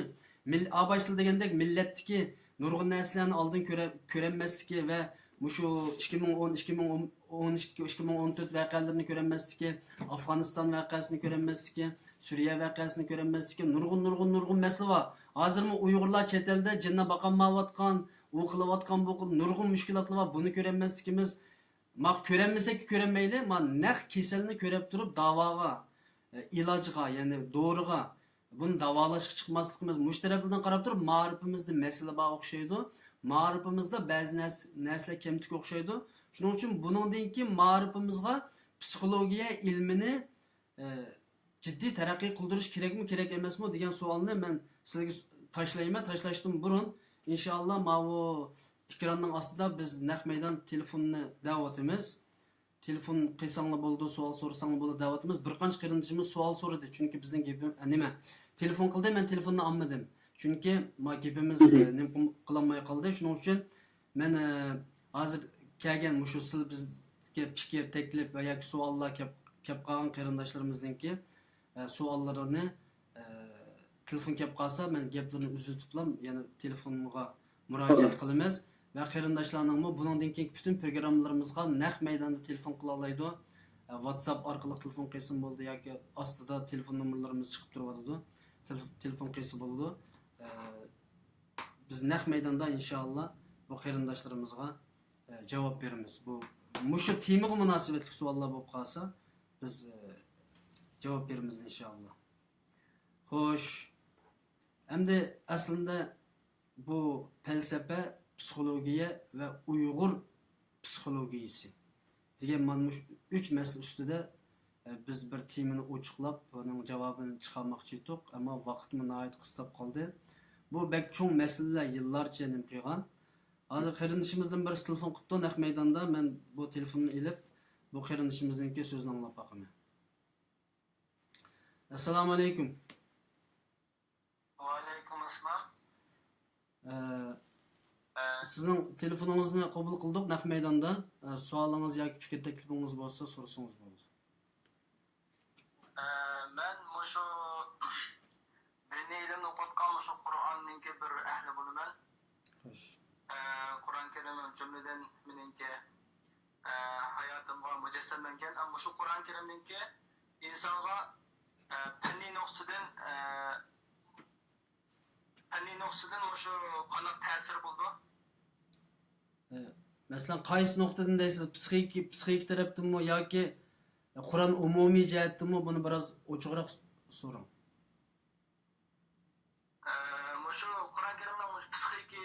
مىل-، ئا، باشتا دېگەندەك، مىللەتتىكى نۇرغۇن نەرسىلەرنى ئالدىن كۆرە-، كۆرەلمەسلىكى ۋە مۇشۇ ئىككى مىڭ ئون، ئىككى مىڭ ئون، ئون ئىككى، ئىككى مىڭ ئون تۆت ۋەقەلىرىنى كۆرەلمەسلىكى، ئافغانىستان ۋەقەسىنى كۆرەلمەسلىكى، سۈرىيە ۋەقەسىنى كۆرەلمەسلىكى، نۇرغۇن، نۇرغۇن، نۇرغۇن مەسىلە بار. ھازىرمۇ ئۇيغۇرلار چەت ئەلدە جىننى باقالمايۋاتقان، ئۇ قىلىۋاتقان، بۇ قىل-، نۇرغۇن مۈشكۈلاتلار بار. بۇنى كۆرەلمەسلىكىمىز، ما كۆرەلمىسەككە كۆرەلمەيلى، ما نەق كېسەلنى كۆرەپ تۇرۇپ داۋاغا، ئە، ئىلاجغا، يەنى دورىغا، بۇنى داۋالاشقا چىقماسلىقىمىز، مۇشۇ تەرەپلەردىن قاراپ تۇرۇپ، مائارىپىمىزدا مەسىلە بار ئوخشايدۇ. مائارىپىمىزدا بەزى نەرس-، نەرسىلەر كەمتۈك ئوخشايدۇ. شۇنىڭ ئۈچۈن بۇنىڭدىن كېيىن مائارىپىمىزغا پسىخولوگىيە ئىلمىنى، ئە، جىددىي تەرەققىي قىلدۇرۇش كېرەكمۇ، كېرەك ئەمەسمۇ دېگەن سوئالنى مەن سىلەرگە س-، تاشلايمەن. تاشلاشتىن بۇرۇن، ئىنشائاللا، ماۋۇ ئېكراننىڭ ئاستىدا بىز نەق مەيدان تېلېفوننى دەۋاتىمىز. تېلېفون قىلساڭلار بولىدۇ، سوئال سورىساڭلار بولىدۇ دەۋاتىمىز. بىر قانچە قېرىندىشىمىز سوئال سورىدى، چۈنكى بىزنىڭ گېپىم-، ئە، نېمە، تېلېفون قىلدى، مەن تېلېفوننى ئالمىدىم. چۈنكى ما گېپىمىز، ئە، نېمە قىل-، قىلالماي قالدى. شۇنىڭ ئۈچۈن مەن، ئە، ھازىر كەلگەن مۇشۇ سىلەر بىزگە پىكىر، تەكلىپ ۋە ياكى سوئاللار كەپ، كەپ قالغان قېرىنداشلىرىمىزنىڭكى، ئە، سوئاللىرىنى، ئە، تېلېفون كەپ قالسا، مەن گەپلىرىنى ئۈزۈۋېتىپلا يەنە تېلېفونغا مۇراجىئەت قىلىمىز. ۋە قېرىنداشلارنىڭمۇ بۇنىڭدىن كېيىنكى پۈتۈن پروگراممىلىرىمىزغا نەق مەيداندا تېلېفون قىلالايدۇ. ئە، ۋاتساپ ئارقىلىق تېلېفون قىلسىمۇ بولىدۇ ياكى ئاستىدا تېلېفون نومۇرلىرىمىز چىقىپ تۇرۇۋاتىدۇ. تېلېف-، تېلېفون قىلسا بولىدۇ. ئە، بىز نەق مەيداندا ئىنشائاللا بۇ قېرىنداشلىرىمىزغا، ئە، جاۋاب بېرىمىز. بۇ مۇشۇ تېمىغا مۇناسىۋەتلىك سوئاللار بولۇپ قالسا، بىز، ئە، جاۋاب بېرىمىز، ئىنشائاللا. خوش، ئەمدى ئەسلىندە بۇ پەلسەپە، پسىخولوگىيە ۋە ئۇيغۇر پسىخولوگىيىسى دېگەن مانا مۇشۇ ئۈچ مەسىلە ئۈستىدە، ئە، بىز بىر تېمىنى ئوچۇقلاپ، بۇنىڭ جاۋابىنى چىقارماقچى ئىدۇق، ئەمما ۋاقىتمۇ ناھايىتى قىستاپ قالدى. بۇ بەك چوڭ مەسىلىلەر، يىللارچە نېمە قىلغان. ھازىر قېرىندىشىمىزدىن بىرسى تېلېفون قىپتۇ، نەق مەيداندا. مەن بۇ تېلېفوننى ئېلىپ، بۇ قېرىندىشىمىزنىڭكى سۆزىنى ئاڭلاپ باقىمەن. ئەسسالامۇ ئەلەيكۇم. ۋەئەلەيكۇم ئەسسالام. ئە، ئە، سىزنىڭ تېلېفونىڭىزنى قوبۇل قىلدۇق نەق مەيداندا. ئە، سوئالىڭىز ياكى پىكىر تەكلىپىڭىز بولسا سورىسىڭىز بولىدۇ. ئە، مەن مۇشۇ دىنىي ئىلىمنى ئوقۇتقان مۇشۇ قۇرئاننىڭكى بىر ئەھلى بولىمەن. خوش. ئە، قۇرئان كەرىم جۈملىدىن مېنىڭكى، ئە، ھاياتىمغا مۇجەسسەملەنگەن. ئەمما مۇشۇ قۇرئان كەرىمنىڭكى ئىنسانغا، ئە، پەننىي نۇقتىدىن، ئە، پەننىي نۇقتىدىن مۇشۇ قانداق تەسىرى بولىدۇ؟ ئە، مەسىلەن، قايسى نۇقتىدىن دەيسىز؟ پسىخىكا، پسىخىكا تەرەپتىنمۇ ياكى قۇرئان ئومۇمىي جەھەتتىنمۇ؟ بۇنى بىراز ئوچۇقراق سوراڭ. ئە، مۇشۇ قۇرئان كەرىمنىڭ مۇشۇ پسىخىكا،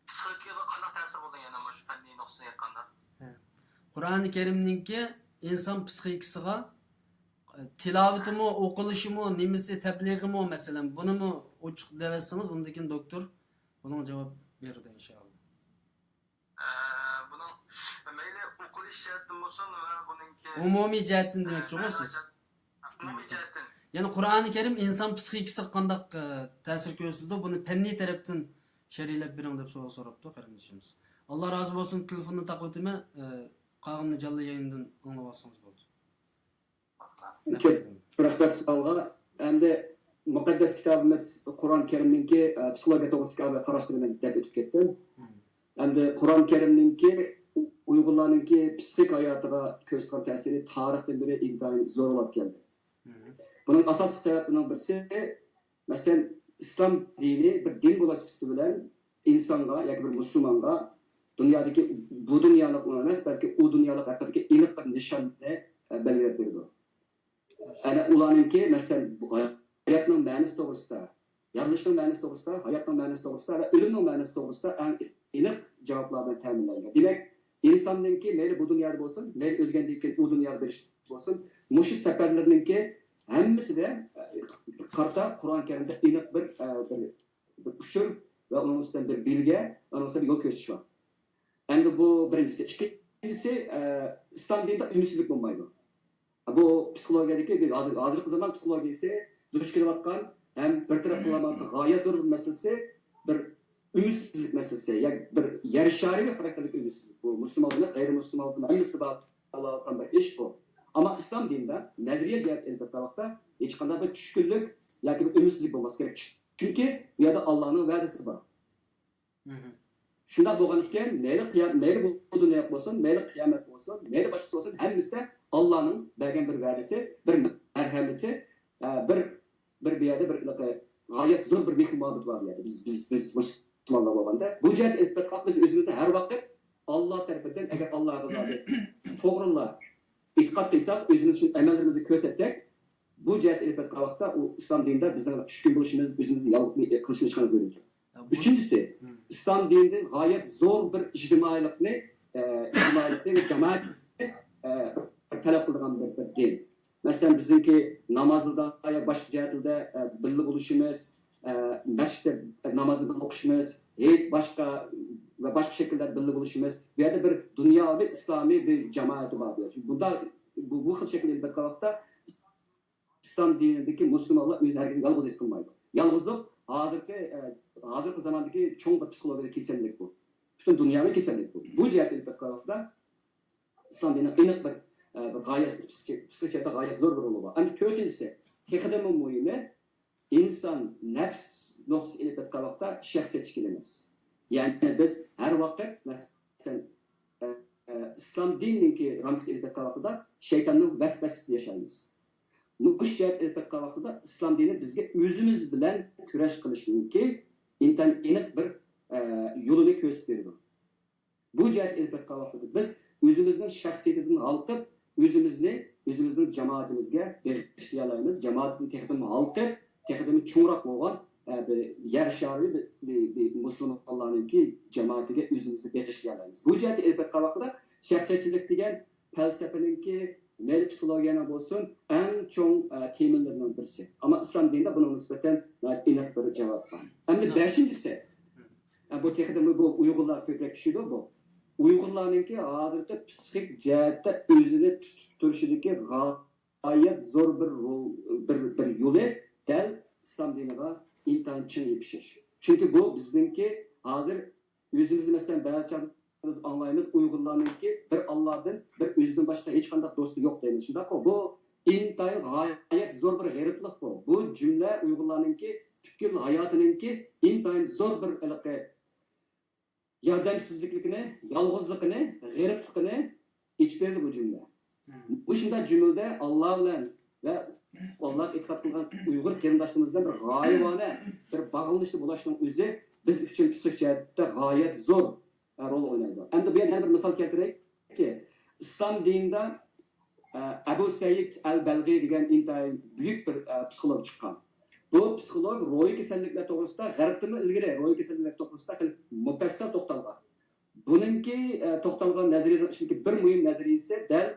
پسىخىكىغا قانداق تەسىرى بولىدۇ يەنە مۇشۇ پەننىي نۇقتىدىن ئېيتقاندا؟ ھە. قۇرئان كەرىمنىڭكى ئىنسان پسىخىكىسىغا، ئە، تىلاۋىتىمۇ، ئوقۇلۇشىمۇ، نېمىسى، تەبلىغىمۇ، مەسىلەن، بۇنىمۇ ئوچۇق دەۋەتسىڭىز، ئۇندىن كېيىن دوكتور بۇنىڭغا جاۋاب بېرىدۇ، ئىنشائاللا. ئە، بۇنىڭ مەيلى ئوقۇلۇش جەھەتتىن بولسۇن ۋە بۇنىڭكى، ئومۇمىي جەھەتتىن ئە، دېمەكچىغۇ مەنىۋى سىز؟ جەھەت-، ئومۇمىي جەھەتتىن. يەنى قۇرئانى كەرىم ئىنسان پسىخىكىسىغا قانداق، ئە، تەسىر كۆرسىتىدۇ؟ بۇنى پەننىي تەرەپتىن شەرھلەپ بېرىڭ دەپ سوئال سوراپتۇ قېرىندىشىمىز. ئاللا رازى بولسۇن، تېلېفوننى تاقىۋېتىمەن، ئە، قالغىنىنى جانلىق يايىندىن ئاڭلاۋالسىڭىز بولدى. كۆپ رەھمەت سوئالغا. ئەمدى مۇقەددەس كىتابىمىز قۇرئان كەرىمنىڭكى، ئە، پسىخولوگىيە توغرىسىدىكى قاراشلىرىنى دەپ ئۆتۈپ كەتتىم. مم. ئەمدى قۇرئان كەرىمنىڭكى ئۇيغۇرلارنىڭكى پسىخىك ھاياتىغا كۆرسىتىدىغان تەسىرى تارىختىن بېرى ئىنتايىن زور بولۇپ كەلدى. مم. بۇنىڭ ئاساسلىق سەۋەبلىرىنىڭ بىرسى، مەسىلەن، ئىسلام دىنى بىر دىن بولۇش سۈپىتى بىلەن ئىنسانغا ياكى بىر مۇسۇلمانغا دۇنيادىكى، بۇ دۇنيالىق ئەمەس، بەلكى ئۇ دۇنيالىق ھەققىدىكى ئېنىق بىر نىشاننى، ئە، بەلگىلەپ بېرىدۇ. ئەنە ئۇلارنىڭكى، مەسىلەن، بۇ ھاياتنىڭ مەنىسى توغرىسىدا، يارىلىشنىڭ مەنىسى توغرىسىدا، ھاياتنىڭ مەنىسى توغرىسىدا ۋە ئۆلۈمنىڭ مەنىسى توغرىسىدا ئەڭ ئېنىق جاۋابلار بىلەن تەمىنلەنگەن. دېمەك، ئىنساننىڭكى مەيلى بۇ دۇنيادا بولسۇن، مەيلى ئۆلگەندىن كېيىن ئۇ دۇنياغا بېرىش بولسۇن، مۇشۇ سەپەرلىرىنىڭكى ھەممىسىدە، ئە، قارىتا قۇرئان كەرىمدە ئېنىق بىر، ئە، بىر، بىر ئۇچۇر ۋە ئۇنىڭ ئۈستىدىن بىر بەلگە، ئۇنىڭ ئۈستىدىن بىر يول كۆرسىتىش بار. ئەمدى بۇ بىرىنچىسى. ئىككىنچىسى، ئە، ئىسلام دىنىدا ئۈمىدسىزلىك بولمايدۇ. بۇ پسىخولوگىيەدىكى بىر ھازىر، ھازىرقى زامان پسىخولوگىيىسى دۇچ كېلىۋاتقان ھەم بىر تەرەپ قىلالمايدىغان غايەت زور بىر مەسىلىسى، بىر ئۈمىدسىزلىك مەسىلىسى، يەنى بىر يەر شارىغا خاراكتېرلىك ئۈمىدسىزلىك. بۇ مۇسۇلمان ئەمەس، غەيرىي مۇسۇلمان ھەممىسى بار بولغان بىر ئىش بۇ. ئەمما ئىسلام دىنىدا نەزەرىيە جەھەتتە ئېلىپ ئېيتقان ۋاقىتتا ھېچقانداق بىر چۈشكۈنلۈك ياكى بىر ئۈمىدسىزلىك بولماسلىقى كېرەك. چۈنكى بۇ يەردە ئاللانىڭ ۋەدىسى بار. مھم. شۇنداق بولغان ئىكەن، مەيلى قىيا-، مەيلى بۇ دۇنيا بولسۇن، مەيلى قىيامەت بولسۇن، مەيلى باشقىسى بولسۇن، ھەممىسىدە ئاللانىڭ بەرگەن بىر ۋەدىسى، بىر مەرھەمىتى، ئە، بىر، بىر بۇ يەردە بىر ھېلىقى غايەت زور بىر مېھرىبانلىق بار بۇ يەردە. بىز، بىز، بىز مۇسۇلمانلار بولغاندا، بۇ جەھەتتە ئېلىپ ئېيتقاندا بىز ئۆزىمىزنى ھەر ۋاقىت ئاللا تەرىپىدىن، ئەگەر ئاللاغا زادى توغرىلا ئېتىقاد قىلساق، ئۆزىمىز ئۈچۈن ئەمەللىرىمىزنى كۆرسەتسەك، بۇ جەھەتتە ئېلىپ ئېيتقان ۋاقىتتا، ئۇ ئىسلام دىنىدا بىزنىڭ چۈشكۈن بولۇشىمىز، ئۆزىمىزنى يالغۇز قىلىشىمىز ھەققىدە ئۆگىتىدۇ. يا، بۇ ئۈچىنچىسى، مم. ئىسلام دىنىدىن غايەت زور بىر ئىجتىمائىيلىقنى، ئە، ئىجتىمائىيلىقنى ۋە جامائەتنى، ئە، تەلەپ قىلىدىغان بىر، بىر دىن. مەسىلەن، بىزنىڭكى نامازدا يا باشقا جەھەتلەردە، ئە، بىللە بولۇشىمىز، ئە، مەسچىتتە نامازنى بىللە ئوقۇشىمىز، ھېيت باشقا ۋە باشقا شەكىللەردە بىللە بولۇشىمىز، بۇ يەردە بىر دۇنياۋى ئىسلامىي بىر جامائىتى بار. بۇ يەردە بۇنداق، بۇ، بۇ خىل شەكىلدە ئېلىپ بارغان ۋاقىتتا، ئىسلام دىنىدىكى مۇسۇلمانلار ئۆزىنى ھەرگىز يالغۇز ھېس قىلمايدۇ. يالغۇزلۇق ھازىرقى، ئە، ھازىرقى زاماندىكى چوڭ بىر پسىخولوگىيەلىك كېسەللىك بۇ. پۈتۈن دۇنيانىڭ كېسەللىكى بۇ. بۇ جەھەتتىن ئېلىپ ئېيتقان ۋاقىتتا، ئىسلام دىنىنىڭ ئېنىق بىر، ئە، بىر غايەت، پسىخىك جەھەتتە غايەت زور بىر رولى بار. ئەمدى تۆتىنچىسى، تېخىدىنمۇ مۇھىمى، ئىنسان نەپس نۇقتىسى ئېلىپ ئېيتقان ۋاقىتتا شەخسىيەتچى كېلىمىز. يەنى بىز ھەر ۋاقىت، مەسىلەن، ئە، ئە، ئىسلام دىنىنىڭكى رامكىسى ئېلىپ ئېيتقان ۋاقتىدا شەيتاننىڭ ۋەسۋەسىسىدە ياشايمىز. مۇشۇ جەھەتتە ئېلىپ ئېيتقان ۋاقتىدا ئىسلام دىنى بىزگە ئۆزىمىز بىلەن كۈرەش قىلىشنىڭكى ئىنتايىن ئېنىق بىر، ئە، يولىنى كۆرسىتىپ بېرىدۇ. بۇ جەھەتتە ئېلىپ ئېيتقان ۋاقتىدا بىز ئۆزىمىزنىڭ شەخسىيىتىدىن ھالقىپ، ئۆزىمىزنى ئۆزىمىزنىڭ جامائىتىمىزگە بېغىشلىيالايمىز. جامائىتىدىن تېخىمۇ ھالقىپ، تېخىمۇ چوڭراق بولغان، ئە، بىر يەر شارى، بىر، بىر، بىر مۇسۇلمانلارنىڭكى جامائىتىگە ئۆزىمىزنى بېغىشلىيالايمىز. بۇ جەھەتتە ئېلىپ ئېيتقان ۋاقتىدا شەخسىيەتچىلىك دېگەن پەلسەپىنىڭكى، مەيلى پسىخولوگىيەنىڭ بولسۇن، ئەڭ چوڭ، ئە، تېمىلىرىنىڭ بىرسى. ئەمما ئىسلام دىنىدا بۇنىڭغا نىسبەتەن ناھايىتى ئېنىق بىر جاۋاب بار. ئەمدى بەشىنچىسى، ئە، بۇ تېخىمۇ بۇ ئۇيغۇرلار كۆپرەك چۈشىدۇ بۇ. ئۇيغۇرلارنىڭكى ھازىرقى پسىخىك جەھەتتە ئۆزىنى تۇتۇپ تۇرۇشىدىكى غايەت زور بىر رول، بىر، بىر يولى دەل ئىسلام دىنىغا ئىنتايىن چىڭ يېپىشىش. چۈنكى بۇ بىزنىڭكى ھازىر ئۆزىمىزنى، مەسىلەن، بەزى چاغدا بىز ئاڭلايمىز، ئۇيغۇرلارنىڭكى بىر ئاللادىن، بىر ئۆزىدىن باشقا ھېچقانداق دوستى يوق دەيمىز، شۇنداققۇ؟ بۇ ئىنتايىن غايەت زور بىر غېرىبلىق بۇ. بۇ جۈملە ئۇيغۇرلارنىڭكى پۈتكۈل ھاياتىنىڭكى ئىنتايىن زور بىر ھېلىقى ياردەمسىزلىكىنى، يالغۇزلۇقىنى، غېرىبلىقىنى ئېچىپ بېرىدۇ بۇ جۈملە. مۇشۇنداق جۈملىدە ئاللا بىلەن ۋە ئاللاغا ئېتىقاد قىلغان ئۇيغۇر قېرىنداشلىرىمىز بىلەن بىر غايىۋانە بىر باغلىنىشتا بولۇشنىڭ ئۆزى بىز ئۈچۈن پسىخىك جەھەتتە غايەت زور، ئە، رول ئوينايدۇ. ئەمدى بۇ يەردە يەنە بىر مىسال كەلتۈرەيكى، ئىسلام دىنىدا، ئە، ئەبۇ سەئىد ئەل بەلغى دېگەن ئىنتايىن بۈيۈك بىر، ئە، پسىخولوگ چىققان. بۇ پسىخولوگ روھىي كېسەللىكلەر توغرىسىدا، غەربتىنمۇ ئىلگىرى روھىي كېسەللىكلەر توغرىسىدا خېلى مۇپەسسەل توختالغان. بۇنىڭكى، ئە، توختالغان نەزەرىيىنىڭ ئىچىدىكى بىر مۇھىم نەزەرىيىسى دەل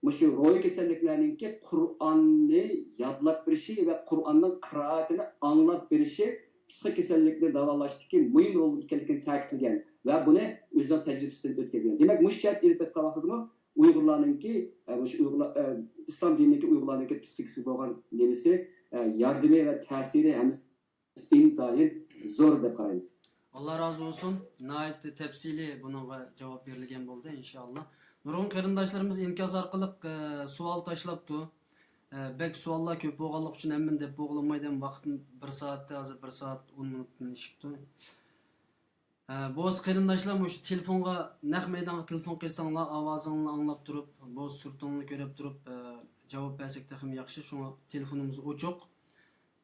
مۇشۇ روھىي كېسەللىكلەرنىڭكى قۇرئاننى يادلاپ بېرىشى ۋە قۇرئاننىڭ قىرائىتىنى ئاڭلاپ بېرىشى پسىخىك كېسەللىكنى داۋالاشتىكى مۇھىم رول ئىكەنلىكىنى تەكىتلىگەن ۋە بۇنى ئۆزىنىڭ تەجرىبىسىدىن ئۆتكۈزگەن. دېمەك، مۇشۇ جەھەتتە ئېلىپ ئېيتقان ۋاقتىدىمۇ ئۇيغۇرلارنىڭكى، ئە، مۇشۇ ئۇيغۇرلار، ئە، ئىسلام دىنىدىكى ئۇيغۇرلارنىڭكى پسىخىكىسىگە بولغان نېمىسى، ئە، ياردىمى ۋە تەسىرى ھەممىسى ئىنتايىن زور دەپ قارايمەن. ئاللا رازى بولسۇن. ناھايىتى تەپسىلىي بۇنىڭغا جاۋاب بېرىلگەن بولدى، ئىنشائاللا. نۇرغۇن قېرىنداشلىرىمىز ئىنكاس ئارقىلىق، ئە، سوئال تاشلاپتۇ. ئە، بەك سوئاللار كۆپ بولغانلىقى ئۈچۈن ھەممىنى دەپ بولغىلىمايدۇ. ھەم ۋاقىت بىر سائەتتە، ھازىر بىر سائەت ئون مىنۇتتىن ئېشىپتۇ. ئە، بولسا قېرىنداشلار، مۇشۇ تېلېفونغا، نەق مەيدانغا تېلېفون قىلساڭلار، ئاۋازىڭلارنى ئاڭلاپ تۇرۇپ، بولسا سۈرىتىڭلارنى كۆرۈپ تۇرۇپ، ئە، جاۋاب بەرسەك تېخىمۇ ياخشى. شۇڭا تېلېفونىمىز ئوچۇق.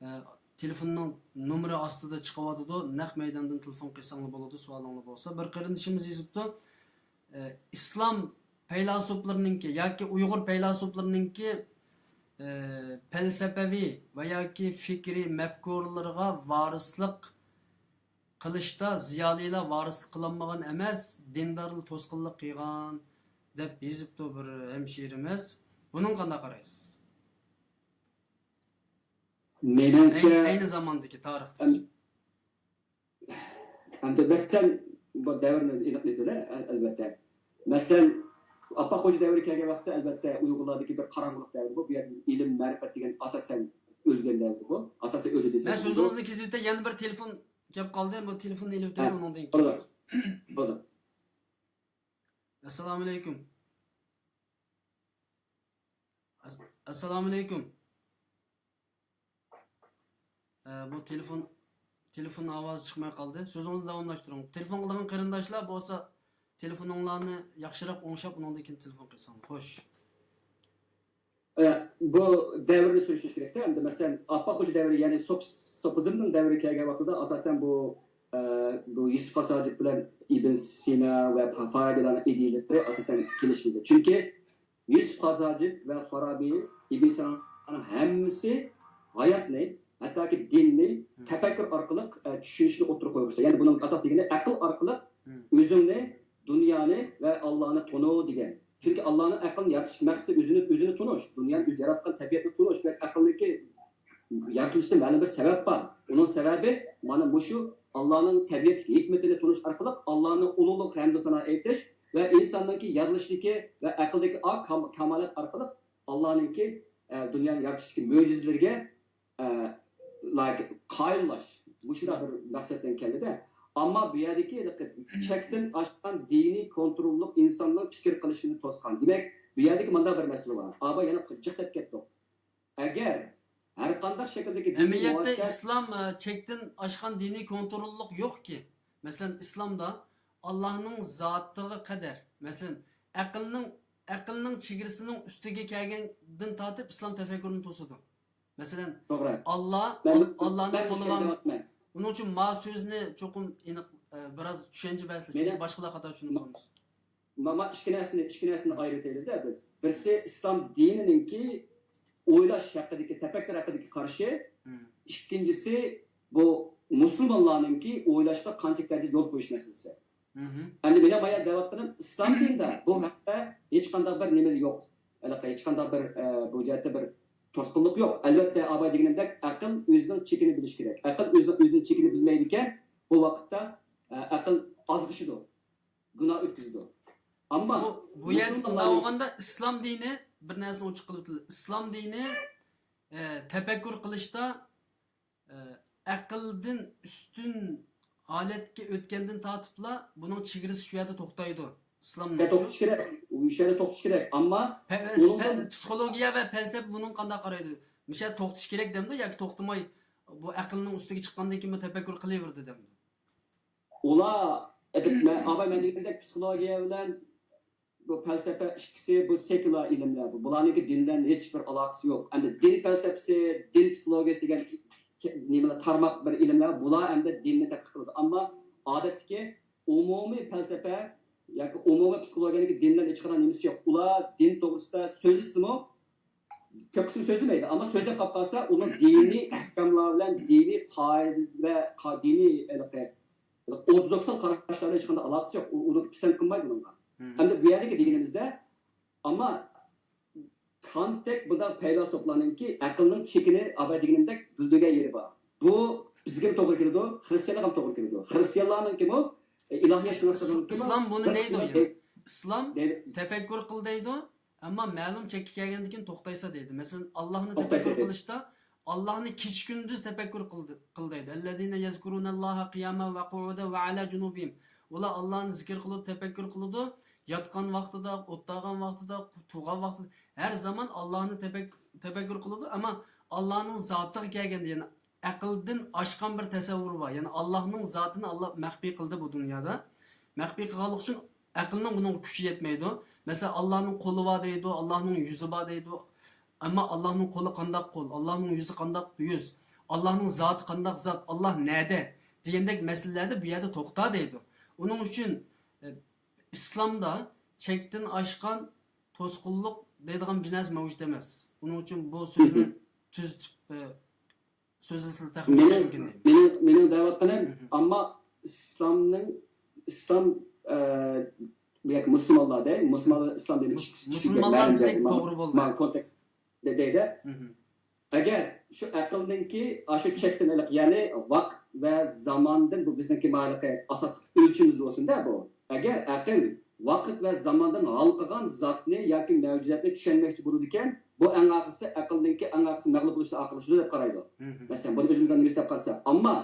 ئە، تېلېفوننىڭ نومۇرى ئاستىدا چىقىۋاتىدۇ. نەق مەيداندىن تېلېفون قىلساڭلار بولىدۇ، سوئالىڭلار بولسا. بىر قېرىندىشىمىز يېزىپتۇ. ئە، ئىسلام پەيلاسوپلىرىنىڭكى ياكى ئۇيغۇر پەيلاسوپلىرىنىڭكى، ئە، پەلسەپىۋى ۋە ياكى فىكرىي مەپكۇرىلىرىغا ۋارىسلىق قىلىشتا زىيالىيلار ۋارىسلىق قىلالمىغان ئەمەس، دىندارلا توسقۇنلۇق قىلغان، دەپ يېزىپتۇ بىر ھەمشىرىمىز. بۇنىڭغا قانداق قارايسىز؟ مېنىڭچە، ئەينى، ئەينى زاماندىكى تارىختا. ئەم-، ئەمدى مەسىلەن، بۇ دەۋرنى ئېنىقلايدۇ، ئەل-، ئەلۋەتتە. مەسىلەن، ئاپپاق خوجا دەۋرى كەلگەن ۋاقىتتا، ئەلۋەتتە، ئۇيغۇرلاردىكى بىر قاراڭغۇلۇق دەۋرى بۇ. بۇ يەردە ئىلىم، مەرىپەت دېگەن ئاساسەن ئۆلگەن دەۋر بۇ. ئاساسەن ئۆلدى دېسەك مەن بولىدۇ. سۆزىڭىزنى كېسىۋېتەي، يەنە بىر تېلېفون كەپ قالدى. بۇ تېلېفوننى ئېلىۋېتەي، ھە، ئۇنىڭدىن كېيىن. بولىدۇ. بولىدۇ. ئەسسالامۇئەلەيكۇم. ئەس-، ئەسسالامۇئەلەيكۇم. ئە، بۇ تېلېفون، تېلېفون ئاۋازى چىقماي قالدى. سۆزىڭىزنى داۋاملاشتۇرۇڭ. تېلېفون قىلىدىغان قېرىنداشلار بولسا، تېلېفونۇڭلارنى ياخشىراق ئوڭشاپ، ئۇنىڭدىن كېيىن تېلېفون قىلساڭ خوش. ئە، بۇ دەۋرنى سۈرۈشتۈرۈش كېرەكتە. ئەمدى مەسىلەن، ئاپپاق خوجا دەۋرى، يەنى سوپ-، سوپىزمنىڭ دەۋرى كەلگەن ۋاقتىدا، ئاساسەن، بۇ، ئە، بۇ يۈسۈپ خاس ھاجىپ بىلەن ئىبن سىنا ۋە فا-، فارابىلارنىڭ ئىدىيىلىرى ئاساسەن كېلىشمىدى. چۈنكى يۈسۈپ خاس ھاجىپ ۋە فارابى، ئىبن سىنانىڭ ھەممىسى ھاياتنى، ھەتتاكى دىننى تەپەككۇر ئارقىلىق، ئە، چۈشىنىشنى ئوتتۇرىغا قويغان. يەنى بۇنىڭ ئاساس دېگىنى ئەقىل ئارقىلىق ئۆزۈڭنى، دۇنيانى ۋە ئاللانى تونۇ دېگەن. چۈنكى ئاللانىڭ ئەقىلنى يارىتىش مەقسىتى ئۆزىنى، ئۆزىنى تونۇش، دۇنيانى ئۆزى ياراتقان تەبىئەتنى تونۇش ۋە ئەقىلنىڭكى يارىتىلىشىدا مەلۇم بىر سەۋەب بار. ئۇنىڭ سەۋەبى مانا مۇشۇ ئاللانىڭ تەبىئەتتىكى ھېكمىتىنى تونۇش ئارقىلىق ئاللانىڭ ئۇلۇغلۇق ھەمدۇ سانا ئېيتىش ۋە ئىنساننىڭكى يارىلىشتىكى ۋە ئەقىلدىكى ئا-، كام-، كامالەت ئارقىلىق ئاللانىڭكى، ئە، دۇنيانى يارىتىشتىكى مۆجىزىلىرىگە، ئە، لايىق قايىللاش. مۇشۇنداق بىر مەقسەتتىن كەلدى-دە. ئەمما بۇ يەردىكى چەكتىن ئاشقان دىنىي كونتروللۇق ئىنساننىڭ پىكىر قىلىشىنى توسقان. دېمەك، بۇ يەردىكى مۇنداق بىر مەسىلە بار. ئابا يەنە جىق دەپ كەتتۇق. ئەگەر ھەر قانداق شەكىلدىكى دىنىي ئەمەلىيەتتە مۇئەسسەسە ئىسلام، ئە، چەكتىن ئاشقان دىنىي كونتروللۇق يوقكى. مەسىلەن، ئىسلامدا ئاللانىڭ زاتىغا قەدەر، مەسىلەن، ئەقىلنىڭ، ئەقىلنىڭ چېگرىسىنىڭ ئۈستىگە كەلگەندىن تارتىپ ئىسلام تەپەككۇرىنى توسىدۇ. مەسىلەن، توغرا. ئاللا، مەن، ئال-، ئاللانى مەن قولىغا، ئۇنىڭ ئۈچۈن ما سۆزنى چوقۇم ئېنىق، ئە، بىراز چۈشەنچە بەرسىلە، چۈنكى باشقىلار خاتا چۈشىنىپ قالمىسۇن. ما، ما ئىككى نەرسىنى، ئىككى نەرسىنى ئايرىۋېتەيلى-دە بىز. بىرسى ئىسلام دىنىنىڭكى ئويلاش ھەققىدىكى، تەپەككۇر ھەققىدىكى قارىشى. مم. ئىككىنچىسى بۇ مۇسۇلمانلارنىڭكى ئويلاشقا قانچىلىك دەرىجىدە يول قويۇش مەسىلىسى. مم. ئەمدى مېنىڭ بايا دەۋاتقىنىم ئىسلام دىنىدا بۇ ھەقتە ھېچقانداق بىر نېمە يوق. ھېلىقى ھېچقانداق بىر، ئە، بۇ جەھەتتە بىر توسقۇنلۇق يوق. ئەلۋەتتە، ئاباي دېگىنىمدەك، ئەقىل ئۆزىنىڭ چېكىنى بىلىشى كېرەك. ئەقىل ئۆزىنىڭ، ئۆزىنىڭ چېكىنى بىلمەيدىكەن، بۇ ۋاقىتتا، ئە، ئەقىل ئازغىشىدۇ، گۇناھ ئۆتكۈزىدۇ. ئەمما بۇ، بۇ يەردە مۇسۇلمانلار بولغاندا ئىسلام دىنى، بىر نەرسىنى ئوچۇق قىلىپ ئۆتىلى. ئىسلام دىنى، ئە، تەپەككۇر قىلىشتا، ئە، ئەقىلدىن ئۈستۈن ھالەتكە ئۆتكەندىن تارتىپلا بۇنىڭ چېگرىسى شۇ يەردە توختايدۇ. ئىسلامنىڭ شۇ يەردە توختىشى كېرەك. شۇ يەردە توختىشى كېرەك. ئەمما پە-، ئۇنىڭدىن پە-، پسىخولوگىيە ۋە پەلسەپە بۇنىڭغا قانداق قارايدۇ؟ مۇشۇ يەردە توختىشى كېرەك دەمدۇ ياكى توختىماي، بۇ ئەقىلنىڭ ئۈستىگە چىققاندىن كېيىن بۇ تەپەككۇر قىلىۋېرىدۇ دەمدۇ؟ ئۇلار، ئەدىب-، مەن، ئاباي مەن دېگەندەك پسىخولوگىيە بىلەن بۇ پەلسەپە ئىككىسى، بۇ سېكۇلار ئىلىملەر. بۇ، بۇلارنىڭكى دىن بىلەن ھېچ بىر ئالاقىسى يوق. ئەمدى دىن پەلسەپىسى، دىن پسىخولوگىيەسى دېگەن نېمىلەر، تارماق بىر ئىلىملەر، بۇلار ئەمدى دىننى تەتقىق قىلىدۇ. ئەمما ئادەتتىكى ئومۇمىي پەلسەپە ياكى ئومۇمىي پسىخولوگىيەنىڭكى دىن بىلەن ھېچقانداق نېمىسى يوق. ئۇلار دىن توغرىسىدا سۆزلىسىمۇ، كۆپ قىسمى سۆزلىمەيدۇ، ئەمما سۆزلەپ قالىپ قالسا، ئۇنىڭ دىنىي ئەھكاملار بىلەن، دىنىي قائىدە ۋە قا-، دىنىي ھېلىقى ئورتودوكسال قاراشلار بىلەن ھېچقانداق ئالاقىسى يوق. ئۇ، ئۇنى پىسەنت قىلمايدۇ ئۇنىڭغا. مم. ئەمدى بۇ يەردىكى دېگىنىمىزدە، ئەمما كانتتەك بۇنداق پەيلاسوپلارنىڭكى ئەقىلنىڭ چېكىنى ئاباي دېگىنىمدەك بىلدۈرگەن يېرى بار. بۇ بىزگىمۇ توغرا كېلىدۇ، خرىستىيانلارغا توغرا كېلىدۇ. خرىستىيانلارنىڭكىمۇ، ئە، ئىلاھىيەت ئىس-، ئىس-، ئىسلام بۇنى دەيدۇ، يەنى. ئىسلام دەيدۇ. تەپەككۇر قىل دەيدۇ. ئەمما مەلۇم چەككە كەلگەندىن كېيىن توختايسەن دەيدۇ. مەسىلەن، ئاللاھنى تەپەككۇر قىلىشتا، ئاللاھنى كېچە-كۈندۈز تەپەككۇر قىل، قىل دەيدۇ. الذين يذكرون الله قياما وقعودا وعلى جنوبهم. ئۇلار ئاللاھنى زىكىر قىلىدۇ، تەپەككۇر قىلىدۇ. ياتقان ۋاقتىدا، ئولتۇرغان ۋاقتىدا، تۇرغان ۋاقتىدا، ھەر زامان ئاللاھنى تەپەك-، تەپەككۇر قىلىدۇ. ئەمما ئاللاھنىڭ زاتىغا كەلگەندە، يەنى ئەقىلدىن ئاشقان بىر تەسەۋۋۇر بار. يەنى ئاللاھنىڭ زاتىنى ئاللاھ مەخپىي قىلدى بۇ دۇنيادا. مەخپىي قىلغانلىقى ئۈچۈن ئەقىلنىڭ بۇنىڭغا كۈچى يەتمەيدۇ. مەسىلەن، ئاللاھنىڭ قولى بار دەيدۇ، ئاللاھنىڭ يۈزى بار دەيدۇ. ئەمما ئاللاھنىڭ قولى قانداق قول، ئاللاھنىڭ يۈزى قانداق يۈز، ئاللاھنىڭ زاتى قانداق زات، ئاللاھ نەدە دېگەندەك مەسىلىلەردە بۇ يەردە توختا دەيدۇ. ئۇنىڭ ئۈچۈن، ئە، ئىسلامدا چەكتىن ئاشقان توسقۇنلۇق دەيدىغان بىر نەرسە مەۋجۇت ئەمەس. ئۇنىڭ ئۈچۈن بۇ سۆزنى تۈزىتىپ، ئە، سۆزلىسىلا تېخىمۇ ياخشىمىكىن دەيمەن. مېنىڭ، مېنىڭ دەۋاتقىنىم، ئەمما ئىسلامنىڭ، ئىسلام، ئە، ياكى مۇسۇلمانلار دەي، مۇسۇلمانلار ئىسلام دىنى مۇس-، مۇسۇلمانلار دېسەك توغرا بولىدۇ. مانا كونتېكست دەيدۇ. ئەگەر شۇ ئەقىلنىڭكى ئاشۇ چەكتىن ھېلىقى، يەنى ۋاقىت ۋە زاماندىن، بۇ بىزنىڭكى مانا ھېلىقى ئاساسلىق ئۆلچىمىمىز بولسۇن-دە بۇ. ئەگەر ئەقىل ۋاقىت ۋە زاماندىن ھالقىغان زاتنى ياكى مەۋجۇداتنى چۈشەنمەكچى بولىدىكەن، بۇ ئەڭ ئاخىرسى ئەقىلنىڭكى ئەڭ ئاخىرسى مەغلۇپ بولۇشتا ئاخىرلىشىدۇ دەپ قارايدۇ. مەسىلەن، بۇنى ئۆزىمىزنىڭ نېمىسى دەپ قارىسا. ئەمما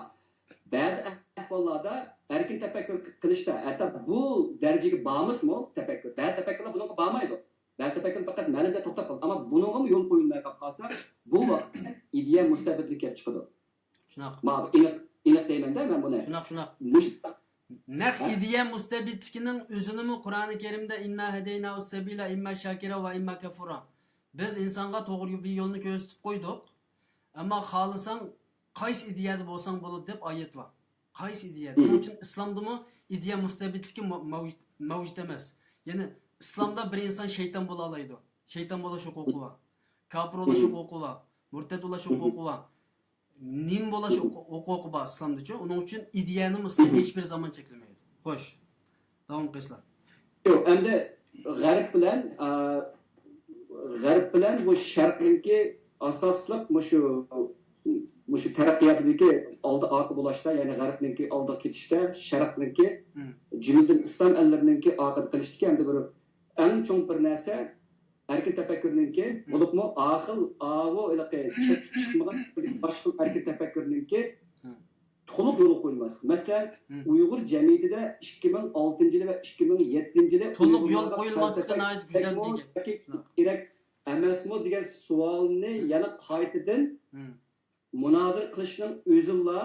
بەزى ئەھۋاللاردا ئەركىن تەپەككۇر قىلىشتا ھەتتا بۇ دەرىجىگە بارمىسىمۇ تەپەككۇر، بەزى تەپەككۇرلار بۇنىڭغا بارمايدۇ. بەزى تەپەككۇر پەقەت مەنىدە توختاپ قالىدۇ. ئەمما بۇنىڭغىمۇ يول قويۇلماي قالىپ قالسا، بۇ ۋاقىتتا ئىدىيە مۇستەبىتلىك كېلىپ چىقىدۇ. شۇنداق. مانا ئېنىق، ئېنىق دەيمەن-دە مەن بۇنى. شۇنداق، شۇنداق. مۇش-، نەق ھە؟ ئىدىيە مۇستەبىتلىكىنىڭ ئۆزىنىمۇ قۇرئانى كەرىمدە «إنا هديناه السبيل إما شاكرا وإما كفورا». بىز ئىنسانغا توغرا بىر يولنى كۆرسىتىپ قويدۇق. ئەمما خالىساڭ قايسى ئىدىيەدە بولساڭ بولىدۇ دەپ ئايەت بار. قايسى ئىدىيەدە؟ ئۇنىڭ ئۈچۈن ئىسلامدىمۇ ئىدىيە مۇستەبىتلىكى مەۋ-، مەۋجۇت، مەۋجۇت ئەمەس. يەنى ئىسلامدا بىر ئىنسان شەيتان بولالايدۇ. شەيتان بولۇش ھوقۇقى بار. كاپىر بولۇش ھوقۇقى بار. مۇرتەد بولۇش ھوقۇقى بار. نېمە بولۇش ھوقۇ-، ھوقۇقى بار ئىسلامدىچۇ؟ ئۇنىڭ ئۈچۈن ئىدىيەنىمۇ ئىسلام ھېچبىر زامان چەكلىمەيدۇ. خوش. داۋام قىلسىلا. ياق، ئەمدى غەرب بىلەن، ئا، غەرب بىلەن بۇ شەرقنىڭكى ئاساسلىق مۇشۇ، مۇشۇ تەرەققىياتىدىكى ئالدى ئارقا بولۇشتا، يەنى غەربنىڭكى ئالدىغا كېتىشتە، شەرقنىڭكى، جۈملىدىن ئىسلام ئەللىرىنىڭكى ئارقىدا قېلىشتىكى ئەمدى بىر ئەڭ چوڭ بىر نەرسە، ئەركىن تەپەككۇرنىڭكى، بولۇپمۇ ئاخىل ئاۋۇ ھېلىقى چەتكە چىقمىغان باشقا ئەركىن تەپەككۇرنىڭكى تولۇق يولغا قويۇلماسلىق. مەسىلەن، ئۇيغۇر جەمئىيىتىدە ئىككى مىڭ ئالتىنچى يىلى ۋە ئىككى مىڭ يەتتىنچى يىلى تولۇق يول قويۇلماسلىقى ناھايىتى گۈزەل بىر گەپ. كېرەك ئەمەسمۇ دېگەن سوئالنى يەنە قايتىدىن مۇنازىرە قىلىشنىڭ ئۆزىلا،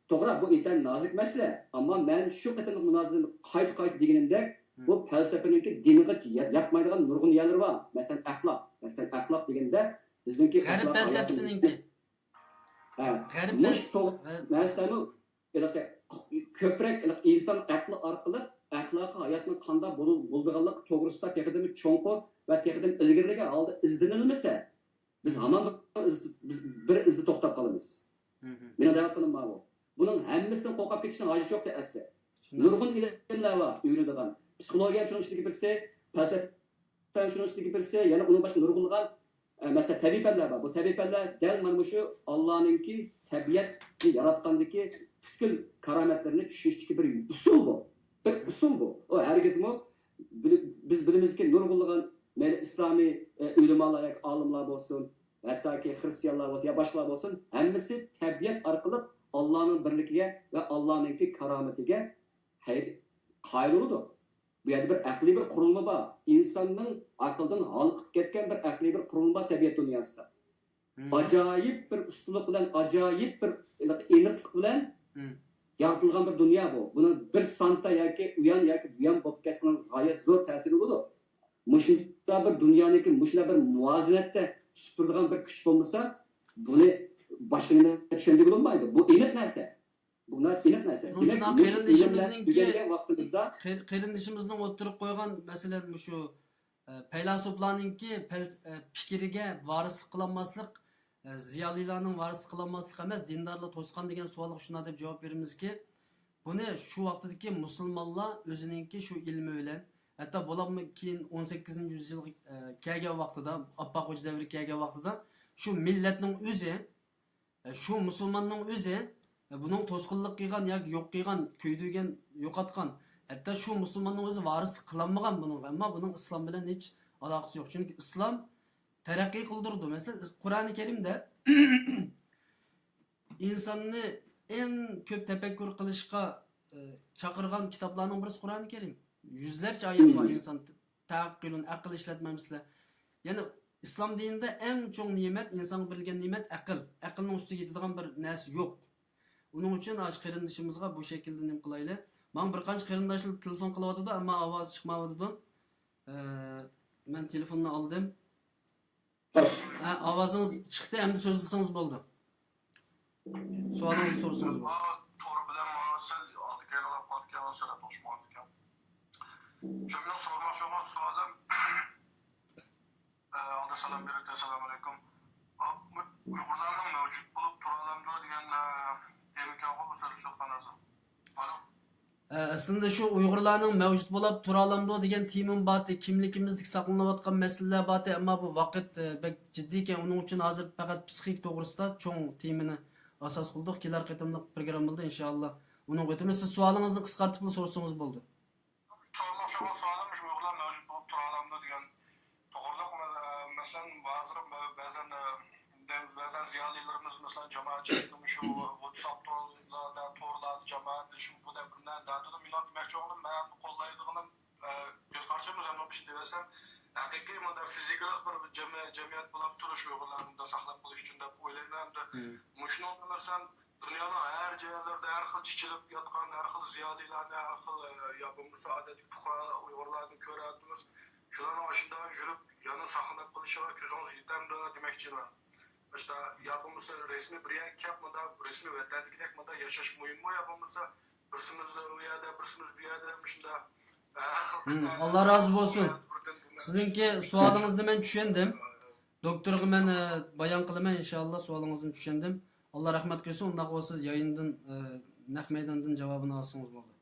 توغرا، بۇ ئىنتايىن نازۇك مەسىلە. ئەمما مەن شۇ قېتىملىق مۇنازىرىدە قايتا-قايتا دېگىنىمدەك، بۇ پەلسەپىنىڭكى دىنغا يا-، ياتمايدىغان نۇرغۇن يەرلىرى بار. مەسىلەن، ئەخلاق. مەسىلەن، ئەخلاق دېگەندە بىزنىڭكى غەرب پەلسەپىسىنىڭكى. ھە، غەرب مۇشۇ پەلس-، توغرا غەرب نەرسىلەرنى ھېلىقى كۆپرەك ھېلىقى ئىنسان ئەقلى ئارقىلىق ئەخ-، ئەخلاقىي ھاياتنىڭ قانداق بولۇ-، بولىدىغانلىقى توغرىسىدا تېخىدىنمۇ چوڭقۇر ۋە تېخىدىنمۇ ئىلگىرىلىگەن ھالدا ئىزدىنىلمىسە، بىز ھامان بىر ئىزدا، بىز بىر ئىزدا توختاپ قالىمىز. مېنىڭ دەۋاتقىنىم ماۋۇ. بۇنىڭ ھەممىسىدىن قورقۇپ كېتىشنىڭ ھاجىتى يوقتى ئەسلى. نۇرغۇن ئىلىملەر بار ئۆگىنىدىغان. پسىخولوگىيە شۇنىڭ ئىچىدىكى بىرسى، پەلسەپە شۇنىڭ ئىچىدىكى بىرسى، يەنە ئۇنىڭ باشقا نۇرغۇنلىغان، ئە، مەسىلەن، تەبىئىي پەنلەر بار. بۇ تەبىئىي پەنلەر دەل مانا مۇشۇ ئاللانىڭكى تەبىئەتنى ياراتقاندىكى پۈتكۈل كارامەتلىرىنى چۈشىنىشتىكى بىر ئۇسۇل بۇ. بىر ئۇسۇل بۇ. ئۇ ھەرگىزمۇ بىل-، بىز بىلىمىزكى، نۇرغۇنلىغان مەيلى ئىسلامىي، ئە، ئۆلىمالار ياكى ئالىملار بولسۇن، ھەتتاكى خىرىستىيانلار بولسۇن يا باشقىلار بولسۇن، ھەممىسى تەبىئەت ئارقىلىق ئاللانىڭ بىرلىكىگە ۋە ئاللانىڭكى كارامىتىگە ھەي-، قايىل بولىدۇ. بۇ يەردە بىر ئەقلىي بىر قۇرۇلما بار. ئىنساننىڭ ئەقلىدىن ھالقىپ كەتكەن بىر ئەقلىي بىر قۇرۇلما بار تەبىئەت دۇنياسىدا. ئاجايىپ بىر ئۇستىلىق بىلەن، ئاجايىپ بىر ئېنىقلىق بىلەن يارىتىلغان بىر دۇنيا بۇ. بۇنىڭ بىر سانتا ياكى ئۇيان ياكى بۇيان بولۇپ كەتسىنىڭ غايەت زور تەسىرى بولىدۇ. مۇشۇنداق بىر دۇنيانىڭكى مۇشۇنداق بىر مۇۋازىنەتتە تۇتۇپ تۇرىدىغان بىر كۈچ بولمىسا، بۇنى باشقا نېمە چۈشەندۈرگىلى بولمايدۇ. بۇ ئېنىق نەرسە. بۇ نەھايىتى ئېنىق نەرسە. شۇنىڭ دېمەك، ئۈچۈن مۇشۇ ئىلىملەر قېرىندىشىمىزنىڭكى، ئۆگەنگەن ۋاقتىمىزدا قېر-، قېرىندىشىمىزنىڭ ئوتتۇرىغا قويغان مەسىلەن مۇشۇ، ئە، پەيلاسوپلارنىڭكى پەلس-، ئە، پىكرىگە ۋارىسلىق قىلالماسلىق، ئە، زىيالىيلارنىڭ ۋارىسلىق قىلالماسلىقى ئەمەس، دىندارلار توسقان دېگەن سوئالغا شۇنداق دەپ جاۋاب بېرىمىزكى، بۇنى شۇ ۋاقتىدىكى مۇسۇلمانلار ئۆزىنىڭكى شۇ ئىلمى بىلەن، ھەتتا بولۇپمۇ كېيىن ئون سەككىزىنچى يۈز يىلغا، ئە، كەلگەن ۋاقتىدا، ئاپپاق خوجا دەۋرىگە كەلگەن ۋاقتىدا شۇ مىللەتنىڭ ئۆزى، ئە، شۇ مۇسۇلماننىڭ ئۆزى، ئە، بۇنىڭ توسقۇنلۇق قىلغان ياكى يوق قىلغان، كۆيدۈرگەن، يوقاتقان، ھەتتا شۇ مۇسۇلماننىڭ ئۆزى ۋارىسلىق قىلالمىغان بۇنىڭغا، ئەمما بۇنىڭ ئىسلام بىلەن ھېچ ئالاقىسى يوق. چۈنكى ئىسلام تەرەققىي قىلدۇرىدۇ. مەسىلەن، قۇرئانى كەرىمدە ئىنساننى ئەڭ كۆپ تەپەككۇر قىلىشقا، ئە، چاقىرغان كىتابلارنىڭ بىرسى قۇرئانى كەرىم. يۈزلەرچە ئايەت بار، ئىنسان تەقىلۇن، ئەقىل ئىشلەتمەمسىلەر. يەنى ئىسلام دىنىدا ئەڭ چوڭ نېمەت، ئىنسانغا بېرىلگەن نېمەت ئەقىل. ئەقىلنىڭ ئۈستىگە يېتىدىغان بىر نەرسە يوق. ئۇنىڭ ئۈچۈن ئاشۇ قېرىندىشىمىزغا بۇ شەكىلدە نېمە قىلايلى. ماڭا بىر قانچە قېرىنداشلار تېلېفون قىلىۋاتىدۇ، ئەمما ئاۋازى چىقمايۋاتىدۇ. ئە، مەن تېلېفوننى ئالدىم. ھە، ئاۋازىڭىز چىقتى، ئەمدى سۆزلىسىڭىز بولدى. سوئالىڭىزنى سورىسىڭىز بولدى. تور بىلەن ماڭا سەل ئالدى كەينىراپ قالىدىكەن، سۈرئەت توشمايدىكەن. شۇ مېنىڭ سورىماقچى بولغان سوئالىم، ئە، ئالدى سالام بېرىپ، ئەسسالامۇئەلەيكۇم. ئۇيغۇرلارنىڭ مەۋجۇت بولۇپ تۇرالامدۇ دېگەن، ئە، تېمىكەنغۇ بۇ سۆز سوققان ھازىر. ئەسلىندە شۇ ئۇيغۇرلارنىڭ مەۋجۇت بولاپ تۇرالامدۇ دېگەن تېمىمۇ بارتى، كىملىكىمىزدىكى ساقلىنىۋاتقان مەسىلىلەر بارتى، ئەمما بۇ ۋاقىت، ئە، بەك جىددىيكەن، ئۇنىڭ ئۈچۈن ھازىر پەقەت پسىخىك توغرىسىدا چوڭ تېمىنى ئاساس قىلدۇق. كېلەر قېتىملىق پروگراممىلاردا ئىنشائاللا ئۇنىڭغا ئۆتىمىز. سىز سوئالىڭىزنى قىسقارتىپلا سورىسىڭىز بولدى. سورىماقچى بولغان سوئالىم مۇشۇ ئۇيغۇرلار مەۋجۇت بولۇپ تۇرالامدۇ دېگەن توغرىلىق. مە-، مەسىلەن، ھازىر بەزەن، ئە، بەزەن زىيالىيلىرىمىز، مەسىلەن، جامائەتچىلىكنى مۇشۇ ۋاتساپ تورلاردا، تورلاردا جامائەتلىشىپ، بۇ دەپ بىر نەرسە دەۋاتىدۇ. مېنىڭ دېمەكچى بولغىنىم، مەن قوللايدىغىنىم، ئە، كۆز قارىشىم ئۆزۈمنىڭ بېشىدا دېۋەتسەم، ھەقىقىي مۇنداق فىزىكىلىق بىر جەمئىيەت، جەمئىيەت بولاپ تۇرۇش ئۇيغۇرلارنى مۇنداق ساقلاپ قېلىش ئۈچۈن دەپ ئويلايمەن. ئەمدى مۇشۇنىڭ بىلەن دۇنيانىڭ ھەر جايلىرىدا ھەر خىل چېچىلىپ ياتقان، ھەر خىل زىيالىيلارنى، ھەر خىل، ئە، يا بولمىسا ئادەتتىكى پۇقرا ئۇيغۇرلارنى كۆرۈۋاتىمىز. شۇلارنىڭ ئاشۇنداق يۈرۈپ، يەنە ساقلىنىپ قېلىشىغا كۆزىڭىز يېتەمدۇ دېمەكچىمەن. ئاشۇنداق يا بولمىسا رەسمىي بىر يەرگە كەپ، مۇنداق رەسمىي ۋەتەندىكىدەك مۇنداق ياشاش مۇھىممۇ يا بولمىسا بىرسىمىز ئۇ يەردە، بىرسىمىز بۇ يەردە، مۇشۇنداق، ئە، ھەر خىل مم، قىتئەلەر ئاللا رازى بولسۇن. بۇ يەردە بىردىن بۇ يەردە. سىزنىڭكى سوئالىڭىزنى مەن چۈشەندىم. دوكتورغا مەن، ئە، بايان قىلىمەن، ئىنشائاللا، سوئالىڭىزنى چۈشەندىم. ئاللا رەھمەت قىلسۇن، ئۇنداق بولسا سىز يايىندىن، ئە، نەق مەيداندىن جاۋابىنى ئالسىڭىز بولدى.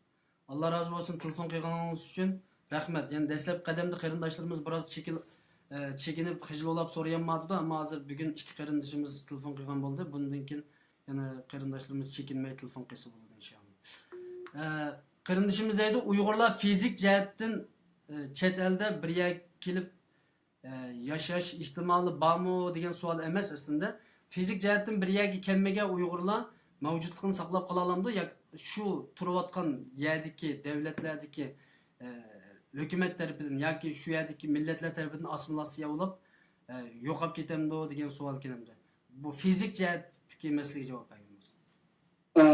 ئاللا رازى بولسۇن تېلېفون قىلغىنىڭىز ئۈچۈن. رەھمەت. يەنى دەسلەپكى قەدەمدە قېرىنداشلىرىمىز بىراز چېكىل-، ئە، چېكىنىپ، خىجىل بولاپ سورىيالمايۋاتىدۇ، ئەمما ھازىر بۈگۈن ئىككى قېرىندىشىمىز تېلېفون قىلغان بولدى. بۇندىن كېيىن يەنە قېرىنداشلىرىمىز چېكىنمەي تېلېفون قىلسا بولىدۇ، ئىنشائاللا. ئە، قېرىندىشىمىز دەيدۇ، ئۇيغۇرلار فىزىك جەھەتتىن، ئە، چەت ئەلدە بىر يەرگە كېلىپ، ئە، ياشاش ئېھتىمالى بارمۇ دېگەن سوئال ئەمەس ئەسلىدە. فىزىك جەھەتتىن بىر يەرگە كەلمىگەن ئۇيغۇرلار مەۋجۇتلۇقىنى ساقلاپ قالالامدۇ ياكى شۇ تۇرۇۋاتقان يەردىكى، دۆلەتلەردىكى، ئە، ھۆكۈمەت تەرىپىدىن ياكى شۇ يەردىكى مىللەتلەر تەرىپىدىن ئاسسىمىلياتسىيە بولۇپ، ئە، يوقاپ كېتەمدۇ دېگەن سوئال كېلەمدۇ. بۇ فىزىك جەھەتتىكى مەسىلىگە جاۋاب بەرگىن بولسا. ئە،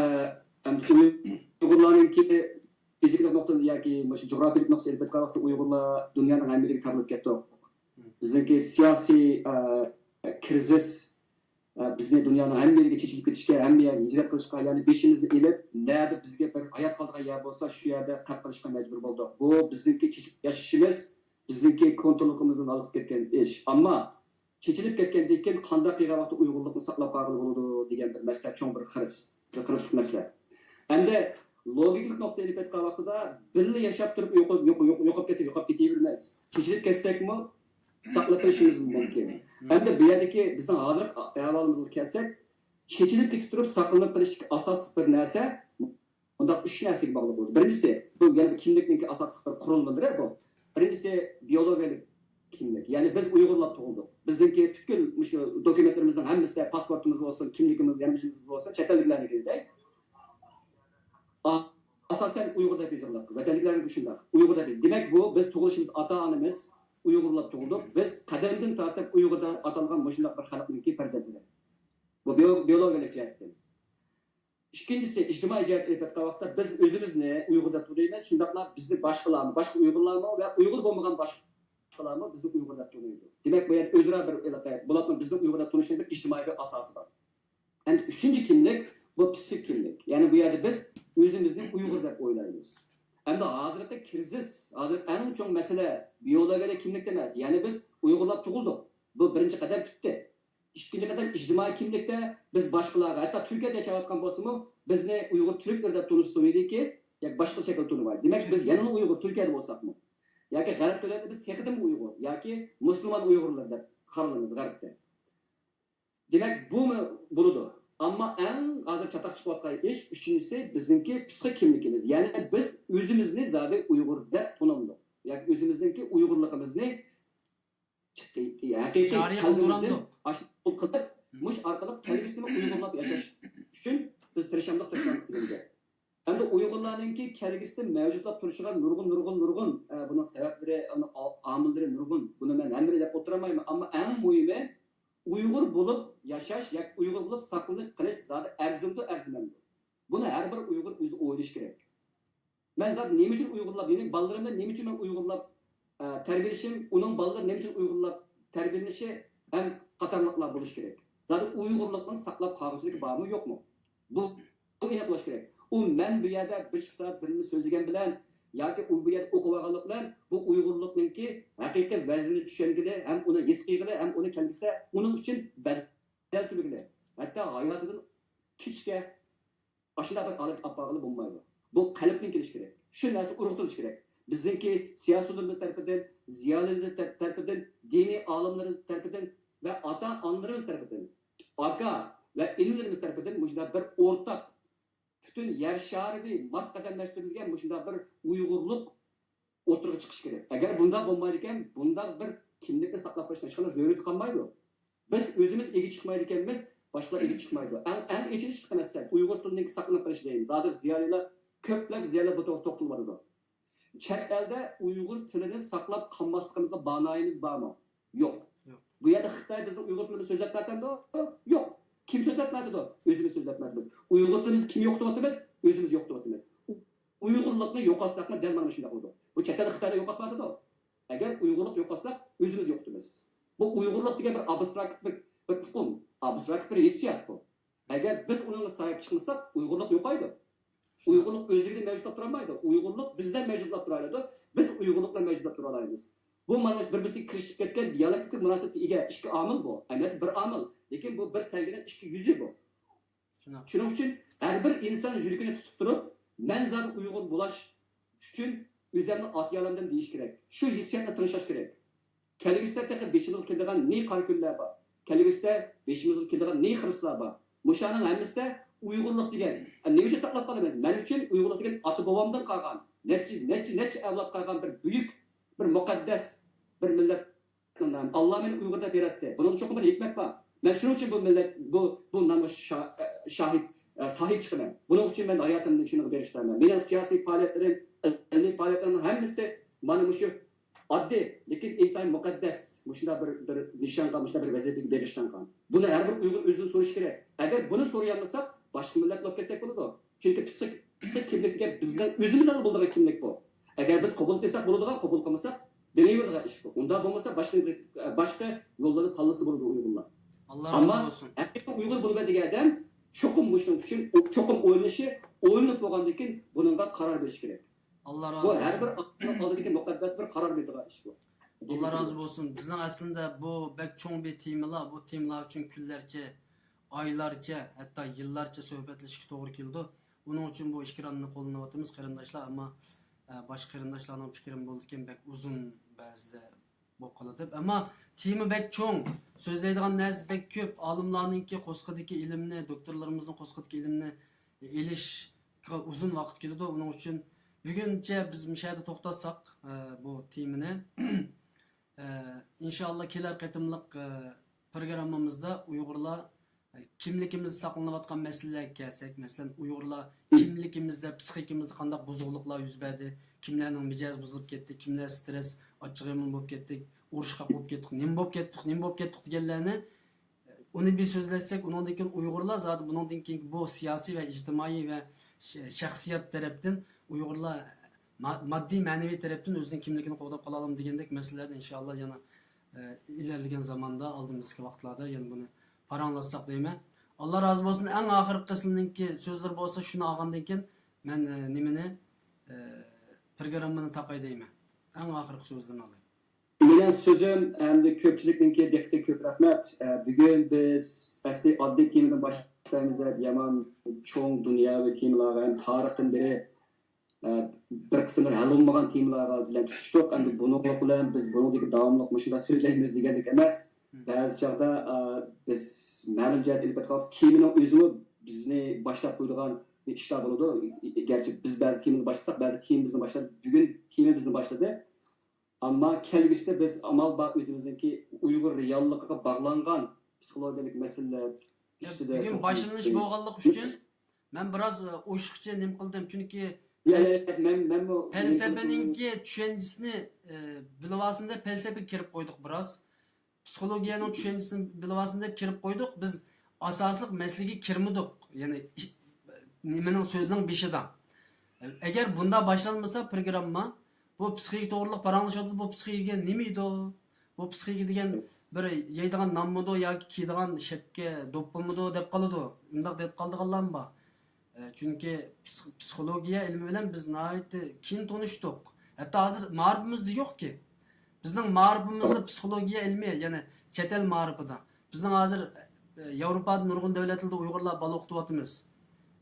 ئەمدى ئۇيغۇرلارنىڭكى فىزىكىلىق نۇقتىدىن ياكى مۇشۇ جۇغراپىيىلىق نۇقتىسى ئېلىپ ئېيتقان ۋاقىتتا ئۇيغۇرلار دۇنيانىڭ ھەممە يېرىگە تارىلىپ كەتتۇق. بىزنىڭكى سىياسىي، ئە، كىرىزىس، ئە، بىزنى دۇنيانىڭ ھەممە يېرىگە چېچىلىپ كېتىشكە، ھەممە يەرگە ھىجرەت قىلىشقا، يەنى بېشىمىزنى ئېلىپ، نەدە بىزگە بىر ھايات قالىدىغان يەر بولسا، شۇ يەردە قېلىپ قېلىشقا مەجبۇر بولدۇق. بۇ بىزنىڭكى چېچىلىپ ياشىشىمىز، بىزنىڭكى كونتروللۇقىمىزدىن ھالقىپ كەتكەن ئىش. ئەمما چېچىلىپ كەتكەندىن كېيىن قانداق قىلغان ۋاقىتتا ئۇيغۇرلۇقنى ساقلاپ قالغىلى بولىدۇ دېگەن بىر مەسىلە، چوڭ بىر خىرىس، خىرىسلىق مەسىلە. ئەمدى لوگىكىلىق نۇقتىدىن ئېلىپ ئېيتقان ۋاقتىدا، بىللە ياشاپ تۇرۇپ يوق-، يوق-، يوق-، يوقاپ كەتسەك يوقاپ كېتىۋېرىمىز. چېچىلىپ كەتسەكمۇ ساقلاپ قېلىشىمىز مۇمكىن. ئەمدى بۇ يەردىكى بىزنىڭ ھازىرقى ئەھۋالىمىزغا كەلسەك، چېچىلىپ كېتىپ تۇرۇپ ساقلىنىپ قېلىشتىكى ئاساسلىق بىر نەرسە مۇنداق ئۈچ نەرسىگە باغلىق بولىدۇ. بىرىنچىسى، بۇ يەنە بىر كىملىكنىڭكى ئاساسلىق بىر قۇرۇلمىلىرى بۇ. بىرىنچىسى، بىيولوگىيەلىك كىملىك. يەنى بىز ئۇيغۇرلاپ تۇغۇلدۇق. بىزنىڭكى پۈتكۈل مۇشۇ دوكۇمېنتلىرىمىزنىڭ ھەممىسى، پاسپورتىمىز بولسۇن، كىملىكىمىز، يەنە بىر ئىشىمىز بولسۇن، چەت ئەللىكلەرنىڭكىدەك. ئا-، ئاساسەن ئۇيغۇر دەپ يېزىلغان. ۋەتەنلىكلەرنىڭ شۇنداق. ئۇيغۇر دەپ يېزىلغان. دېمەك، بۇ بىز تۇغۇلۇشىمىز، ئاتا-ئانىمىز ئۇيغۇرلاپ تۇغۇلدۇق. بىز قەدىمدىن تارتىپ ئۇيغۇر دەپ ئاتالغان مۇشۇنداق بىر خەلقنىڭكى پەرزەنتلىرى. بۇ بىيو-، بىيولوگىيەلىك جەھەتتىن. ئىككىنچىسى، ئىجتىمائىي جەھەتتىن ئېلىپ ئېيتقان ۋاقىتتا بىز ئۆزىمىزنى ئۇيغۇر دەپ تونۇيمىز، شۇنداقلا بىزنى باشقىلارمۇ، باشقا ئۇيغۇرلارمۇ ۋە ئۇيغۇر بولمىغان باشقىلارمۇ بىزنى ئۇيغۇر دەپ تونۇيدۇ. دېمەك، بۇ يەردە ئۆزئارا بىر ئېلىقە، بولۇپمۇ بىزنىڭ ئۇيغۇر دەپ تونۇشنىڭ بىر ئىجتىمائىي بىر ئاساسى بار. ئەمدى ئۈچىنچى كىملىك، بۇ پسىخىك كىملىك. يەنى بۇ يەردە بىز ئۆزىمىزنى ئۇيغۇر دەپ ئويلايمىز. ئەمدى ھازىرقى كىرىزىس، ھازىر ئەڭ چوڭ مەسىلە بىيولوگىيەلىك كىملىكتە ئەمەس. يەنى بىز ئۇيغۇرلاپ تۇغۇلدۇق. بۇ بىرىنچى قەدەم پۈتتى. ئىككىنچى قەدەم ئىجتىمائىي كىملىكتە بىز باشقىلارغا، ھەتتا تۈركىيەدە ياشاۋاتقان بولسىمۇ، بىزنى ئۇيغۇر تۈركلىرى دەپ تونۇسا تونۇيدىكى، ياكى باشقا شەكىلدە تونۇمايدۇ. دېمەك، بىز يەنىلا ئۇيغۇر تۈركىيەدە بولساقمۇ، ياكى غەرب دۆلەتتە بىز تېخىدىمۇ ئۇيغۇر ياكى مۇسۇلمان ئۇيغۇرلىرى دەپ قارىلىمىز غەربتە. دېمەك، بۇمۇ بولىدۇ. ئەمما ئەڭ ھازىر چاتاق چىقىۋاتقان ئىش، ئۈچىنچىسى، بىزنىڭكى پسىخىك كىملىكىمىز. يەنى بىز ئۆزىمىزنى زادى ئۇيغۇر دەپ تونۇمدۇق. ياكى ئۆزىمىزنىڭكى ئۇيغۇرلۇقىمىزنى ھەقىقىي جارى قەلبىمىزدىن قىلدۇرامدۇق. ئاشۇ قىلىپ، مۇش ئارقىلىق كەلگۈسىدىمۇ ئۇيغۇرلاپ ياشاش ئۈچۈن بىز تىرىشامدۇق، تىرىشامدۇق دېگەن گەپ. ئەمدى ئۇيغۇرلارنىڭكى كەلگۈسىدە مەۋجۇتلاپ تۇرۇشىغا نۇرغۇن، نۇرغۇن، نۇرغۇن، ئە، بۇنىڭ سەۋەبلىرى، ئۇنىڭ ئا-، ئامىللىرى نۇرغۇن. بۇنى مەن ھەممىنى دەپ ئولتۇرالمايمەن. ئەمما ئەڭ مۇھىمى، ئۇيغۇر بولۇپ ياشاش ياكى ئۇيغۇر بولۇپ ساقلىنىپ قېلىش زادى ئەرزىمدۇ، ئەرزىمەمدۇ؟ بۇنى ھەر بىر ئۇيغۇر ئۆزى ئويلىشى كېرەك. مەن زادى نېمە ئۈچۈن ئۇيغۇرلاپ، يەنى بالىلىرىمنى نېمە ئۈچۈن مەن ئۇيغۇرلاپ، ئە، تەربىيەلىشىم، ئۇنىڭ بالىلىرى نېمە ئۈچۈن ئۇيغۇرلاپ تەربىيەلىنىشى ھەم قاتارلىقلار بولۇشى كېرەك. زادى ئۇيغۇرلۇقنىڭ ساقلاپ قالغۇچىلىكى بارمۇ، يوقمۇ؟ بۇ، بۇ ئېنىق بولۇشى كېرەك. ئۇ مەن بۇ يەردە بىر ئىككى سائەت بىلىمنى سۆزلىگەن بىلەن ياكى ئۇ بۇ يەردە ئوقۇۋالغانلىق بىلەن بۇ ئۇيغۇرلۇقنىڭكى ھەقىقىي ۋەزنىنى چۈشەنگىلى ھەم ئۇنى ھېس قىلغىلى ھەم ئۇنى كەلگۈسىدە ئۇنىڭ ئۈچۈن بەدەل تۆلىگىلى، ھەتتا ھاياتىدىن كېچىشكە ئاشۇنداق بىر ھالەتكە ئاپارغىلى بولمايدۇ. بۇ قەلبتىن كېلىشى كېرەك. شۇ نەرسە ئۇرغۇتۇلۇشى كېرەك. بىزنىڭكى سىياسىيونلىرىمىز تەرىپىدىن، زىيالىيلىرىمىز تەر-، تەرىپىدىن، دىنىي ئالىملىرىمىز تەرىپىدىن ۋە ئاتا-ئانىلىرىمىز تەرىپىدىن، ئاكا ۋە ئىنىلىرىمىز تەرىپىدىن مۇشۇنداق بىر ئورتاق، پۈتۈن يەر شارىنى ماس قەدەملەشتۈرۈلگەن مۇشۇنداق بىر ئۇيغۇرلۇق ئوتتۇرىغا چىقىشى كېرەك. ئەگەر بۇنداق بولمايدىكەن، بۇنداق بىر كىملىكنى ساقلاپ قېلىشنىڭ ھېچقانداق زۆرۈرىيىتى قالمايدۇ. بىز ئۆزىمىز ئىگە چىقمايدىكەنمىز، باشقىلار ئىگە چىقمايدۇ. ئەڭ، ئەڭ ئېچىنىشلىقى مەسىلە، ئۇيغۇر تىلىنىڭ ساقلىنىپ قېلىشى دەيمىز. ھازىر زىيالىيلار، كۆپلەپ زىيالىيلار بۇ توغرا توختىلىۋاتىدۇ. چەت ئەلدە ئۇيغۇر تىلىنى ساقلاپ قالماسلىقىمىزغا مانايىمىز بارمۇ؟ يوق. يوق. بۇ يەردە خىتاي بىزنىڭ ئۇيغۇر تىلىمىزنى سۆزلەتمەيۋاتامدۇ؟ يوق. كىم سۆزلەتمەيۋاتىدۇ؟ ئۆزىمىز سۆزلەتمەيۋاتىمىز. ئۇيغۇر تىلىمىزنى كىم يوقىتىۋاتىمىز؟ ئۆزىمىز يوقىتىۋاتىمىز. ئۇ-، ئۇيغۇرلۇقنى يوقاتساقمۇ دەل مانا مۇشۇنداق بولىدۇ. بۇ چەت ئەلدە خىتايلار يوقاتمايۋاتىدۇ. ئەگەر ئۇيغۇرلۇقنى يوقاتساق، ئۆزىمىز يوقىتىمىز. بۇ ئۇيغۇرلۇق دېگەن بىر ئابستراكت بىر، بىر ئۇقۇم، ئابستراكت بىر ھېسسىيات بۇ. ئەگەر بىز ئۇنىڭغا ساھىب چىقمىساق، ئۇيغۇرلۇق يوقايدۇ. ئۇيغۇرلۇق ئۆزلۈكىدىن مەۋجۇتلاپ تۇرالمايدۇ. ئۇيغۇرلۇق بىزدىن مەۋجۇتلاپ تۇرالايدۇ. بىز ئۇيغۇرلۇق بىلەن مەۋجۇتلاپ تۇرالايمىز. بۇ مانا بىر-بىرسىگە كىرىشىپ كەتكەن دىيالېكتىك مۇناسىۋەتكە ئىگە ئىككى ئامىل بۇ. ئەمەلىيەتتە بىر ئامىل. لېكىن بۇ بىر تەڭگىنىڭ ئىككى يۈزى بۇ. شۇنداق. شۇنىڭ ئۈچۈن ھەر بىر ئىنسان يۈرىكىنى تۇتۇپ تۇرۇپ، مەن زادى ئۇيغۇر بولاش ئۈچۈن ئۆزۈمنى ئات-يالەمدىن دېيىش كېرەك. شۇ ھېسسىياتنى تىڭشاش كېرەك. كەلگۈسىدە تېخى بېشىمىزغا كېلىدىغان نى قارا كۈنلەر بار. كەلگۈسىدە بېشىمىزغا كېلىدىغان نى خىرىسلار بار. مۇشۇلارنىڭ ھەممىسىدە ئۇيغۇرلۇق دېگەن، نېمە ئۈچۈن ساقلاپ قالىمىز؟ مەن ئۈچۈن ئۇيغۇرلۇق دېگەن ئاتا-بوۋامدىن قالغان، نەچچە، نەچچە، نەچچە ئەۋلاد قالغان بىر بۈيۈك، بىر مۇقەددەس بىر مىللەت. ئاللا مېنى ئۇيغۇر دەپ ياراتتى. بۇنىڭدا چوقۇم بىر ھېكمەت بار. مەن شۇنىڭ ئۈچۈن بۇ مىللەت، بۇ، بۇ نامغا شا-، شاھىت، ساھىب چىقىمەن. بۇنىڭ ئۈچۈن مەن ھاياتىمنى شۇنىڭغا بېغىشلايمەن. مېنىڭ سىياسىي پائالىيەتلىرىم، ئىلمىي پائالىيەتلىرىمنىڭ ھەممىسى مانا مۇشۇ ئاددىي، لېكىن ئىنتايىن مۇقەددەس مۇشۇنداق بىر، بىر نىشانغا، مۇشۇنداق بىر ۋەزىپىگە بېغىشلانغان. بۇنى ھەر بىر ئۇيغۇر ئۆزىدىن سورىشى كېرەك. ئەگەر بۇنى سورىيالمىساق، باشقا مىللەت بولۇپ كەتسەك بولىدۇ. چۈنكى پسىخ، پسىخ كىملىك دېگەن بىزنىڭ ئۆزىمىزدە بولىدىغان كىملىك بۇ. ئەگەر بىز قوبۇل قىلساق بولىدىغان، قوبۇل قىلمىساق دېمەيۋېرىدىغان ئىش بۇ. ئۇنداق بولمىسا باشقا، باشقا يوللارنى تاللىسا بولىدۇ ئۇيغۇرلار. ئاللا رازى بولسۇن. ئەمما ھەقىقىي ئۇيغۇر بولىمەن دېگەن ئادەم چوقۇم مۇشۇنىڭ ئۈچۈن، چوقۇم ئويلىنىشى، ئويلىنىپ بولغاندىن كېيىن بۇنىڭغا قارار بېرىشى كېرەك. ئاللا رازى بولسۇن. بۇ ھەر بىر ئادەمنىڭ ئالدىدىكى مۇقەددەس بىر قارار بېرىدىغان ئىش بۇ. ئاللا رازى بولسۇن. بىزنىڭ ئەسلىدە بۇ بەك چوڭ بىر تېمىلار، بۇ تېمىلار ئۈچۈن كۈنلەرچە، ئايلارچە، ھەتتا يىللارچە سۆھبەتلىشىشكە توغرا كېلىدۇ. ئۇنىڭ ئۈچۈن بۇ ئېكراننى قوللىنىۋاتىمىز، قېرىنداشلار. ئەمما، ئە، باشقا قېرىنداشلارنىڭ پىكرىمۇ بولىدىكەن، بەك ئۇزۇن بەزىدە بولۇپ قالىدۇ دەپ. ئەمما تېما بەك چوڭ، سۆزلەيدىغان نەرسە بەك كۆپ. ئالىملارنىڭكى قوسقىدىكى ئىلىمنى، دوكتورلىرىمىزنىڭ قوسقىدىكى ئىلىمنى ئېلىشقا ئۇزۇن ۋاقىت كېتىدۇ. ئۇنىڭ ئۈچۈن بۈگۈنچە بىز مۇشۇ يەردە توختاتساق، ئە، بۇ تېمىنى، ئە، ئىنشائاللا كېلەر قېتىملىق، ئە، پروگراممىمىزدا ئۇيغۇرلار، ئە، كىملىكىمىزدە ساقلىنىۋاتقان مەسىلىلەرگە كەلسەك، مەسىلەن، ئۇيغۇرلار كىملىكىمىزدە، پسىخىكىمىزدە قانداق بۇزۇقلۇقلار يۈز بەردى، كىملەرنىڭ مىجەزى بۇزۇلۇپ كەتتى، كىملەر سترېس، ئاچچىقى يامان بولۇپ كەتتى، ئۇرۇشقاق بولۇپ كەتتۇق، نېمە بولۇپ كەتتۇق، نېمە بولۇپ كەتتۇق دېگەنلەرنى ئۇنى بىر سۆزلەشسەك، ئۇنىڭدىن كېيىن ئۇيغۇرلار زادى بۇنىڭدىن كېيىنكى بۇ سىياسىي ۋە ئىجتىمائىي ۋە ش-، شەخسىيەت تەرەپتىن ئۇيغۇرلار ما-، ماددىي، مەنىۋى تەرەپتىن ئۆزىنىڭ كىملىكىنى قوغداپ قالالىمۇ دېگەندەك مەسىلىلەردە ئىنشائاللا يەنە، ئە، ئىلگىرىلىگەن زاماندا، ئالدىمىزدىكى ۋاقىتلاردا يەنە بۇنى پاراڭلاشساق دەيمەن. ئاللا رازى بولسۇن. ئەڭ ئاخىرقى قىسىمنىڭكى سۆزلىرى بولسا شۇنى ئالغاندىن كېيىن مەن، ئە، نېمىنى، ئە، پروگراممىنى تاقاي دەيمەن. ئەڭ ئاخىرقى سۆزلىرىنى ئالاي. مېنىڭ سۆزۈم ئەمدى كۆپچىلىكنىڭكى دىققىتىگە كۆپ رەھمەت. ئە، بۈگۈن بىز ئەسلى ئاددىي تېمىدىن باشلايمىز دەپ يامان چوڭ دۇنياۋى تېمىلارغا ھەم تارىختىن بېرى، ئە، بىر قىسىملىرى ھەل بولمىغان تېمىلارغا بىلەن تۇتۇشتۇق. ئەمدى بۇنىڭ بىلەن بىز بۇنىڭدىكى داۋاملىق مۇشۇنداق سۆزلەيمىز دېگەندەك ئەمەس. بەزى چاغدا، ئە، بىز مەلۇم جەھەتتە ئېلىپ بېرىۋاتقان تېمىنىڭ ئۆزىمۇ بىزنى باشلاپ قويىدىغان ئىشلار بولىدۇ. گەرچە بىز بەزى تېمىنى باشلىساق، بەزى تېما بىزنى باشلاپ، بۈگۈن تېما بىزنى باشلىدى. ئەمما كەلگۈسىدە بىز ئامال بار ئۆزىمىزنىڭكى ئۇيغۇر رېئاللىقىغا باغلانغان پسىخولوگىيەلىك مەسىلىلەر ئۈستىدە بۈگۈن باشلىنىش بولغانلىقى ئۈچۈن مەن بىراز، ئە، ئوشۇقچە نېمە قىلدىم، چۈنكى يا، يا، يا، مەن، مەنمۇ پەلسەپىنىڭكى چۈشەنچىسىنى، ئە، بىلىۋالسۇن دەپ پەلسەپىگە كىرىپ قويدۇق بىراز. پسىخولوگىيەنىڭ چۈشەنچىسىنى بىلىۋالسۇن دەپ كىرىپ قويدۇق. بىز ئاساسلىق مەسىلىگە كىرمىدۇق. يەنى ئىش-، نېمىنىڭ، سۆزنىڭ بېشىدا. ئەگەر بۇنداق باشلانمىسا پروگرامما، بۇ پسىخىكا توغرىلىق پاراڭلىشىۋاتىدۇ، بۇ پسىخىكا دېگەن نېمە ئىدى؟ بۇ پسىخىكا دېگەن بىر يەيدىغان نانمىدۇ ياكى كىيىدىغان شەپكە دوپپىمىدۇ دەپ قالىدۇ. ئۇنداق دەپ قالىدىغانلارمۇ بار. ئە، چۈنكى پسىخ-، پسىخولوگىيە ئىلمى بىلەن بىز ناھايىتى كېيىن تونۇشتۇق. ھەتتا ھازىر مائارىپىمىزدا يوقكى. بىزنىڭ مائارىپىمىزدا پسىخولوگىيە ئىلمى، يەنى چەت ئەل مائارىپىدا. بىزنىڭ ھازىر، ئە، ياۋروپادا نۇرغۇن دۆلەتلەردە ئۇيغۇرلار بالا ئوقۇتۇۋاتىمىز.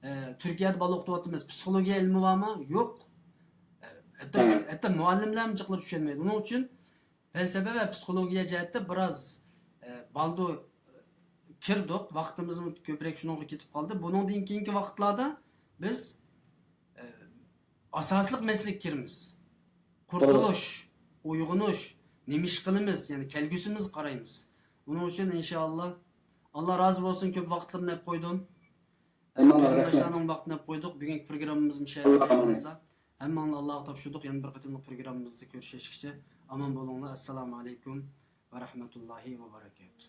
ئە، تۈركىيەدە بالا ئوقۇتۇۋاتىمىز. پسىخولوگىيە ئىلمى بارمۇ؟ يوق. ئە، ھەتتا، ھە. ھەتتا مۇئەللىملەرمۇ جىقلاپ چۈشەنمەيدۇ. ئۇنىڭ ئۈچۈن پەلسەپە ۋە پسىخولوگىيە جەھەتتە بىراز، ئە، بالدۇر كىردۇق. ۋاقتىمىزمۇ كۆپرەك شۇنىڭغا كېتىپ قالدى. بۇنىڭدىن كېيىنكى ۋاقىتلاردا بىز، ئە، ئاساسلىق مەسىلىگە كىرىمىز. قۇرتۇلۇش، ئويغىنىش، نېمە ئىش قىلىمىز، يەنى كەلگۈسىمىزگە قارايمىز. ئۇنىڭ ئۈچۈن ئىنشائاللا، ئاللا رازى بولسۇن، كۆپ ۋاقىتلىرىنى ئەپ قويدۇم. ئەمما رەھمەت. قېرىنداشلارنىڭ ۋاقتىنى ئەپ قويدۇق. بۈگۈنكى پروگراممىمىز مۇشۇ يەردە يېكۇنلانسا، ھەممىڭلارنى ئاللاغا تاپشۇردۇق. يەنە بىر قېتىملىق پروگراممىمىزدا كۆرۈشۈشكىچە ئامان بولۇڭلار. ئەسسالامۇ ئەلەيكۇم ۋە رەھمەتۇللاھى ۋە بەرەكاتۇھ.